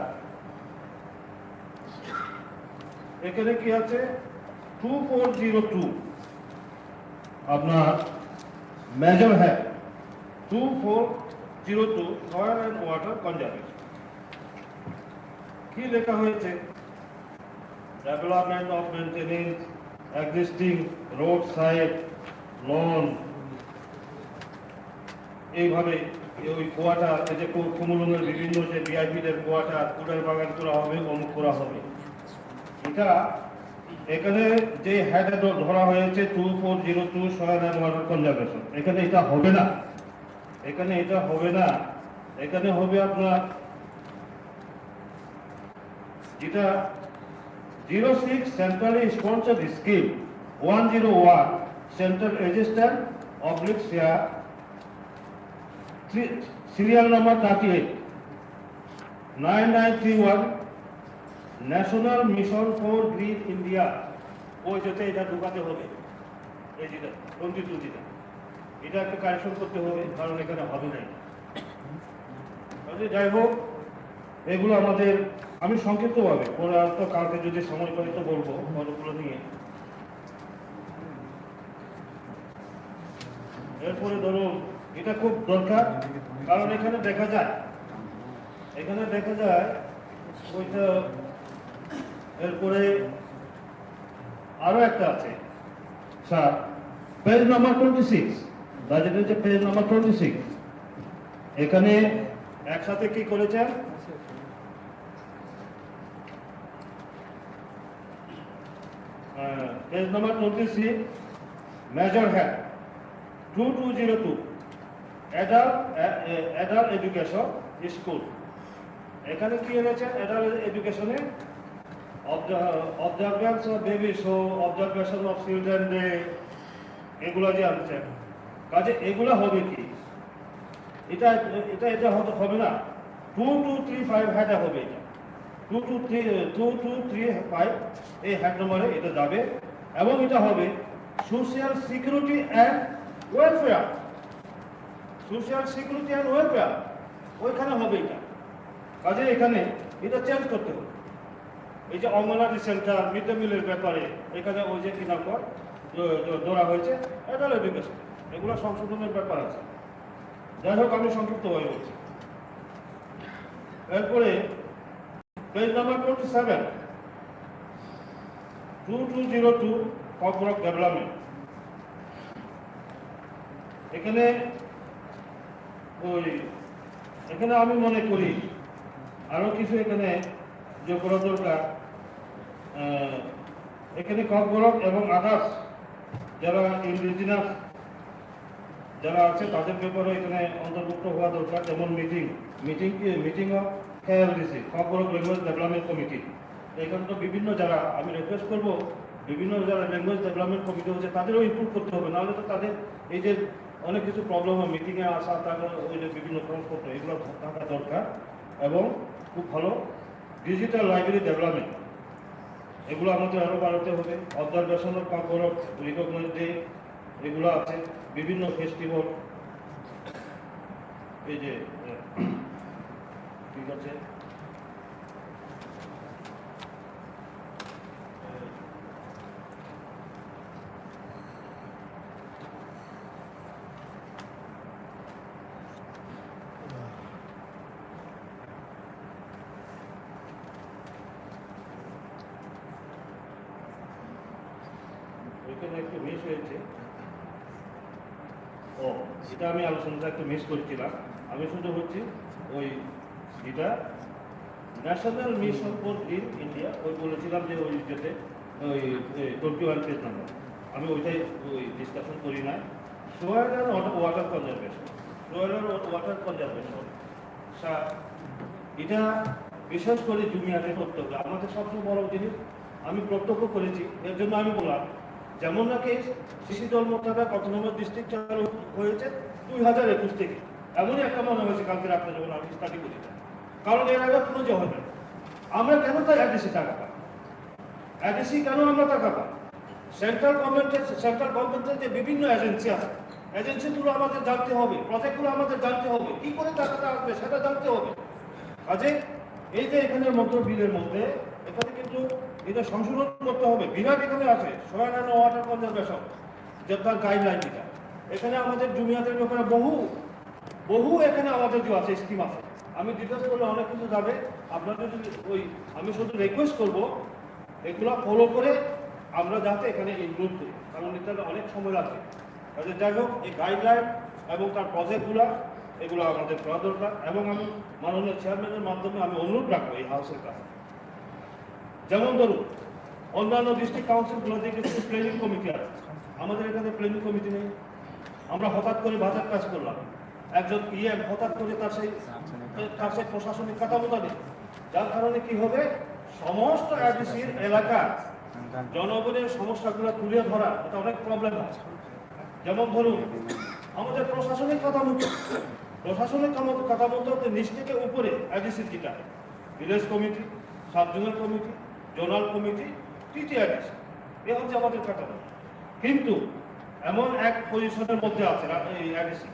এখানে কি আছে? টু ফোর জিরো টু, আপনার major head two four zero two, soil and water conservation. কি লেখা হয়েছে? Development of maintaining existing roadside lawn, এইভাবে এই ওই কোয়ার্টার, এই যে কু-, কুমুলুঙের বিভিন্ন যে ভিআইপিদের কোয়ার্টার, কুলের বাগান করা হবে, অমুক করা হবে। এটা এখানে যে হেডে ধ-, ধরা হয়েছে two four zero two soil and water conservation, এখানে এটা হবে না, এখানে এটা হবে না, এখানে হবে আপনার যেটা zero six centrally sponsored scheme one zero one central register oblique share serial number thirty eight. Nine nine three one, national mission for green India, ওই যেটা এটা ঢুকাতে হবে, এই যেটা টোয়েন্টি টু যেটা, এটা একটু কারেকশন করতে হবে, কারণ এখানে হবে নাই। কাজে যাই হোক, এগুলো আমাদের, আমি সংক্ষিপ্তভাবে, পরে আর তো কালকে যদি সময় পাই তো বলবো কতগুলো নিয়ে। এরপরে ধরুন, এটা খুব দরকার, কারণ এখানে দেখা যায়, এখানে দেখা যায় ওইটা। এরপরে আরো একটা আছে sir, page number twenty six, বাজেটের যে পেজ নাম্বার টোয়েন্টি সিক্স, এখানে একসাথে কি করেছেন? Page number twenty-six, major head, two two zero two, adult, adult education school। এখানে কি এনেছে? অ্যাডাল্ট এডুকেশনে observance of baby shower, observation of children day, এগুলা যে আনছে, কাজে এগুলা হবে কি? এটা, এটা, এটা হয়তো হবে না, টু টু থ্রি ফাইভ হেডে হবে এটা। Two two three, two two three five, এই হেড নম্বরে এটা যাবে এবং এটা হবে social security and welfare. Social security and welfare, ওইখানে হবে এটা। কাজে এখানে এটা চেঞ্জ করতে হবে। এই যে অঙ্গনাদি সেন্টার, মিড ডে মিলের ব্যাপারে এখানে ওই যে কি নাম কর, জ-, জ-, জোড়া হয়েছে, অ্যাডাল্ট এডুকেশন, এগুলো সংশোধনের ব্যাপার আছে। যাই হোক, আমি সংক্ষিপ্তভাবে বলছি। এরপরে page number twenty seven, two two zero two, Kokborok development. এখানে ওই, এখানে আমি মনে করি আরো কিছু এখানে যে করা দরকার। আহ, এখানে ককবরক এবং আদার্স যারা ইন্ডিজিনাস যারা আছে তাদের ব্যাপারে এখানে অন্তর্ভুক্ত হওয়া দরকার, যেমন মিটিং, মিটিং কি, মিটিং অফ কেএলডিসি, ককবরক ল্যাঙ্গুয়েজ ডেভেলপমেন্ট কমিটি। এখানে তো বিভিন্ন যারা, আমি রিকোয়েস্ট করব বিভিন্ন যারা ল্যাঙ্গুয়েজ ডেভেলপমেন্ট কমিটি হচ্ছে তাদেরও ইনক্লুড করতে হবে, নাহলে তো তাদের এই যে অনেক কিছু প্রবলেম হয়, মিটিংয়ে আসা, তারপর ওই যে বিভিন্ন ট্রান্সপোর্ট, এগুলো থাকা দরকার। এবং খুব ভালো ডিজিটাল লাইব্রেরি ডেভেলপমেন্ট, এগুলো আমাদের আরও বাড়াতে হবে। Observation of Kokborok recognise day, এগুলো আছে, বিভিন্ন ফেস্টিভ্যাল, এই যে, আহ, ঠিক আছে। ওইখানে একটু মিস হয়েছে। ও, এটা আমি আলোচনাটা একটু মিস করেছিলাম। আমি শুধু হচ্ছে ওই যেটা national mission for green India, ওই বলেছিলাম যে ওই যেতে ওই, ওই টোয়েন্টি ওয়ান পেজ নাম্বার, আমি ওইটাই ওই ডিসকাশন করি নাই। সোয়ার অ্যান্ড ওয়াটার কনজারভেশন, সোয়ার অ্যান্ড ওয়াটার কনজারভেশন, স্যার, এটা বিশেষ করে জুনিয়রদের করতে হবে। আমাদের সবচেয়ে বড় জিনিস আমি প্রত্যক্ষ করেছি, এর জন্য আমি বললাম, যেমন নাকি শিশু জল মোতাবেক অটোনমাস ডিস্ট্রিক্ট চালু হয়েছে দুই হাজার একুশ থেকে, এমনই একটা মনে হয়েছে কালকে রাত্রে যখন আমি স্টাডি করি, কারণ এর আগে কোনো যে হবে না। আমরা কেন তাই এডিসি টাকা পাই? এডিসি কেন আমরা টাকা পাই? সেন্ট্রাল গভর্নমেন্টের, সেন্ট্রাল গভর্নমেন্টের যে বিভিন্ন এজেন্সি আছে, এজেন্সিগুলো আমাদের জানতে হবে, প্রজেক্টগুলো আমাদের জানতে হবে, কি করে টাকাটা আসবে সেটা জানতে হবে। কাজে এই যে এখানে মন্ত্র বিলের মধ্যে এখানে কিন্তু এটা সংশোধন করতে হবে, বিরাট এখানে আছে সোয়ার অ্যান্ড ওয়াটার কনজারভেশন, যে তার গাইডলাইন এটা, এখানে আমাদের জুনিয়রদের ব্যাপারে বহু, বহু এখানে আমাদের যে আছে, স্কিম আছে। আমি ডিটেলস বললে অনেক কিছু যাবে, আপনাদের যদি ওই, আমি শুধু রিকোয়েস্ট করব এগুলো ফলো করে আমরা যাতে এখানে ইনক্লুড করি, কারণ এটা অনেক সময় লাগবে। কাজে যাই হোক, এই গাইডলাইন এবং তার প্রজেক্টগুলো, এগুলো আমাদের করা দরকার। এবং আমি মাননীয় চেয়ারম্যানের মাধ্যমে আমি অনুরোধ রাখবো এই হাউসের কাছে, যেমন ধরুন অন্যান্য ডিস্ট্রিক্ট কাউন্সিলগুলোতে কিছু প্ল্যানিং কমিটি আছে, আমাদের এখানে প্ল্যানিং কমিটি নেই। আমরা হঠাৎ করে বাজেট পাস করলাম, একজন ইএম হঠাৎ করে তার সেই, তার সেই প্রশাসনিক কাঠামোটা নেই, যার কারণে কি হবে, সমস্ত এডিসির এলাকার জনগণের সমস্যাগুলো তুলে ধরা, এটা অনেক প্রবলেম হয়। যেমন ধরুন, আমাদের প্রশাসনিক কাঠামো, প্রশাসনিক কাঠামো, কাঠামো তো নিচ থেকে উপরে এডিসির যেটা, village committee, sub zonal committee, zonal committee, টিটিআইডিসি। এ হচ্ছে আমাদের কাঠামো। কিন্তু এমন এক পজিশনের মধ্যে আছে রা-, এই এডিসি,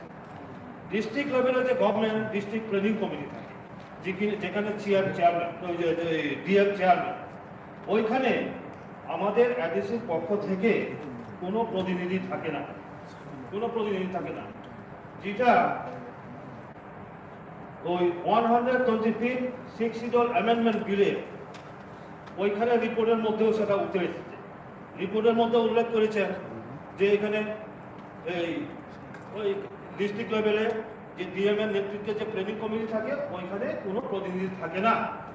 ডিস্ট্রিক্ট লেভেলে যে গভর্নমেন্ট ডিস্ট্রিক্ট প্ল্যানিং কমিটি থাকে, যেখানে, যেখানে চেয়ার, চেয়ারম্যান, ওই যে, যে ডিএম চেয়ারম্যান, ওইখানে আমাদের এডিসির পক্ষ থেকে কোনো প্রতিনিধি থাকে না, কোনো প্রতিনিধি থাকে না। যেটা ওই one hundred twenty fifth six schedule amendment বিলে ওইখানে রিপোর্টের মধ্যেও সেটা উঠে এসেছে। রিপোর্টের মধ্যে উল্লেখ করেছেন যে এখানে এই ওই ডিস্ট্রিক্ট লেভেলে যে ডিএম এর নেতৃত্বে যে প্ল্যানিং কমিটি থাকে, ওইখানে কোনো প্রতিনিধি থাকে না।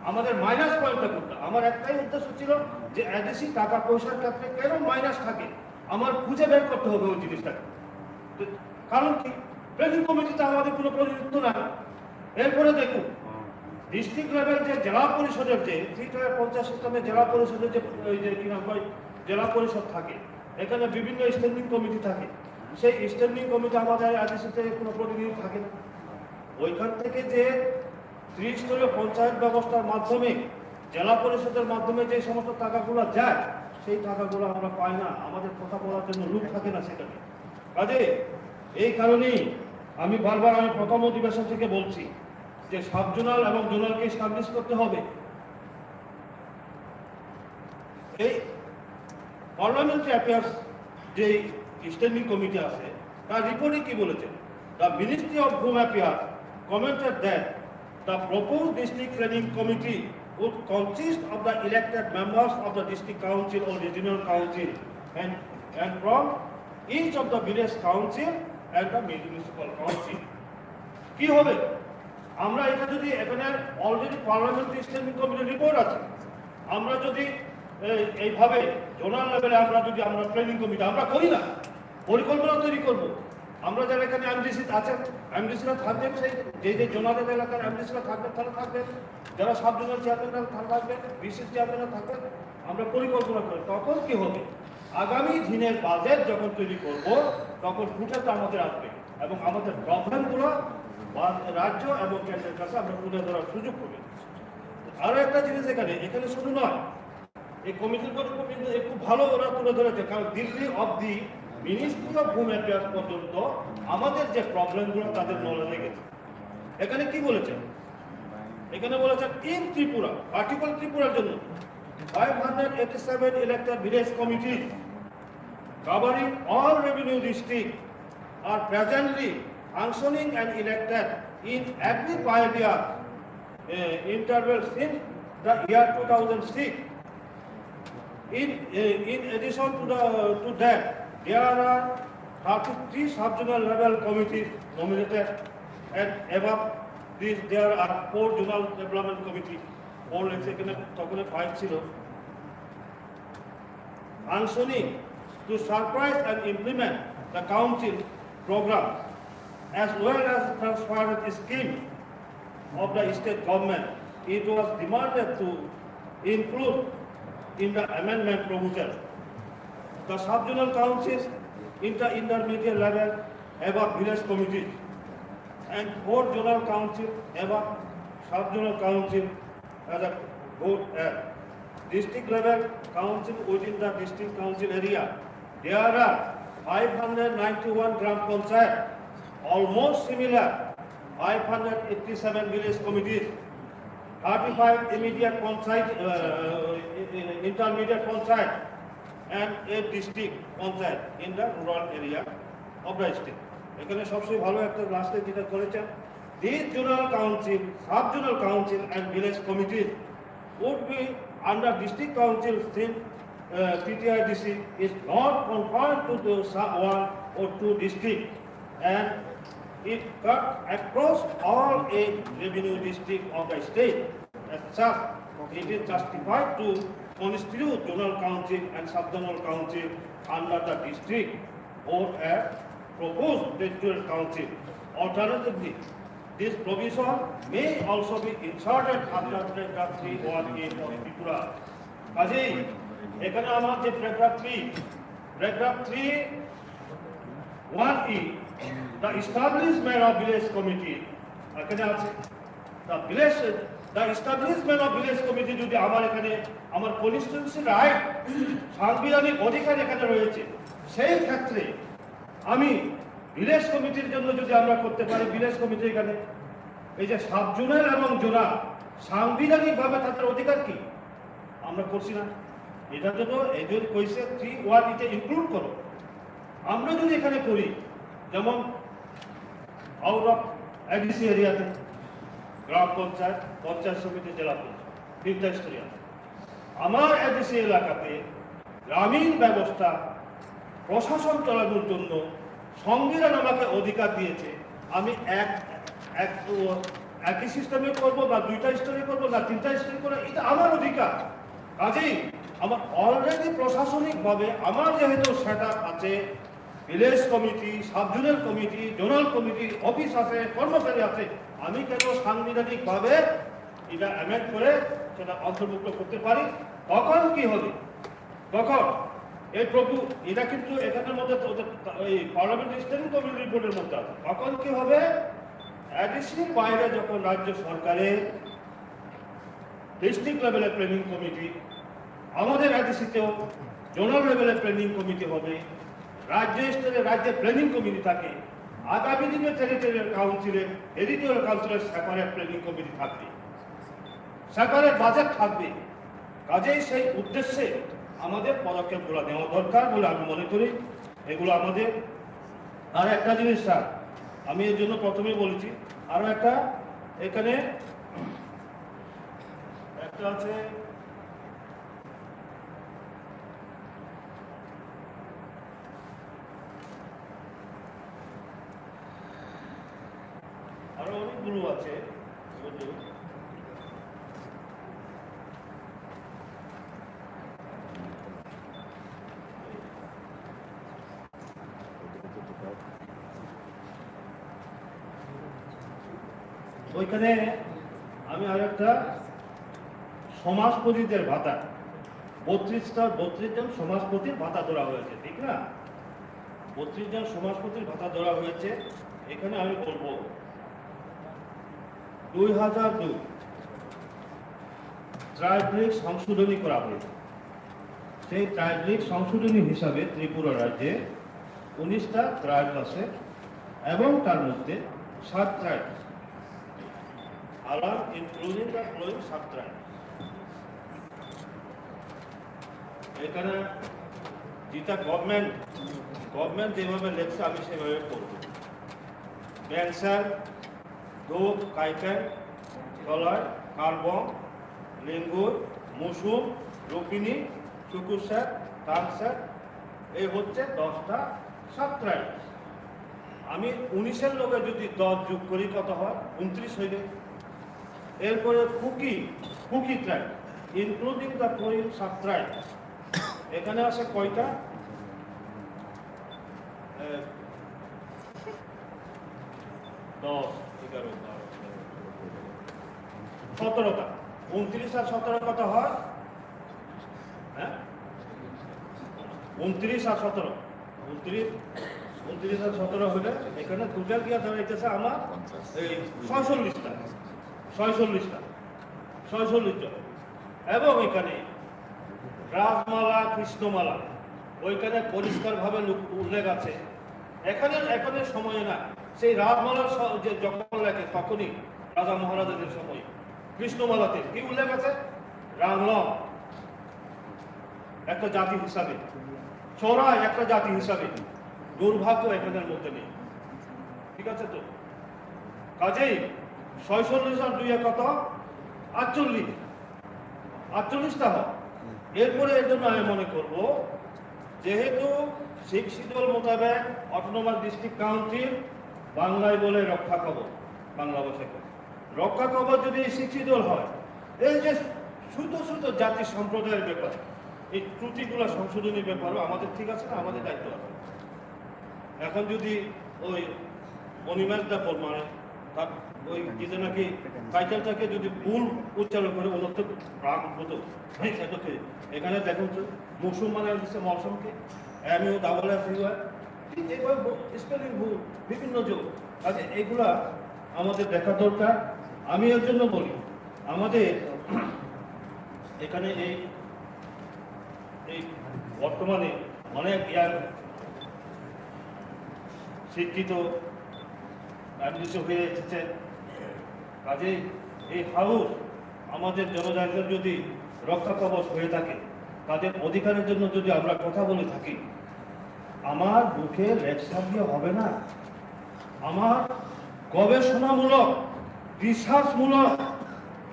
আমাদের মাইনাস পয়েন্টটা কোনটা? আমার একটাই উদ্দেশ্য ছিল যে এডিসি টাকা পয়সার ক্ষেত্রে কেন মাইনাস থাকে, আমার খুঁজে বের করতে হবে ওই জিনিসটাকে। তো কারণ কি? প্ল্যানিং কমিটিতে আমাদের কোনো প্রতিনিধিত্ব নাই। এরপরে দেখুন, ডিস্ট্রিক্ট লেভেল যে জেলা পরিষদের যে ত্রিপুরা পঞ্চায়েত সিস্টেমে জেলা পরিষদের যে, ওই যে কি নাম কয়, জেলা পরিষদ থাকে, এখানে বিভিন্ন স্ট্যান্ডিং কমিটি থাকে। সেই স্ট্যান্ডিং কমিটি আমাদের এডিসিতে কোনো প্রতিনিধি থাকে না। ওইখান থেকে যে ত্রিস্তরীয় পঞ্চায়েত ব্যবস্থার মাধ্যমে, জেলা পরিষদের মাধ্যমে যে সমস্ত টাকাগুলো যায়, সেই টাকাগুলো আমরা পাই না, আমাদের কথা বলার জন্য লোক থাকে না সেখানে। কাজে এই কারণেই আমি বারবার, আমি প্রথম অধিবেশন থেকে বলছি যে সাব জোনাল এবং জোনালকে এস্টাবলিশ করতে হবে। এই পার্লামেন্টারি অ্যাফেয়ার্স যে স্ট্যান্ডিং কমিটি আছে, তার রিপোর্টে কি বলেছে? The Ministry of Home Affairs commented that the proposed district planning committee would consist of the elected members of the district council or regional council and, and from each of the village council and the municipal council. কি হবে? আমরা এটা যদি এখানে already parliamentary standing কমিটির রিপোর্ট আছে, আমরা যদি এই, এইভাবে জোনাল লেভেলে আমরা যদি আমরা প্ল্যানিং কমিটি আমরা করি না, পরিকল্পনা তৈরি করব। আমরা যারা এখানে এমডিসি আছেন, এমডিসিরা থাকবেন, সেই যে যে জোনাল এলাকার এমডিসিরা থাকবেন, তারা থাকবেন, যারা সাব জোনাল চেয়ারম্যানরা তারা থাকবেন, ভিসি চেয়ারম্যানরা থাকবেন, আমরা পরিকল্পনা করি। তখন কি হবে? আগামী দিনের বাজেট যখন তৈরি করব, তখন ফুটে তার মধ্যে আসবে এবং আমাদের প্রবলেমগুলো রাজ্য এবং কেন্দ্রের কাছে আমরা তুলে ধরার সুযোগ হবে। আরো একটা জিনিস, এখানে এখানে শুধু নয়, এই কমিটির কথা কিন্তু একটু ভালো ওরা তুলে ধরেছে, কারণ Delhi of the ministry of home affairs পর্যন্ত আমাদের যে প্রবলেমগুলো তাদের নলেজে গেছে। এখানে কি বলেছেন? এখানে বলেছেন, ইন ত্রিপুরা, পার্টিকুলার ত্রিপুরার জন্য, five hundred eighty seven elected village committees covering all revenue district are presently functioning and elected in every five year uh, interval since the year two thousand six. In, uh, in addition to the, to that, there are thirty-three sub-zonal level committees nominated, and above this there are four zonal development committee, four লেখছে এখানে, তখন ফাইভ ছিল, functioning to supervise and implement the council program as well as transparent scheme of the state government. It was demanded to include in the amendment proposal the sub-zonal councils in the intermediate level above village committees and four zonal council above sub-zonal council as a vote at district level council within the district council area. There are five hundred ninety-one gram panchayat, almost similar, five hundred eighty-seven village committees, thirty-five immediate panchayat, uh, intermediate panchayat, and eight district panchayat in the rural area of the state. এখানে সবচেয়ে ভালো একটা লাস্টে যেটা করেছেন, these zonal council, sub-zonal council and village committees would be under district council since uh, T T I D C is not confined to the sa- one or two district, and it cut across all eight revenue district of the state. As such, it is justified to constitute zonal council and sub-zonal council under the district or a proposed territorial council. Alternatively, this provision may also be inserted under paragraph three one A for Tripura. কাজেই এখানে আমার যে paragraph three, paragraph three one E, the establishment of village committee, এখানে আছে, the village The establishment of village committee যদি আমার এখানে আমার কনস্টিটিউশন রাইট, সাংবিধানিক অধিকার এখানে রয়েছে, সেই ক্ষেত্রে আমি ভিলেজ কমিটির জন্য যদি আমরা করতে পারি, ভিলেজ কমিটি এখানে এই যে সাব জোনাল এবং জোনাল সাংবিধানিকভাবে তাদের অধিকার কি আমরা করছি না? এটা তো এদের কইছে থ্রি ওয়ান ইতে ইনক্লুড করো। আমরা যদি এখানে করি, যেমন আউট অফ এডিসি এরিয়াতে গ্রাম পঞ্চায়েত, পঞ্চায়েত সমিতি, জেলা পরিষদ, তিনটা স্তরই আছে। আমার এডিসি এলাকাতে গ্রামীণ ব্যবস্থা প্রশাসন চালানোর জন্য সংবিধান আমাকে অধিকার দিয়েছে। আমি এক এক একই সিস্টেমে করব, না দুইটা স্তরে করব, না তিনটা স্তরে করব, এটা আমার অধিকার। কাজেই আমার অলরেডি প্রশাসনিকভাবে আমার যেহেতু সেট আপ আছে, village committee, sub zonal committee, zonal committee, office আছে, কর্মচারী আছে, আমি কেন সাংবিধানিকভাবে এটা অ্যামেন্ড করে সেটা অন্তর্ভুক্ত করতে পারি? তখন কি হবে? তখন এই প্রভু, এটা কিন্তু এখানের মধ্যে তো ওদের এই পার্লামেন্ট স্ট্যান্ডিং কমিটির রিপোর্টের মধ্যে আছে। তখন কি হবে? এডিসির বাইরে যখন রাজ্য সরকারের ডিস্ট্রিক্ট লেভেলের প্ল্যানিং কমিটি, আমাদের এডিসিতেও জোনাল লেভেলের প্ল্যানিং কমিটি হবে, রাজ্য স্তরে রাজ্যের প্ল্যানিং কমিটি থাকে, আগামী দিনে টেরিটোরিয়াল কাউন্সিলে, টেরিটোরিয়াল কাউন্সিলের সেপারেট প্ল্যানিং কমিটি থাকবে, সেপারেট বাজেট থাকবে। কাজেই সেই উদ্দেশ্যে আমাদের পদক্ষেপগুলো নেওয়া দরকার বলে আমি মনে করি। এগুলো আমাদের। আর একটা জিনিস স্যার, আমি এর জন্য প্রথমেই বলেছি, আরো একটা এখানে একটা আছে, আরো অনেকগুলো আছে। ওইখানে আমি আরেকটা সমাজপতিদের ভাতা, বত্রিশটা, বত্রিশ জন সমাজপতির ভাতা ধরা হয়েছে, ঠিক না? বত্রিশ জন সমাজপতির ভাতা ধরা হয়েছে। এখানে আমি বলবো, দুই হাজার দুই ট্রাইব্রেক সংশোধনী করা হয়েছে। সেই ট্রাইব্রেক সংশোধনী হিসাবে ত্রিপুরা রাজ্যে উনিশটা ট্রাইব আছে এবং তার মধ্যে সাত ট্রাইব, আলাম including the following sub tribe. এখানে যেটা গভর্নমেন্ট, গভর্নমেন্ট যেভাবে লেখছে আমি সেভাবে পড়ব। বেনসার, ধূপ, কাইপেন, কলয়, কার্বন, লিঙ্গুর, মুসুম, রুপিনি, চুকুসের, তানসের, এই হচ্ছে দশটা সাব ট্রাইব। আমি উনিশের লগে যদি দশ যোগ করি কত হয়? ঊনত্রিশ হইবে। এরপরে Kuki, Kuki tribe, including the following sub tribe. এখানে আছে কয়টা? এ, দশ, এগারো, বারো, তেরো, সতেরোটা। ঊনত্রিশ আর সতেরো কত হয়? হ্যাঁ, ঊনত্রিশ আর সতেরো, ঊনত্রিশ, ঊনত্রিশ আর সতেরো হলে এখানে টোটাল গিয়া দাঁড়াইতেছে আমার এই ছয়চল্লিশটা, ছয়চল্লিশটা, ছয়চল্লিশ জন। এবং এখানে রাজমালা, কৃষ্ণমালা, ওইখানে পরিষ্কারভাবে লুক-, উল্লেখ আছে। এখানে, এখানে সময় না, সেই রাজমালার স-, যে যখন লেখে তখনই রাজা মহারাজাদের সময় কৃষ্ণমালাতে কি উল্লেখ আছে? রাংলং একটা জাতি হিসাবে, চোরাই একটা জাতি হিসাবে দুর্ভাগ্য এখানের মধ্যে নেই। ঠিক আছে তো? কাজেই ছয়চল্লিশ আর দুই কত? আটচল্লিশ। আটচল্লিশটা হয়। এরপরে এর জন্য আমি মনে করব, যেহেতু সিক্স শিডিউল মোতাবেক অটোনোমাস ডিস্ট্রিক্ট কাউন্সিল বাংলায় বলে রক্ষা কবচ, বাংলা ভাষায় কবচ। রক্ষা কবচ যদি সিক্স শিডিউল হয়, এই যে ছোট ছোট জাতি সম্প্রদায়ের ব্যাপারে, এই ত্রুটিগুলো সংশোধনের ব্যাপারেও আমাদের, ঠিক আছে না, আমাদের দায়িত্ব আছে। এখন যদি ওই অনিমেষ দা বর্মার তার ওই কি যেন কি টাইটেলটাকে যদি ভুল উচ্চারণ করে, ওনার তো রাগ উঠবো তো। ভাই, সেটা তো এখানে দেখুন তো, মৌসুম মানে দিচ্ছে মৌসুমকে, M U double S U R, ঠিক এইভাবে স্পেলিং ভুল, বিভিন্ন যোগ। কাজে এইগুলা আমাদের দেখা দরকার। আমি এর জন্য বলি, আমাদের এখানে এই এই বর্তমানে অনেক ইয়াং শিক্ষিত এমডিসি হয়ে এসেছেন। কাজেই এই হাউস আমাদের জনজাতির যদি রক্ষা কবচ হয়ে থাকে, তাদের অধিকারের জন্য যদি আমরা কথা বলে থাকি, আমার মুখে লেকচার দিয়ে হবে না। আমার গবেষণামূলক, রিসার্চমূলক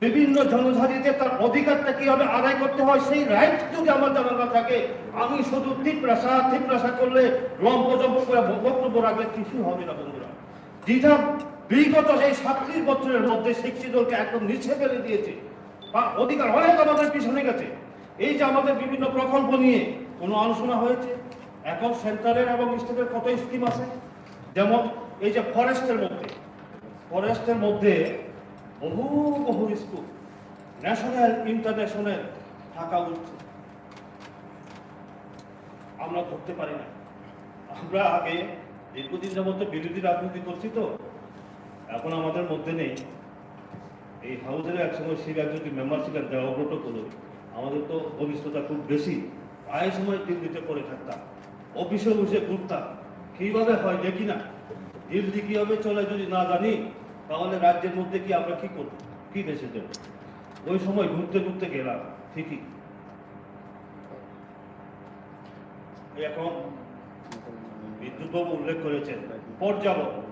বিভিন্ন জনজাতিতে তার অধিকারটা কিভাবে আদায় করতে হয়, সেই রাইট যদি আমার জানা না থাকে, আমি শুধু তিপ্রাসা তিপ্রাসা করলে, লম্পজম্প করে বক্তব্য রাখলে কিছুই হবে না বন্ধুরা। যেটা বিগত এই সাতত্রিশ বছরের মধ্যে শিক্ষিত দলকে একদম নিচে ফেলে দিয়েছে, তার অধিকার অনেক আমাদের পিছনে গেছে। এই যে আমাদের বিভিন্ন প্রকল্প নিয়ে কোনো আলোচনা হয়েছে, এখন সেন্ট্রালের এবং স্টেটের কত স্কিম আছে, যেমন এই যে ফরেস্টের মধ্যে, ফরেস্টের মধ্যে বহু বহু স্কুল ন্যাশনাল ইন্টারন্যাশনাল থাকা উচিত, আমরা ধরতে পারি না। আমরা আগে দীর্ঘদিন যাবত তো বিরোধী রাজনীতি করছি, তো এখন আমাদের মধ্যে নেই। এই হাউসের এক সময় শিব একজন মেম্বার ছিলেন, দেবব্রত কলই। আমাদের তো ঘনিষ্ঠতা খুব বেশি, প্রায় সময় দিল্লিতে পড়ে থাকতাম, অফিসে বসে ঘুরতাম। কীভাবে হয় দেখি না, দিল্লি কীভাবে চলে যদি না জানি, তাহলে রাজ্যের মধ্যে কি আমরা কি করব, কি দেশে দেব? ওই সময় ঘুরতে ঘুরতে গেলাম ঠিকই। এখন বিদ্যুৎবাবু উল্লেখ করেছেন পর্যালোচনা,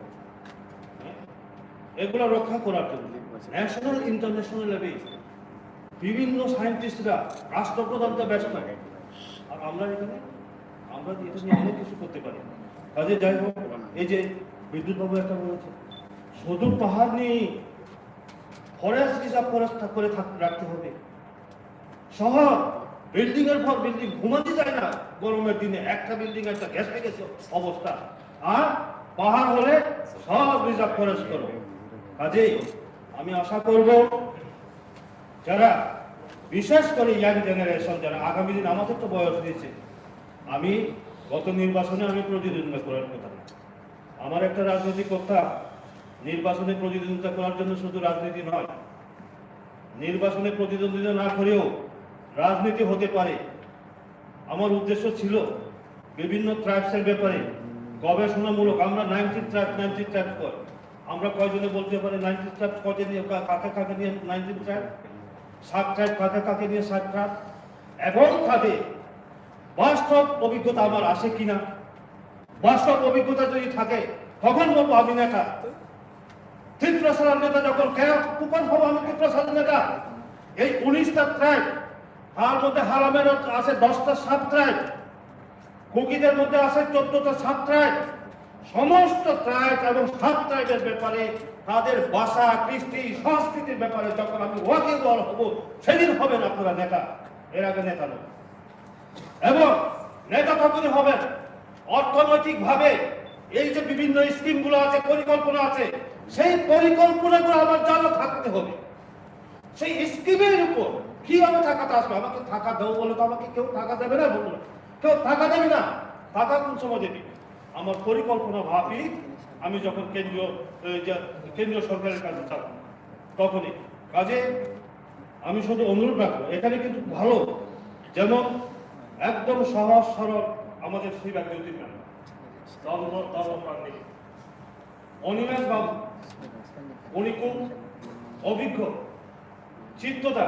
এগুলো রক্ষা করার জন্য ন্যাশনাল ইন্টারন্যাশনাল লেভেল বিভিন্ন সায়েন্টিস্টরা, রাষ্ট্রপ্রধান তো ব্যস্ত, আর আমরা এখানে, আমরা এটা নিয়ে অনেক কিছু করতে পারি। কাজে যাই হোক, এই যে বিদ্যুৎবাবু একটা বলেছে, শুধু পাহাড় নিয়ে ফরেস্ট রিজার্ভ ফরেস্ট করে থাক-, রাখতে হবে। শহর বিল্ডিং এর পর বিল্ডিং, ঘুমাতে যায় না গরমের দিনে, একটা বিল্ডিং একটা গ্যাস হয়ে গেছে অবস্থা। আর পাহাড় হলে সব রিজার্ভ ফরেস্ট করো। কাজেই আমি আশা করব, যারা বিশেষ করে ইয়াং জেনারেশন, যারা আগামী দিন, আমাদের তো বয়স হয়েছে, আমি গত নির্বাচনে আমি প্রতিদ্বন্দ্বিতা করার কথা না। আমার একটা রাজনৈতিক কথা, নির্বাচনে প্রতিদ্বন্দ্বিতা করার জন্য শুধু রাজনীতি নয়, নির্বাচনে প্রতিদ্বন্দ্বিতা না করেও রাজনীতি হতে পারে। আমার উদ্দেশ্য ছিল বিভিন্ন ট্রাইবসের ব্যাপারে গবেষণামূলক, আমরা নাইনটিন ট্রাইব, নাইনটিন ট্রাইব কয়, আমরা কয়জনে বলতে পারি নাইনটিন ট্রাইব কয়টা নিয়ে, কা-, কাকে কাকে নিয়ে নাইনটিন ট্রাইব, সাত ট্রাইব কাকে কাকে নিয়ে সাত ট্রাইব, এবং তাদের বাস্তব অভিজ্ঞতা আমার আছে কিনা। বাস্তব অভিজ্ঞতা যদি থাকে, তখন বলবো আমি নেতা। তিপ্রাসার নেতা যখন, কেন, কখন হবো আমি তিপ্রাসার নেতা? এই উনিশটা ট্রাইব, তার মধ্যে হালামের আছে দশটা সাব ট্রাইব, কুকিদের মধ্যে আছে চোদ্দটা সাব ট্রাইব। সমস্ত ট্রাইব এবং সাব ট্রাইবের ব্যাপারে, তাদের ভাষা, কৃষ্টি, সংস্কৃতির ব্যাপারে যখন আমি ওয়াকিবহাল হব, সেদিন হবেন আপনারা নেতা, এর আগে নেতা নয়। এবং নেতা তখনই হবেন অর্থনৈতিকভাবে এই যে বিভিন্ন স্কিমগুলো আছে, পরিকল্পনা আছে, সেই পরিকল্পনাগুলো আমার জানা থাকতে হবে। সেই স্কিমের উপর কিভাবে টাকাটা আসবে, আমাকে টাকা দাও বলে তো আমাকে কেউ টাকা দেবে না, বললো, কেউ টাকা দেবে না। টাকা কোন সময় দেবে? আমার পরিকল্পনা ভাবি আমি যখন কেন্দ্রীয়, এই যে কেন্দ্রীয় সরকারের কাছে যাব, তখনই। কাজে আমি শুধু অনুরোধ রাখবো, এখানে কিন্তু ভালো, যেমন একদম সহজ সরল আমাদের শিব একজন মেম্বার, ধর্ম, ধর্ম প্রাণ নেই। অনিমেষ বাবু, উনি খুব অভিজ্ঞ চিত্তদা।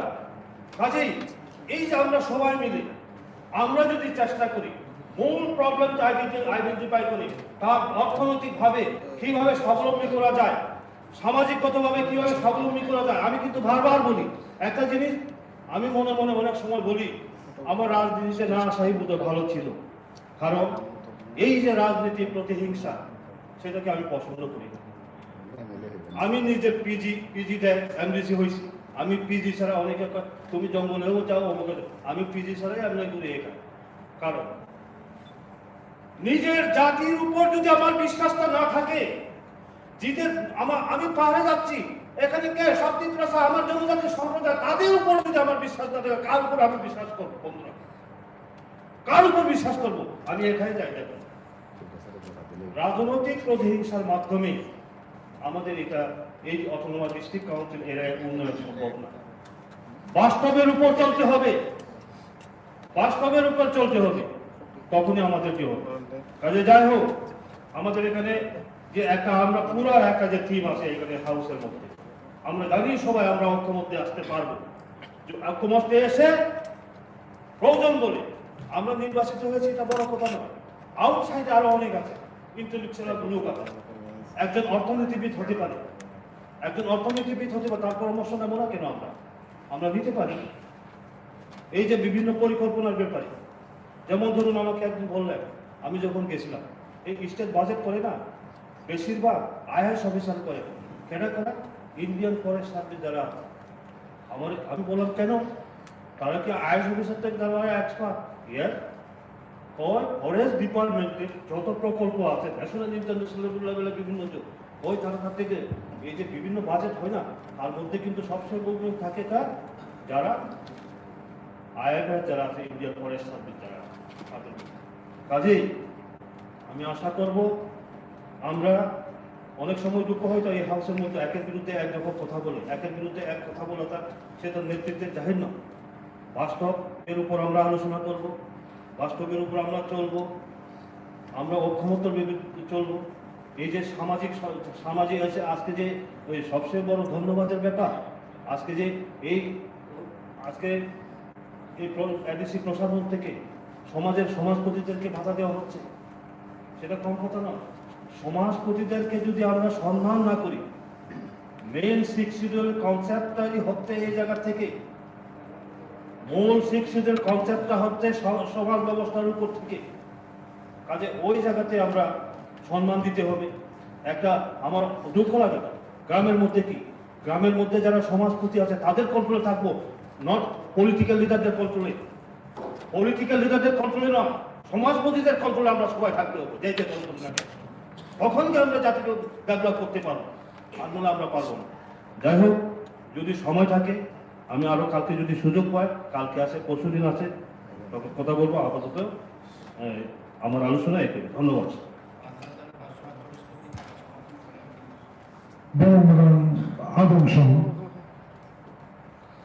কাজেই এই যে আমরা সবাই মিলে আমরা যদি চেষ্টা করি মূল প্রবলেমটা আইডেন্টিফাই করি, তার অর্থনৈতিকভাবে কিভাবে স্বাবলম্বী করা যায়, সামাজিকগতভাবে কিভাবে স্বাবলম্বী করা যায়। আমি কিন্তু বারবার বলি একটা জিনিস, আমি মনে মনে অনেক সময় বলি, আমার রাজনীতিতে না আসাই বোধহয় ভালো ছিল। কারণ এই যে রাজনীতির প্রতিহিংসা, সেটাকে আমি পছন্দ করি না। আমি নিজে পিজি, পিজিতে এমডিসি হয়েছি, আমি পিজি ছাড়া, অনেকে কয়, "তুমি জঙ্গলেও যাও, অমুকে যাও।" আমি পিজি ছাড়াই আমি ঘুরে এখানে। কারণ নিজের জাতির উপর যদি আমার বিশ্বাসটা না থাকে, জিতে আমার, আমি পাহাড়ে যাচ্ছি, এখানে কে সব তিপ্রাসা, আমার জনজাতি সম্প্রদায়, তাদের উপর যদি আমার বিশ্বাস না থাকে, কার উপর আমি বিশ্বাস করবো বন্ধুরা? কার উপর বিশ্বাস করবো? আমি এখানে যাই দেখো, রাজনৈতিক প্রতিহিংসার মাধ্যমে আমাদের এটা এই অটোনোমাস ডিস্ট্রিক্ট কাউন্সিল এরিয়ার উন্নয়ন সম্ভব না। বাস্তবের উপর চলতে হবে, বাস্তবের উপর চলতে হবে, তখনই আমাদের কি হবে। কাজে যাই হোক, আমাদের এখানে যে একটা, আমরা পুরো একটা যে টিম আছে এখানে হাউসের মধ্যে, আমরা জানি সবাই আমরা ঐক্যমত্যে আসতে পারবো। যে ঐক্যমত্যে এসে প্রয়োজন বলে আমরা নির্বাচিত হয়েছি, এটা বড় কথা নয়। আউটসাইডে আরো অনেক আছে, ইন্টেলেকচুয়াল লোক আছে। একজন অর্থনীতিবিদ হতে পারে, একজন অর্থনীতিবিদ হতে পারে, তার পরামর্শ নেবো না কেন আমরা? আমরা নিতে পারি। এই যে বিভিন্ন পরিকল্পনার ব্যাপারে, যেমন ধরুন, আমাকে একদিন বললেন, আমি যখন গেছিলাম, এই স্টেট বাজেট করে না, বেশিরভাগ আইএএস অফিসার করে। কেন করে? ইন্ডিয়ান ফরেস্ট সার্ভিস যারা আছে। আমার, আমি বললাম, "কেন? তারা কি আইএএস অফিসার থেকে তারা এক্সপার্ট?" ইয়েস। কয়, ফরেস্ট ডিপার্টমেন্টের যত প্রকল্প আছে, ন্যাশনাল, ইন্টারন্যাশনাল লেভেলে বিভিন্ন যে, ওই তারা থেকে এই যে বিভিন্ন বাজেট হয় না, তার মধ্যে কিন্তু সবচেয়ে বড় থাকে কার? যারা আইএফএস যারা আছে, ইন্ডিয়ান ফরেস্ট সার্ভিস যারা আছে, তাদের মধ্যে। কাজেই আমি আশা করব, আমরা অনেক সময় দুঃখ হয়তো এই হাউসের মধ্যে একের বিরুদ্ধে এক যখন কথা বলে, একের বিরুদ্ধে এক কথা বলা তার, সে তার নেতৃত্বের জাহির না। বাস্তব এর উপর আমরা আলোচনা করব, বাস্তবের উপর আমরা চলব, আমরা ঐক্যমত্যর বিরুদ্ধে চলব। এই যে সামাজিক স-, সামাজিক আছে আজকে যে ওই সবচেয়ে বড় ধন্যবাদের ব্যাপার, আজকে যে এই, আজকে এই প্র-, এডিসি প্রশাসন থেকে সমাজের সমাজপতিদেরকে ভাতা দেওয়া হচ্ছে, সেটা কম কথা নয়। সমাজপতিদেরকে যদি আমরা সম্মান না করি, মেইন সিক্স শিডিউল কনসেপ্টটাই হচ্ছে এই জায়গা থেকে, মূল সিক্স শিডিউল কনসেপ্টটা হচ্ছে স-, সমাজ ব্যবস্থার উপর থেকে। কাজে ওই জায়গাতে আমরা সম্মান দিতে হবে। একটা আমার দুঃখ লাগে, গ্রামের মধ্যে কি, গ্রামের মধ্যে যারা সমাজপতি আছে তাদের কন্ট্রোলে থাকবো, নট পলিটিক্যাল লিডারদের কন্ট্রোলে। পলিটিক্যাল লিডারদের কন্ট্রোলে নয়, সমাজপতিদের কন্ট্রোলে আমরা সবাই থাকতে হবে, যে যে দল করি না কেন। তখন কি আমরা জাতিকে ডেভেলপ করতে পারবো, আর নাহলে আমরা পারবো না। যাই হোক, যদি সময় থাকে, আমি আরো কালকে যদি সুযোগ পাই, কালকে আছে, পরশু দিন আছে, তখন কথা বলবো। আপাতত, এ, আমার আলোচনা এখানে। ধন্যবাদ। বড় মরান আদম সহ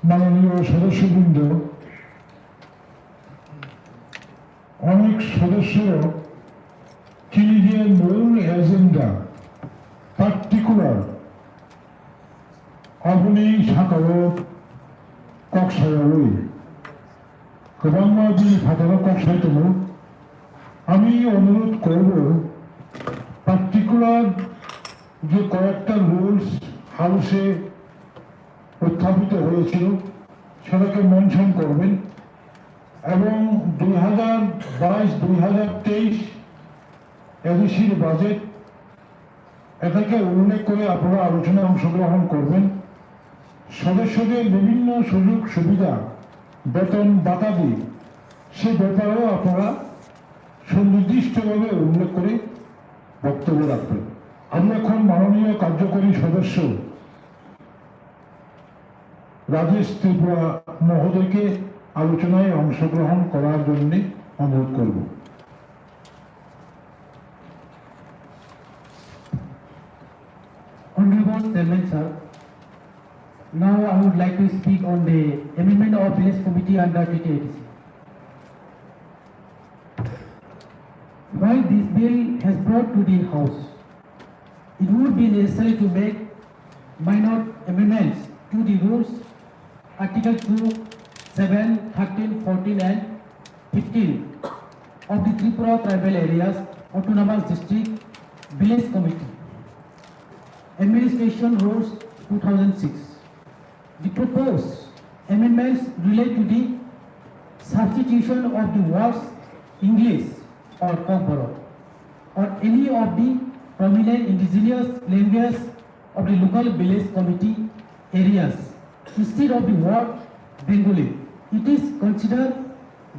মাননীয় সদস্যবৃন্দ, অনেক সদস্য chini je mung agenda particular aboni sakao kok sayawi kwbangma bini phataro kok sai tongo. Ami onurodh korbo, particular je koyekta rules house-e উত্থাপিত হয়েছিল, সেটাকে মেনশন করবেন। এবং দুই হাজার বাইশ দুই হাজার তেইশ এডিসির বাজেট, এটাকে উল্লেখ করে আপনারা আলোচনায় অংশগ্রহণ করবেন। সদস্যদের বিভিন্ন সুযোগ সুবিধা, বেতন বাতাদি, সে ব্যাপারেও আপনারা সুনির্দিষ্টভাবে উল্লেখ করে বক্তব্য রাখবেন। আমি এখন মাননীয় কার্যকরী সদস্য রাজেশ ত্রিপুরা মহোদয়কে আলোচনায় অংশগ্রহণ করার জন্য অনুরোধ করব। Honorable Chairman sir, now I would like to speak on the amendment of Village Committee under T T A D C. While this bill has brought to the House, it would be necessary to make minor amendments to the rules, Article two, seven, thirteen, fourteen and fifteen of the Tripura Tribal Areas Autonomous District Village Committee Administration Rules two thousand six. The proposed amendments relate to the substitution of the words English or Kokborok or any of the prominent indigenous language of the local village committee areas instead of the word Bengali. It is considered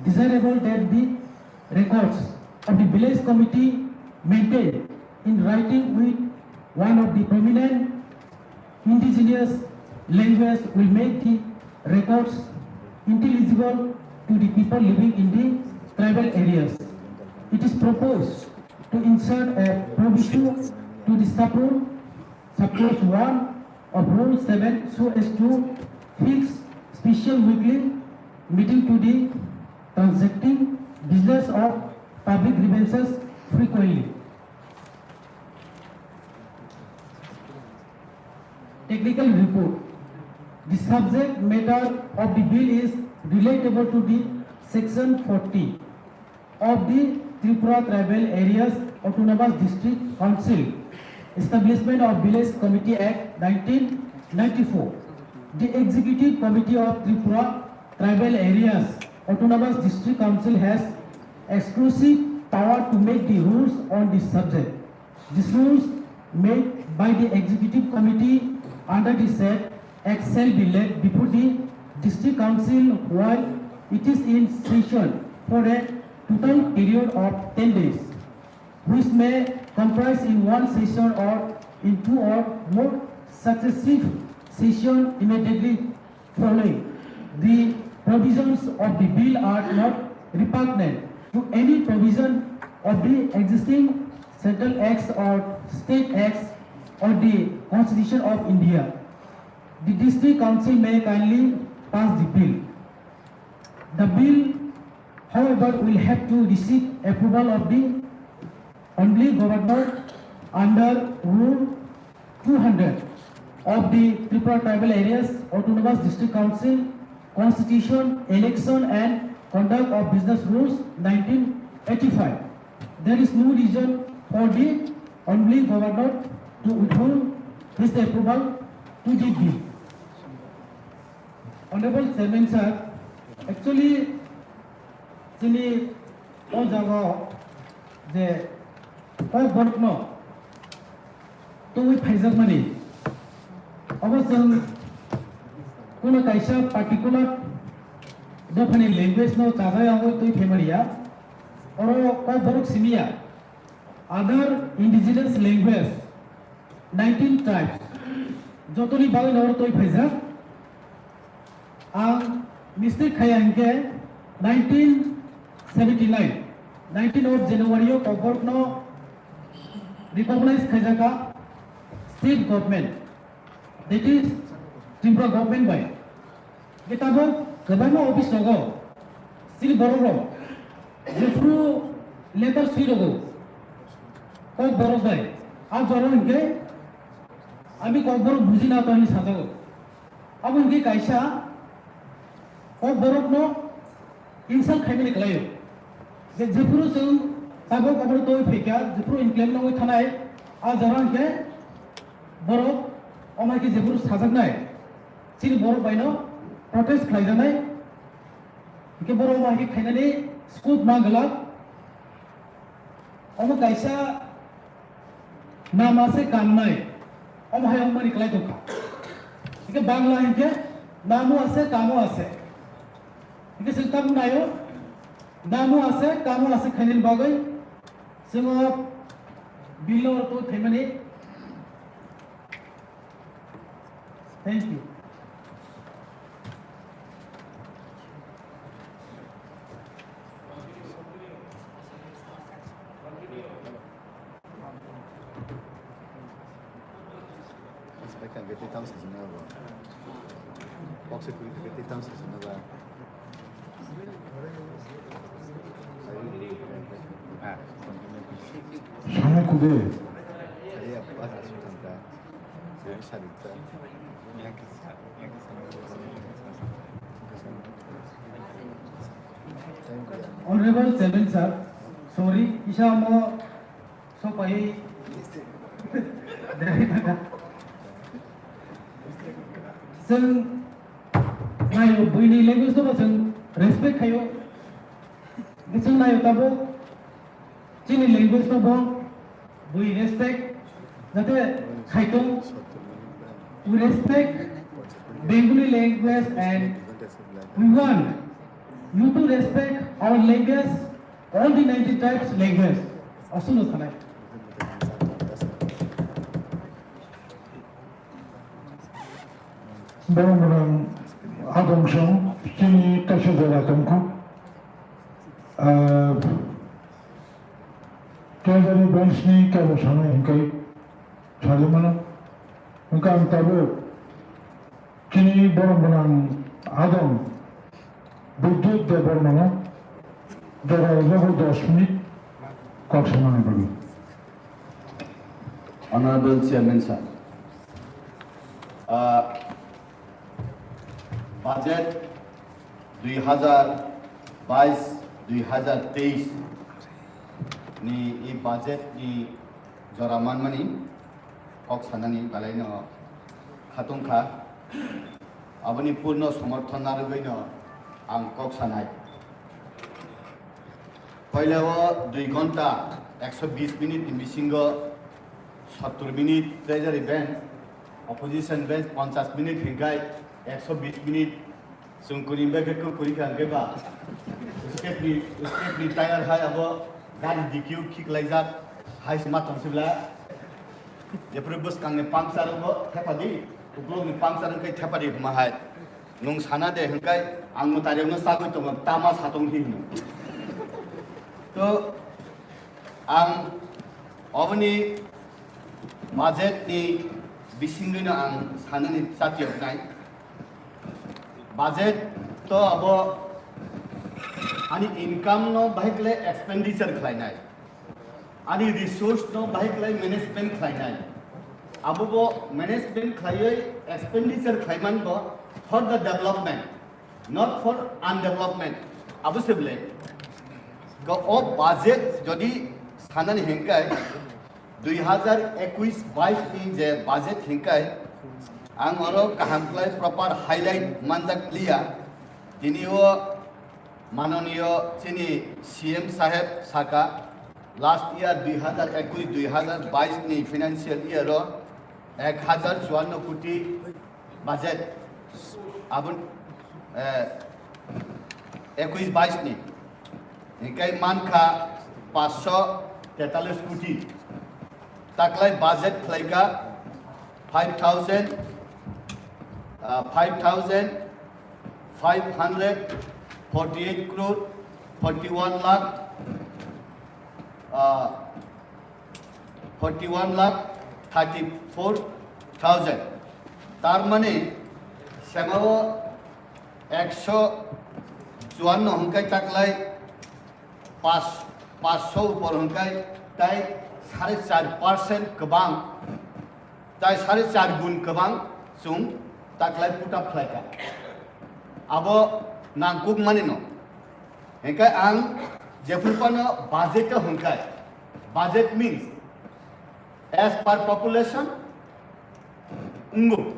desirable that the records of the village committee maintained in writing with one of the prominent indigenous language will make the records intelligible to the people living in the tribal areas. It is proposed to insert a proviso to the sub-rule, subclause one, of Rule seven so as to fix special weekly meeting to the transacting business of public grievances frequently. Technical report. The subject matter of the bill is relatable to the section forty of the Tripura Tribal Areas Autonomous District Council Establishment of Village Committee Act nineteen ninety-four. The Executive Committee of Tripura Tribal Areas Autonomous District Council has exclusive power to make the rules on this subject. These rules made by the Executive Committee under the said Act shall be laid before the District Council while it is in session for a total period of ten days, which may comprise in one session or in two or more successive sessions immediately following. The provisions of the bill are not repugnant to any provision of the existing central acts or state acts or the Constitution of India. The District Council may kindly pass the bill. The bill, however, will have to receive approval of the Honorable Governor under Rule two hundred of the Tripura Tribal Areas Autonomous District Council Constitution, Election and Conduct of Business Rules nineteen eighty-five. There is no reason for the Honorable Governor to withhold his approval to the bill. Honorable Chairman Sir, actually, chini o jaga o je Kokborok no twi phaijakmani, obo chwng kuno kaisa particular dophani language no chajak yagwi twi phaimani ya, oro Kokborok simi ya. Other indigenous language, nineteen tribes, jotoni bagwi no oro twi phaijak. Ang mistake khaya hinkhe nineteen seventy-nine, nineteen of January o Kokborok no recognize khaijaka state government, that is Tripura government bai. Hingke tabok kwbangma office rogo chini borok rok jephru letter swi rogo Kokborok bai, a jora hingke ami Kokborok buji na to hinwi sajago. Abo hingke kaisa Kokborok no insult khaimani kwlaio. Je jephru chwng tabok obono twi phaikha, jephru inclaim nangwi thanai, a jora hingke borok omo hai khe jephru sajaknai, chini borok bai no protest khlaijaknai, hingke borok omo hai khe khainani scope ma glak. Omo kaisa nam ase kam nai, omo hai wngmani kwlai tongkha. Hingke Bangla hingke namo ase, kamo ase. Hingke chwng tabuk naio, namo ase, kamo ase khainani bagwi chwng o bill no twi phaimani. Thank you. Sana kude. Honorable Chairman sir, sorry, kisa mo sopai. Chwng nayo, buini language no bo chwng respect khaio. Chwng nayo tabuk chini language no bo bui respect jate khaitong. We respect Bengali language and we want you to respect our language, all the ninety tribes language. Asuno sanai. Borok rang abong song chini kaisa jora tongkho. Ah, Treasury bench ni kebo sanai hingkai sari mano. Hingka ang tabuk Chini borok gwnang adong Bidyut Debbarmano jora rijak dos minute kok sanani bagwi. Honorable Chairman sir, ah, budget dui hazar bais dui hazar teis ni i budget ni jora manmani kok sanani belaino khatungkha. Aboni purno somorthon narwgwino ang kok sanai. Poilao dui ghonta ekso bis minute ni bisingo sottor minute Treasury bench, opposition bench ponchash minute hinkai ekso bis minute. Chwng kuri bai khe kwrwi kha hwnkhe ba step ni, step ni tire hai abo gari D Q khiklaijak hai se ma tong sibla. Jephuru bwskang ni puncture bo thepa di, ukulok ni puncture hwnkhe thepa di hwnma hai. Nwng sana de hwnkhe ang mwtairokno sagwi tongo, tama satong hi hwno. To ang oboni budget ni bisingwino ang sanani chatioknai. Budget to abo ani income no bahai khlai expenditure khlainai, ani resource no bahai khlai management khlainai. Abo bo management khlaiwi expenditure khlaiman bo for the development, not for undevelopment. Abo se bwle. Ko o budget jodi sanani hengkai dui hazar ekuis bais ni je budget hinkai ang oro kaham khlai proper highlight manjak liya. Tini o manoniyo chini C M saheb saka last year dui hazar ekuis dui hazar bais ni financial year o ek hazar chuanno koti budget abon, eh, ekuis bais ni. Hinkhe mankha paanch sho tetalis koti. Taklai budget khlaikha five thousand, ah, five thousand five hundred forty-eight crore forty-one lakh, ah, forty-one lakh thirty-four thousand. Tar mane semao ekso chuanno hwnkhai taklai pas, paanch sho upor hwnkhai tai sare char percent kwbang, tai sare char gun kwbang chwng taklai put up khlaikha. Abo nangkuk manino. Hinkhe ang jephuru phano budget o hwnkhai, budget means as per population, wngo.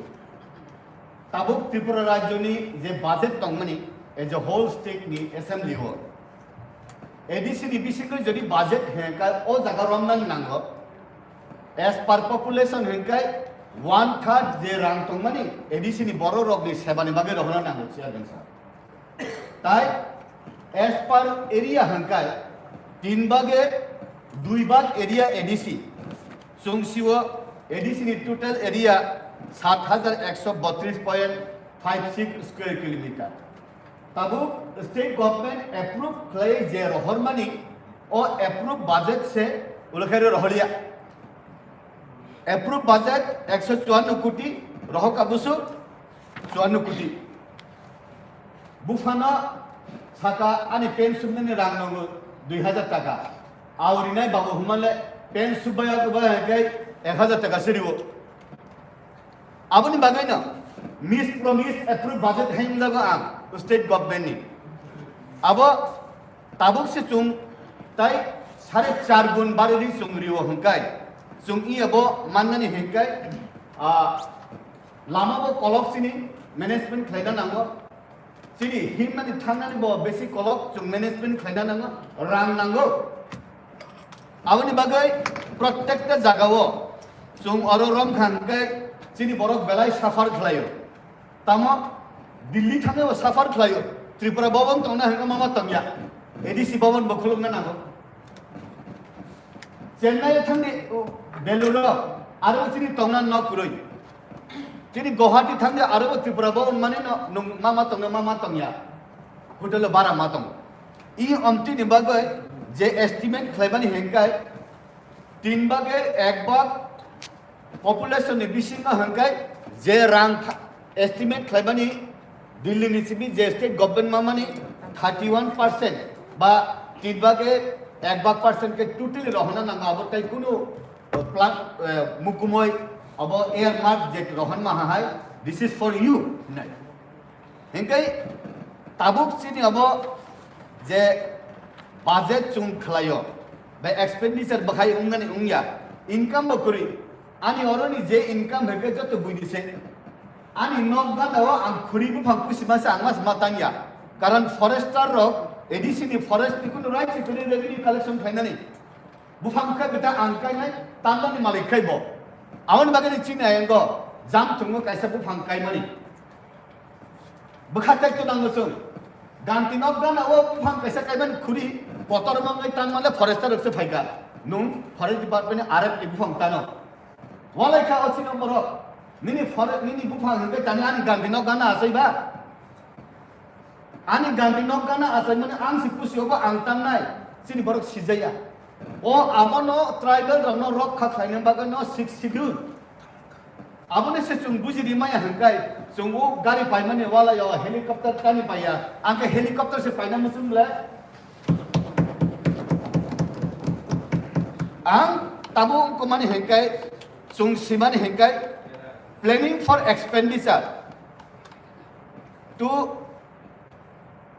Tabuk Tripura rajyoni je budget tongmani as a whole state ni assembly o A D C ni bisingo jodi budget hwnkhai o jaga romnani nango. As per population hwnkhai one third je rang tongmani A D C ni borok rokni sebani bagwi rohorna nango, Chairman sir. Tai as per area hwnkhai tin bage dui bag area A D C. Chwng sio A D C ni total area sat hajar ekso botris point five six square kilometer. Tabuk state government approve khlai je rohormani o approve budget se ulakhairo rohorya. Approve budget ekso chuanno koti, rohok abusu chuanno koti. Buphano saka ani pen subnani rang nango dui hajar taka. Aurinai babu humale pen subaya kubaya hai kai ek hajar taka siriwo. Aboni bagwino mis promise approve budget hai wngjago ang state government ni. Abo tabuk se chwng tai sare char gun bari ri chwng rio hwnkhai chwng iya bo mannani hwnkhai, ah, lama bo kolok sini management khlaina nango. Chini himnani thangnani bo besi kolok chwng management khlaina nango, rang nango. Aboni bagwi protekta jagao chwng oro romkha hwnkhe chini borok belai suffer khlaio. Tamo Delhi thangwi bo suffer khlaio. Tripura Bhavan tongna hwnkhe mama tongya. A D C Bhavan bo khulukna nango. Chennai thangdi, o, Beluru, aro chini tongna nok kwrwi. Chini Guwahati thangdi, aro Tripura bo wngmani no, nung mama tongna mama tongya. Hotel o bara ma tong. I omtini bagwi je estimate khlaimani hengkai, tin bage ek bag population ni bisingo hengkai je rang tha-, estimate khlaimani Delhi ni simi je state government mamani thirty one percent ba tin bage ek bag percent ke totally rohona nang abo tai kunu plan mukumoi abo earmark je rohon ma hai this is for you nai. Hingkai tabuk chini abo je budget chung khlaio, ba expenditure bakhai wngnani wngya, income bo kwrwi. Ani oroni je income hwnkhe joto buini se. Ani nok gana o ang khuri buphang pusi masa ang mas matangya. Karon forester rok A D C ni forest ni kunu right se kwrwi revenue collection khlainani. Buphang khe bita ang kainai, tamani malik khai bo. Aboni bagwi chini ayango jam thwngwi kaisa buphang kaimani. Bwkha tei tunang muchung. Ganti nok gana o buphang kaisa kaiman khuri kotor mangai tan male forester rok se phaika. Nung forest department ni R F T buphang tano. Walai kha o sino borok. Nini forest nini buphang hingke tani ani ganti nok gana asai ba. Ani ganti nok gana asai mani ang si pusi obo ang tan nai. Sini borok sijaya. O abono tribal rokno rok kha khlaina bagwi no six schedule. Aboni se chwng buji rimaya hwnkhe, chwng o gari paimani wala yo helicopter tani paiya, ang khe helicopter se paina muchung le. Ang tabuk wngkha mani hwnkhe, chwng simani hwnkhe, planning for expenditure to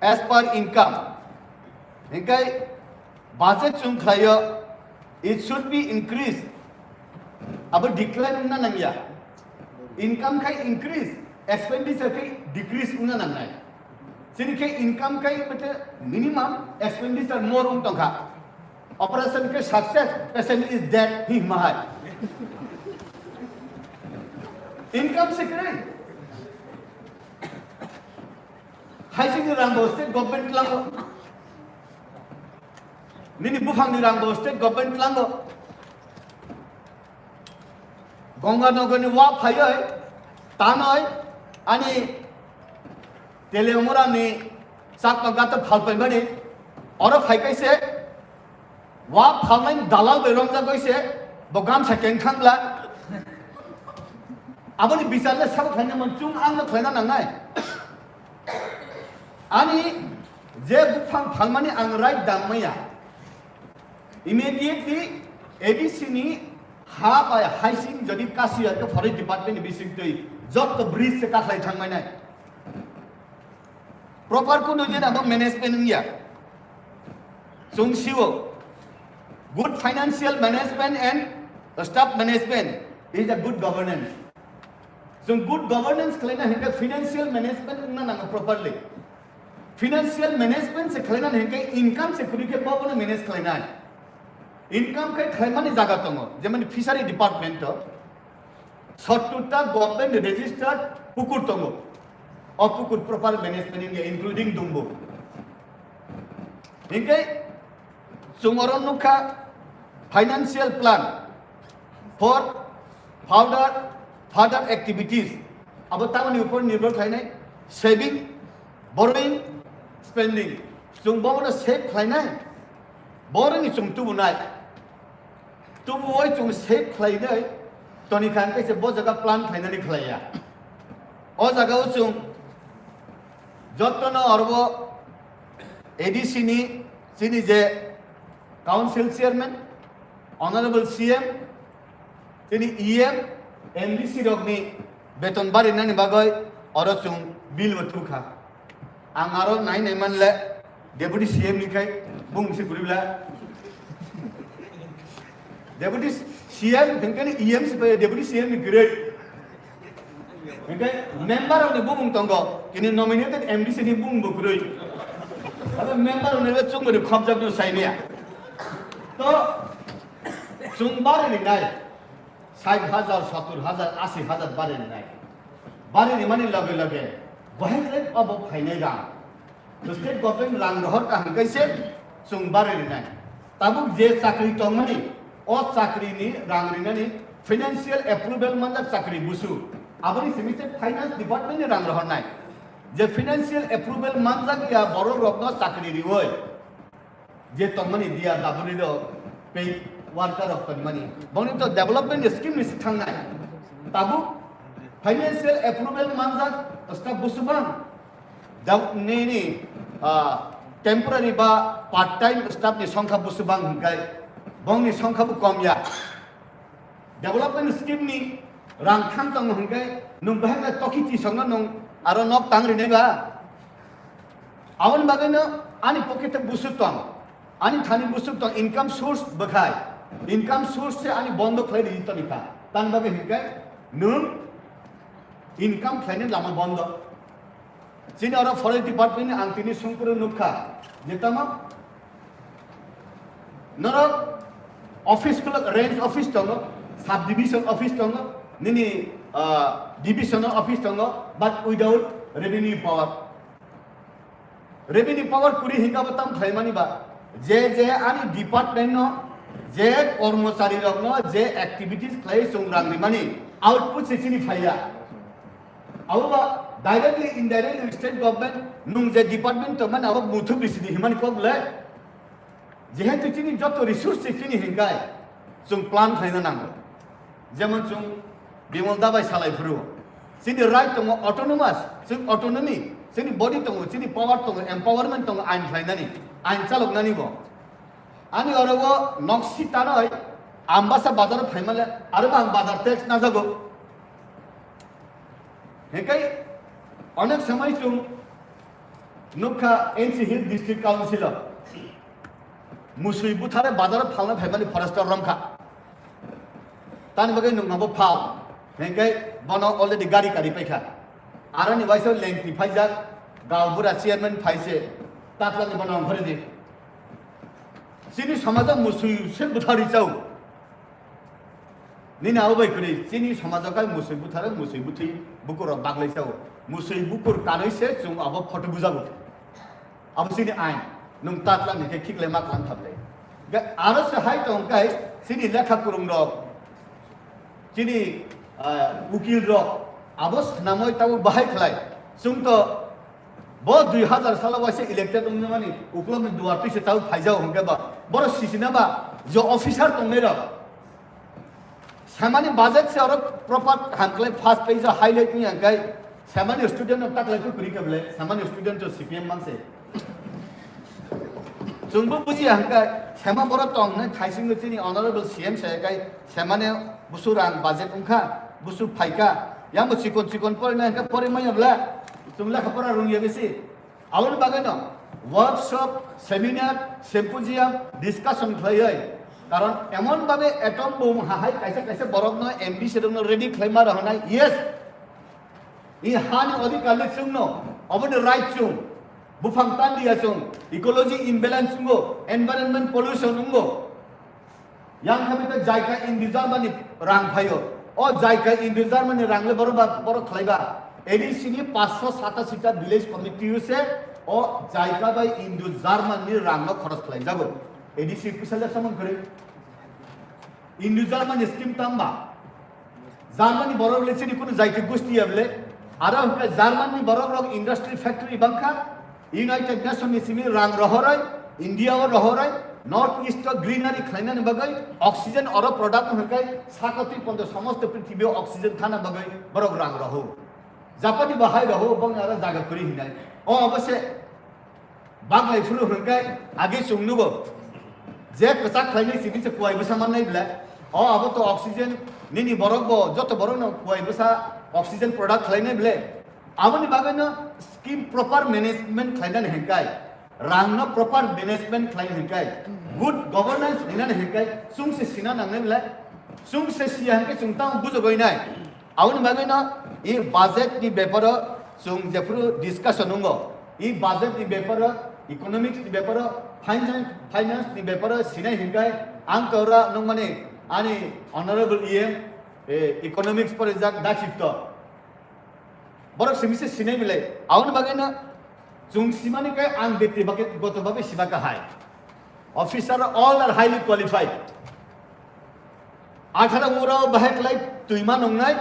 as per income. Hingkai budget chwng khlaio, it should be increase. Abo decline wngna nangya. Income khai increase, expenditure khai decrease wngna nangnai. Chini khai income khai mate minimum, expenditure more wng tongkha. Operation ke success, patient is dead, hi mahai. Income se kwrwi. Haisingni rang bo state government tlango. Nini buphangni rang bo state government tlango. Gonganagarni wa phaioi, tanoi, ani Teleumurani chakma gata phalpaimani, oro phaikai se, wa phalnai dalal bai romjagoi se, bo gamsa keng thangla. Aboni bichar le sabo khlaina man chung ang no khlaina nangnai. Ani je buphang phalmani ang right dam maya. Immediately A D C ni ha bai haising jodi kasi ya ke forest department ni bising twi jotto bridge se kakhwlai thangmai nai. Proper kunu je abo management wngya. Chung sio good financial management and staff management is a good governance. Chung good governance khlaina hingke financial management wngna nango properly. Financial management se khlaina hingke income se kwrwi khe bobono manage khlainai. Income khe khlaimani jaga tongo, jemon fishery department o sottur ta government registered pukur tongo. O pukur proper management wngya, including Dumbo. Hingke chwng oro nukha financial plan for further, further activities. Abo tamoni upor nirbhor khlainai, saving, borrowing, spending. Chwng bobono save khlainai, borrowing chwng tubunai. Tubuoi chwng save khlainai, toni khan kaisa bo jaga plan khlainani khlaiya. O jaga o chwng jottono orobo A D C ni chini je council chairman, honorable C M, chini E M, M D C rokni beton barinani bagwi oro chwng bill bo thukha. Ang aro nai nai man le, Deputy C M ni khai bung se guri bla. Deputy C M hingke ni E M se pai Deputy C M ni gurui. Hingke member ni bung tongo, kini nominated M D C ni bung bo gurui. Abo member ni le chung ni khobjak no sai niya. To chung bari ni nai. Sait hajar, sottur hajar, asi hajar bari ni nai. Bari ni mani loge loge, bohai khlai abo phainai rang. State government rang rohor kaham kaise chwng bari rinai. Tabuk je chakri tongmani, o chakri ni rang rinani financial approval manjak chakri busu. Aboni simi se finance department ni rang rohornai. Je financial approval manjak ya borok rokno chakri rioi. Je tongmani dia daburi do pay worker rok tongmani. Boni to development ni scheme ni si thangnai. Tabuk Financial approval manjak staff busubang. Dam nini, ah, temporary ba part time staff ni songkha busubang hingkai. Bongni songkha bu kom ya. Development scheme ni rang thang tongo hingkai nung bahai na toki tisongno nung aro nok tang rinai ba. Aboni bagwi no ani pocket o busuk tong, ani thani busuk tong, income source bwkhai, income source se ani bondo khlai ri toni kha. Tang bagwi hingkai nung income khlaini lama bondo. Chini oro forest department ni ang tini sungkuru nukha, je tamo norok office kulo range office tongo, sub division office tongo, nini, ah, divisional office tongo, but without revenue power. Revenue power kuri hinga bo tam khlaimani ba, je je ani department no, je kormochari rok no, je activities khlai chwng rang rimani output se chini phaiya. Abo ba directly indirectly state government nung je department tongmani abo muthuk risidi himani kok le. Jehetu chini joto resource se chini hinkai chwng plan khlaina nango. Jemon chwng Bimal dabai salai phuru. Chini right tongo autonomous, chwng autonomy, chini body tongo, chini power tongo, empowerment tongo, ain khlainani, ain chaloknani bo. Ani oro o nok si tanoi Ambasa bazar phaimale aro ang bazar tax najago. Hekai onek samai chwng nukha N C Hill District Council o musui buthare bazar phalna phaimani forester romkha. Tani bagwi nung abo phal. Hekai bono already gari kari paikha. Aroni waisa lengti phaijak gaobura chairman phaise tatlani bono ongkhoridi. Chini somajo musui se buthari chao. Nini abo bai kwrwi, chini somajo kai musui butharo, musui buthui bukurok baglai sao. Musui bukur kanwi se chwng abo photo bujago. Abo chini ain, nung tatla ni khe khiklai ma klang khablai. Ga aro se hai tong kai, chini lekha kurung rok, chini, ah, ukil rok, abo swnamoi tabo bahai khlai. Chwng to Bo dui hazar salo waisa elected wngmani uklokni duar twi se tau phaijao hwnkhe ba, borok sisina ba je officer tongnai rok. Samani budget se oro proper hamklai first page o highlight wngya hwnkhe samani student no taklai khe kwrwi khe bwle, samani student to C P M mangse. Chwngbo bujiya hwnkhe sama borok tongnai thaisingno chini honorable C M se kai samani busu rang budget wngkha, busu phaikha, yamo chikon chikon porinai hwnkhe porimanya bwle, chwng lekha pora rwngya bisi. Aboni bagwi no workshop, seminar, symposium, discussion khlaiwi, karon emon bhabe atom bomb hahai kaisa kaisa borokno M D C rokno ready khlaima rohornai, yes, i hani odhikar le chwngno, oboni right chwng, buphang tanliya chwng, ecology imbalance wngo, environment pollution wngo. Yang kami to Jaika Indo Germany rang phaio. O Jaika Indo Germany rang le borok ba, borok khlai ba. A D C ni paanch sho satasi ta village committee se o Jaika bai Indo Germany ni rang no khoros khlai jago. A D C pisa le samung kore. Indo Germany scheme tang ba. Germany borok le chini kunu jaiti gusti ya bele. Aro hwnkhe Germany borok rok industry factory bangkha. United Nation ni simi rang rohoroi, India o rohoroi, North East o greenery khlainani bagwi, oxygen oro product hwnkhe sakotwi pondo somosto prithibi o oxygen thana bagwi borok rang roho. Japan ni bahai roho, bongni aro jaga kwrwi hinai. O obo se baglai phuru hwnkhe agi chwng nugo. Je kwchak khlainai simi se kuwai bwsa mannai bwle. O abo to oxygen nini borok bo joto borok no kuwai bwsa oxygen product khlainai bwle. Aboni bagwi no scheme proper management khlainani hwnkhe, rang no proper management khlai hwnkhe, good governance rinani hwnkhe, chwng se sina nangnai bwle, chwng se siya hwnkhe chwng tamo bujogoi nai. Aboni bagwi no i budget ni beparo chwng jephuru discussion wngo, i budget ni beparo, economics ni beparo, finance, finance ni beparo sinai hwnkhe ang to ora nungmani ani honorable E M, eh, economics porijak Dachitto. Borok simi se sinai milai. Aboni bagwi no chwng simani khe ang bekti bagwi goto bagwi sima kha hai. Officer all are highly qualified. Athara ura bahai klai twi ma nongnai,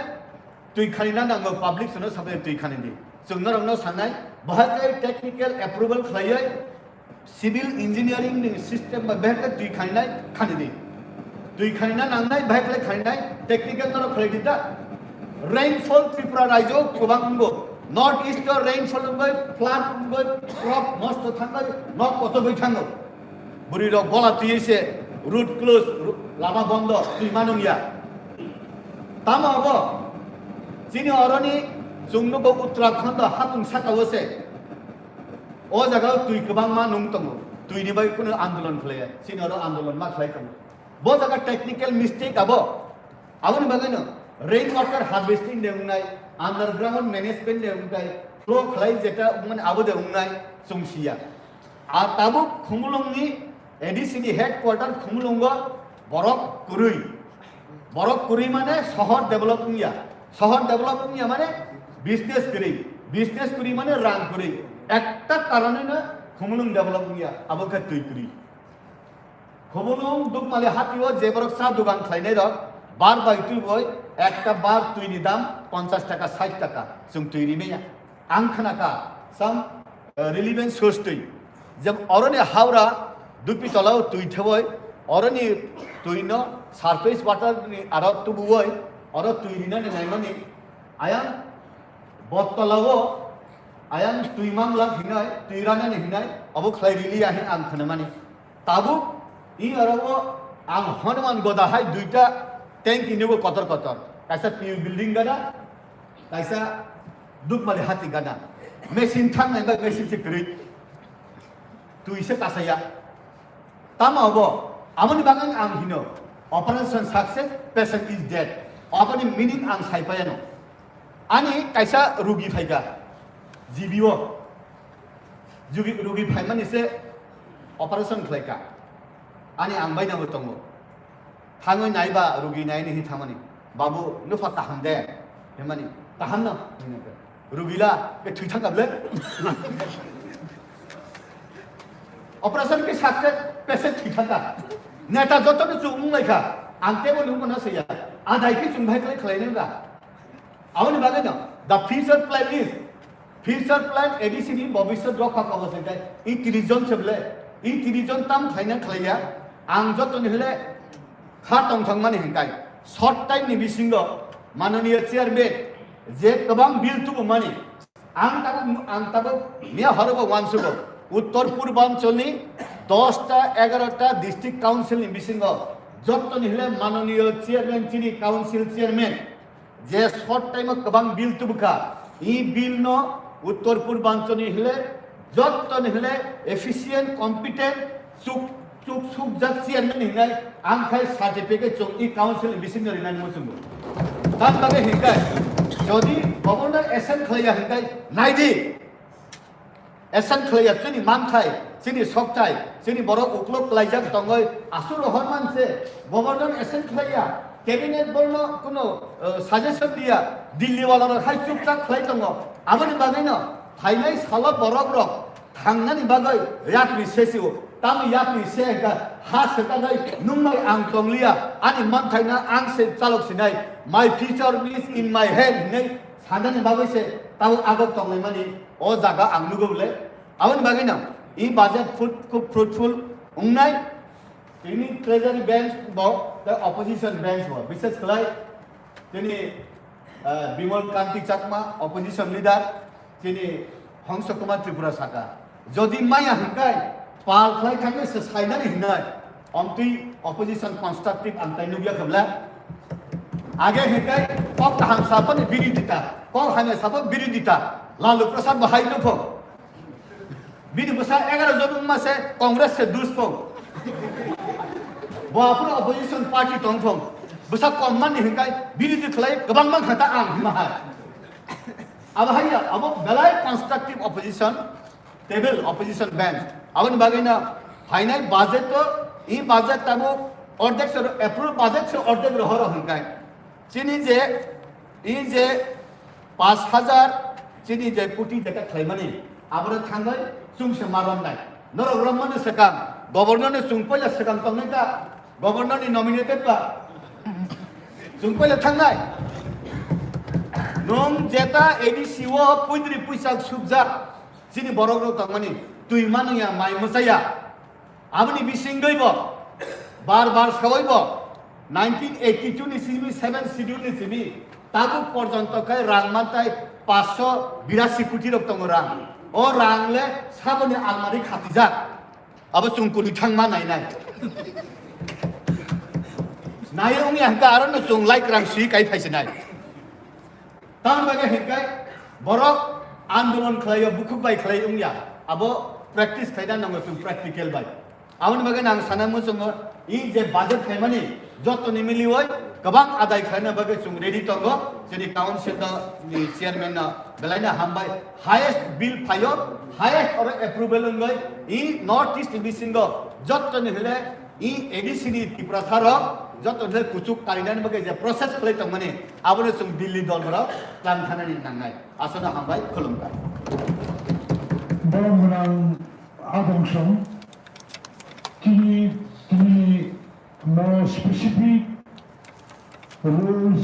twi khani na nango public sono sabai twi khani di. Chwng norok no sanai bahai klai technical approval khlaiwi civil engineering ni system ba behkhe twi khainai khani di. Twi khaina nangnai, behkhe khainai, technical norok khlai di ta. Rainfall Tripura rajyo kwbang wngo. North East o rainfall wngwi, flood wngwi, crop nosto thangwi, nok kochogwi thango. Bwrwi rok bola twiwi se road close, ru-, lama bondo, twi manung ya. Tamo abo chini oroni chwng nugo Uttarakhand o hapung saka o se. O jaga o twi kwbangma nung tongo. Twi ni bai kunu andolon khlaiya. Chini oro andolon ma khlai tongo. Bo jaga technical mistake abo. Aboni bagwi no rain water harvesting de wngnai, underground management de wngnai, flow khlai jeta mane abo de wngnai chwng siya. A tabuk Khumulwng ni A D C ni headquarter Khumulwng o borok kwrwi. Borok kwrwi mane sohor develop wngya. Sohor develop wngya mane business kwrwi. Business kwrwi mane rang kwrwi. Ekta karonoi no Khumulwng develop wngya. Abo khe twi kwrwi. Khumulwng Dukmali hati o je borok cha dugan khlainai rok bar bai twi boi ekta bar twi ni dam ponchash taka, sait taka chwng twi rimaya. Ang khna ka sam, eh, relevant source twi. Jeb oroni Howrah Dupitola o twi thewoi oroni twi no surface water ni aro tubuoi oro twi rinani naimani ayang Bottola o ayang twi mangla hinai, twi ranani hinai, obo khlai rili ya hin ang khna mani. Tabuk i oro o ang Hanuman goda hai duita tank inibo kotor kotor. Kaisa P U building gana, kaisa Dukmali hati gana. Machine thang nai bai machine se kwrwi. Twi se kasaya. Tamo abo, aboni bagwi ang hino, operation success, patient is dead. Aboni meaning ang sai payano. Ani kaisa rugi phaika, G B O. Jugi-, rugi phaimani se operation khlaika. Ani ang bainabo tongo. Thangwi naiba rugi naini hin thangmani. Babu, nupha kaham de? Himani, kaham no? Rugila, ke thwi thangka ble? Operation ke success, patient thwi thangka. Neta joto no chumung laikha. Ang tebo nungko na saya. Adai ke chung bhai khlai khlai nang da. Aboni bagwi no, the future plan is, future plan A D C ni bobiswt rokha kabo se kai, i tris jon se ble, i tris jon tam khlaina khlaiya, ang joto ni hile kha tong thang mani hingkai, short time ni bisingo mananiya chairman je kwbang bill tubu mani, ang tabuk, ang tabuk miya horobo wansugo, Uttor Purbanchal ni dosta, egarota district council ni bisingo joto ni hile mananiya chairman chini council chairman, je short time o kwbang bill tubukha, i bill no Uttor Purbanchal ni hile jotto ni hile efficient, competent, chuk, chuk sukjak chairman hinai ang khai certificate chuk i council ni bisingo rinani muchungo. Tam bagwi hinkai, jodi governor assent khlaiya hinkai, naidi. Assent khlaiya chini manthai, chini sokthai, chini borok uklok klaijak tongoi, aswk rohor manse, governor assent khlaiya, cabinet borno kuno, eh, suggestion diya, Delhi wala rok hai chupchak khlai tongo. Aboni bagwi no phainai salo borok rok thangnani bagwi yapri sesio, tamo yapri se ka ha se ka dai nung bai ang tongliya, ani manthai na ang se chalok sinai, my future is in my hand hinai sanani bagwi se tamo agok tonglaimani. O jaga ang nugo bole. Aboni bagwi no, i budget fruit-, khub fruitful wngnai. Tini treasury bench bo, tei opposition bench bo, bises khlai tini, eh, Bimal Kanti Chakma, opposition leader, tini Hongso Kumar Tripura saka. Jodi maya hingkai, pal khlai thangwi se sainani hinai, omtwi opposition constructive ang tai nugya khabla. Age hingkai, kok kaham sapani biridita, kok hamya sapani biridita, Lalu Prasad bo hai nukho. Bini bwsa egaroh jon wngma se Congress se duspong. Bo aphuru opposition party tongphong. Bwsa kom mani hingkai birodhi khlai kwbangma khata ang hima hai. Abo haiya, abo belai constructive opposition, table opposition bench. Aboni bagwi no phainai budget to, i budget tabuk ordek se approve budget se ordek rohoro hingkai. Chini je, i je pash hajar chini je kuti jeta khlaimani, aboro thangwi chwng se ma romnai. Norok romani swkang, governor ni chwng poila swkang tongnai ta, governor ni nominated ba. Chwng poila thangnai. Nwng jeta A D C o puitri puisak subjak, chini borok rok tongmani, twi manungya, mai mwchaya. Aboni bisingwi bo bar bar sawi bo nineteen eighty-two ni simi seven schedule ni simi Tabuk porjonto khe rang mantai paanch sho birasi koti rok tongo rang. O rang le saboni almari khatijak. Abo chwng kunu thangma nainai. Nai wngya hwnkhe aro no chwng like rang swi kai phaisinai. Tamni bagwi hwnkhe borok andolon khlaio, bukhuk bai khlai wngya. Abo practice khlaina nango chwng practical bai. Aboni bagwi ang sana muchungo, i je budget khlaimani jotoni miliwi kwbang adai khlaina bagwi chwng ready tongo. Chini council no, ni chairman no belaino hambai. Highest bill phaio, highest oro approval wngwi i North East bisingo jotoni hile i A D C ni Tiprasa rok jotoni hile kuchuk karinani bagwi je process khlai tongmani, abono chwng Delhi dol borok tlang thanani nangnai. Aswkno hambai, khulumkha. Borok gwnang adong song, tini, tini more specific rules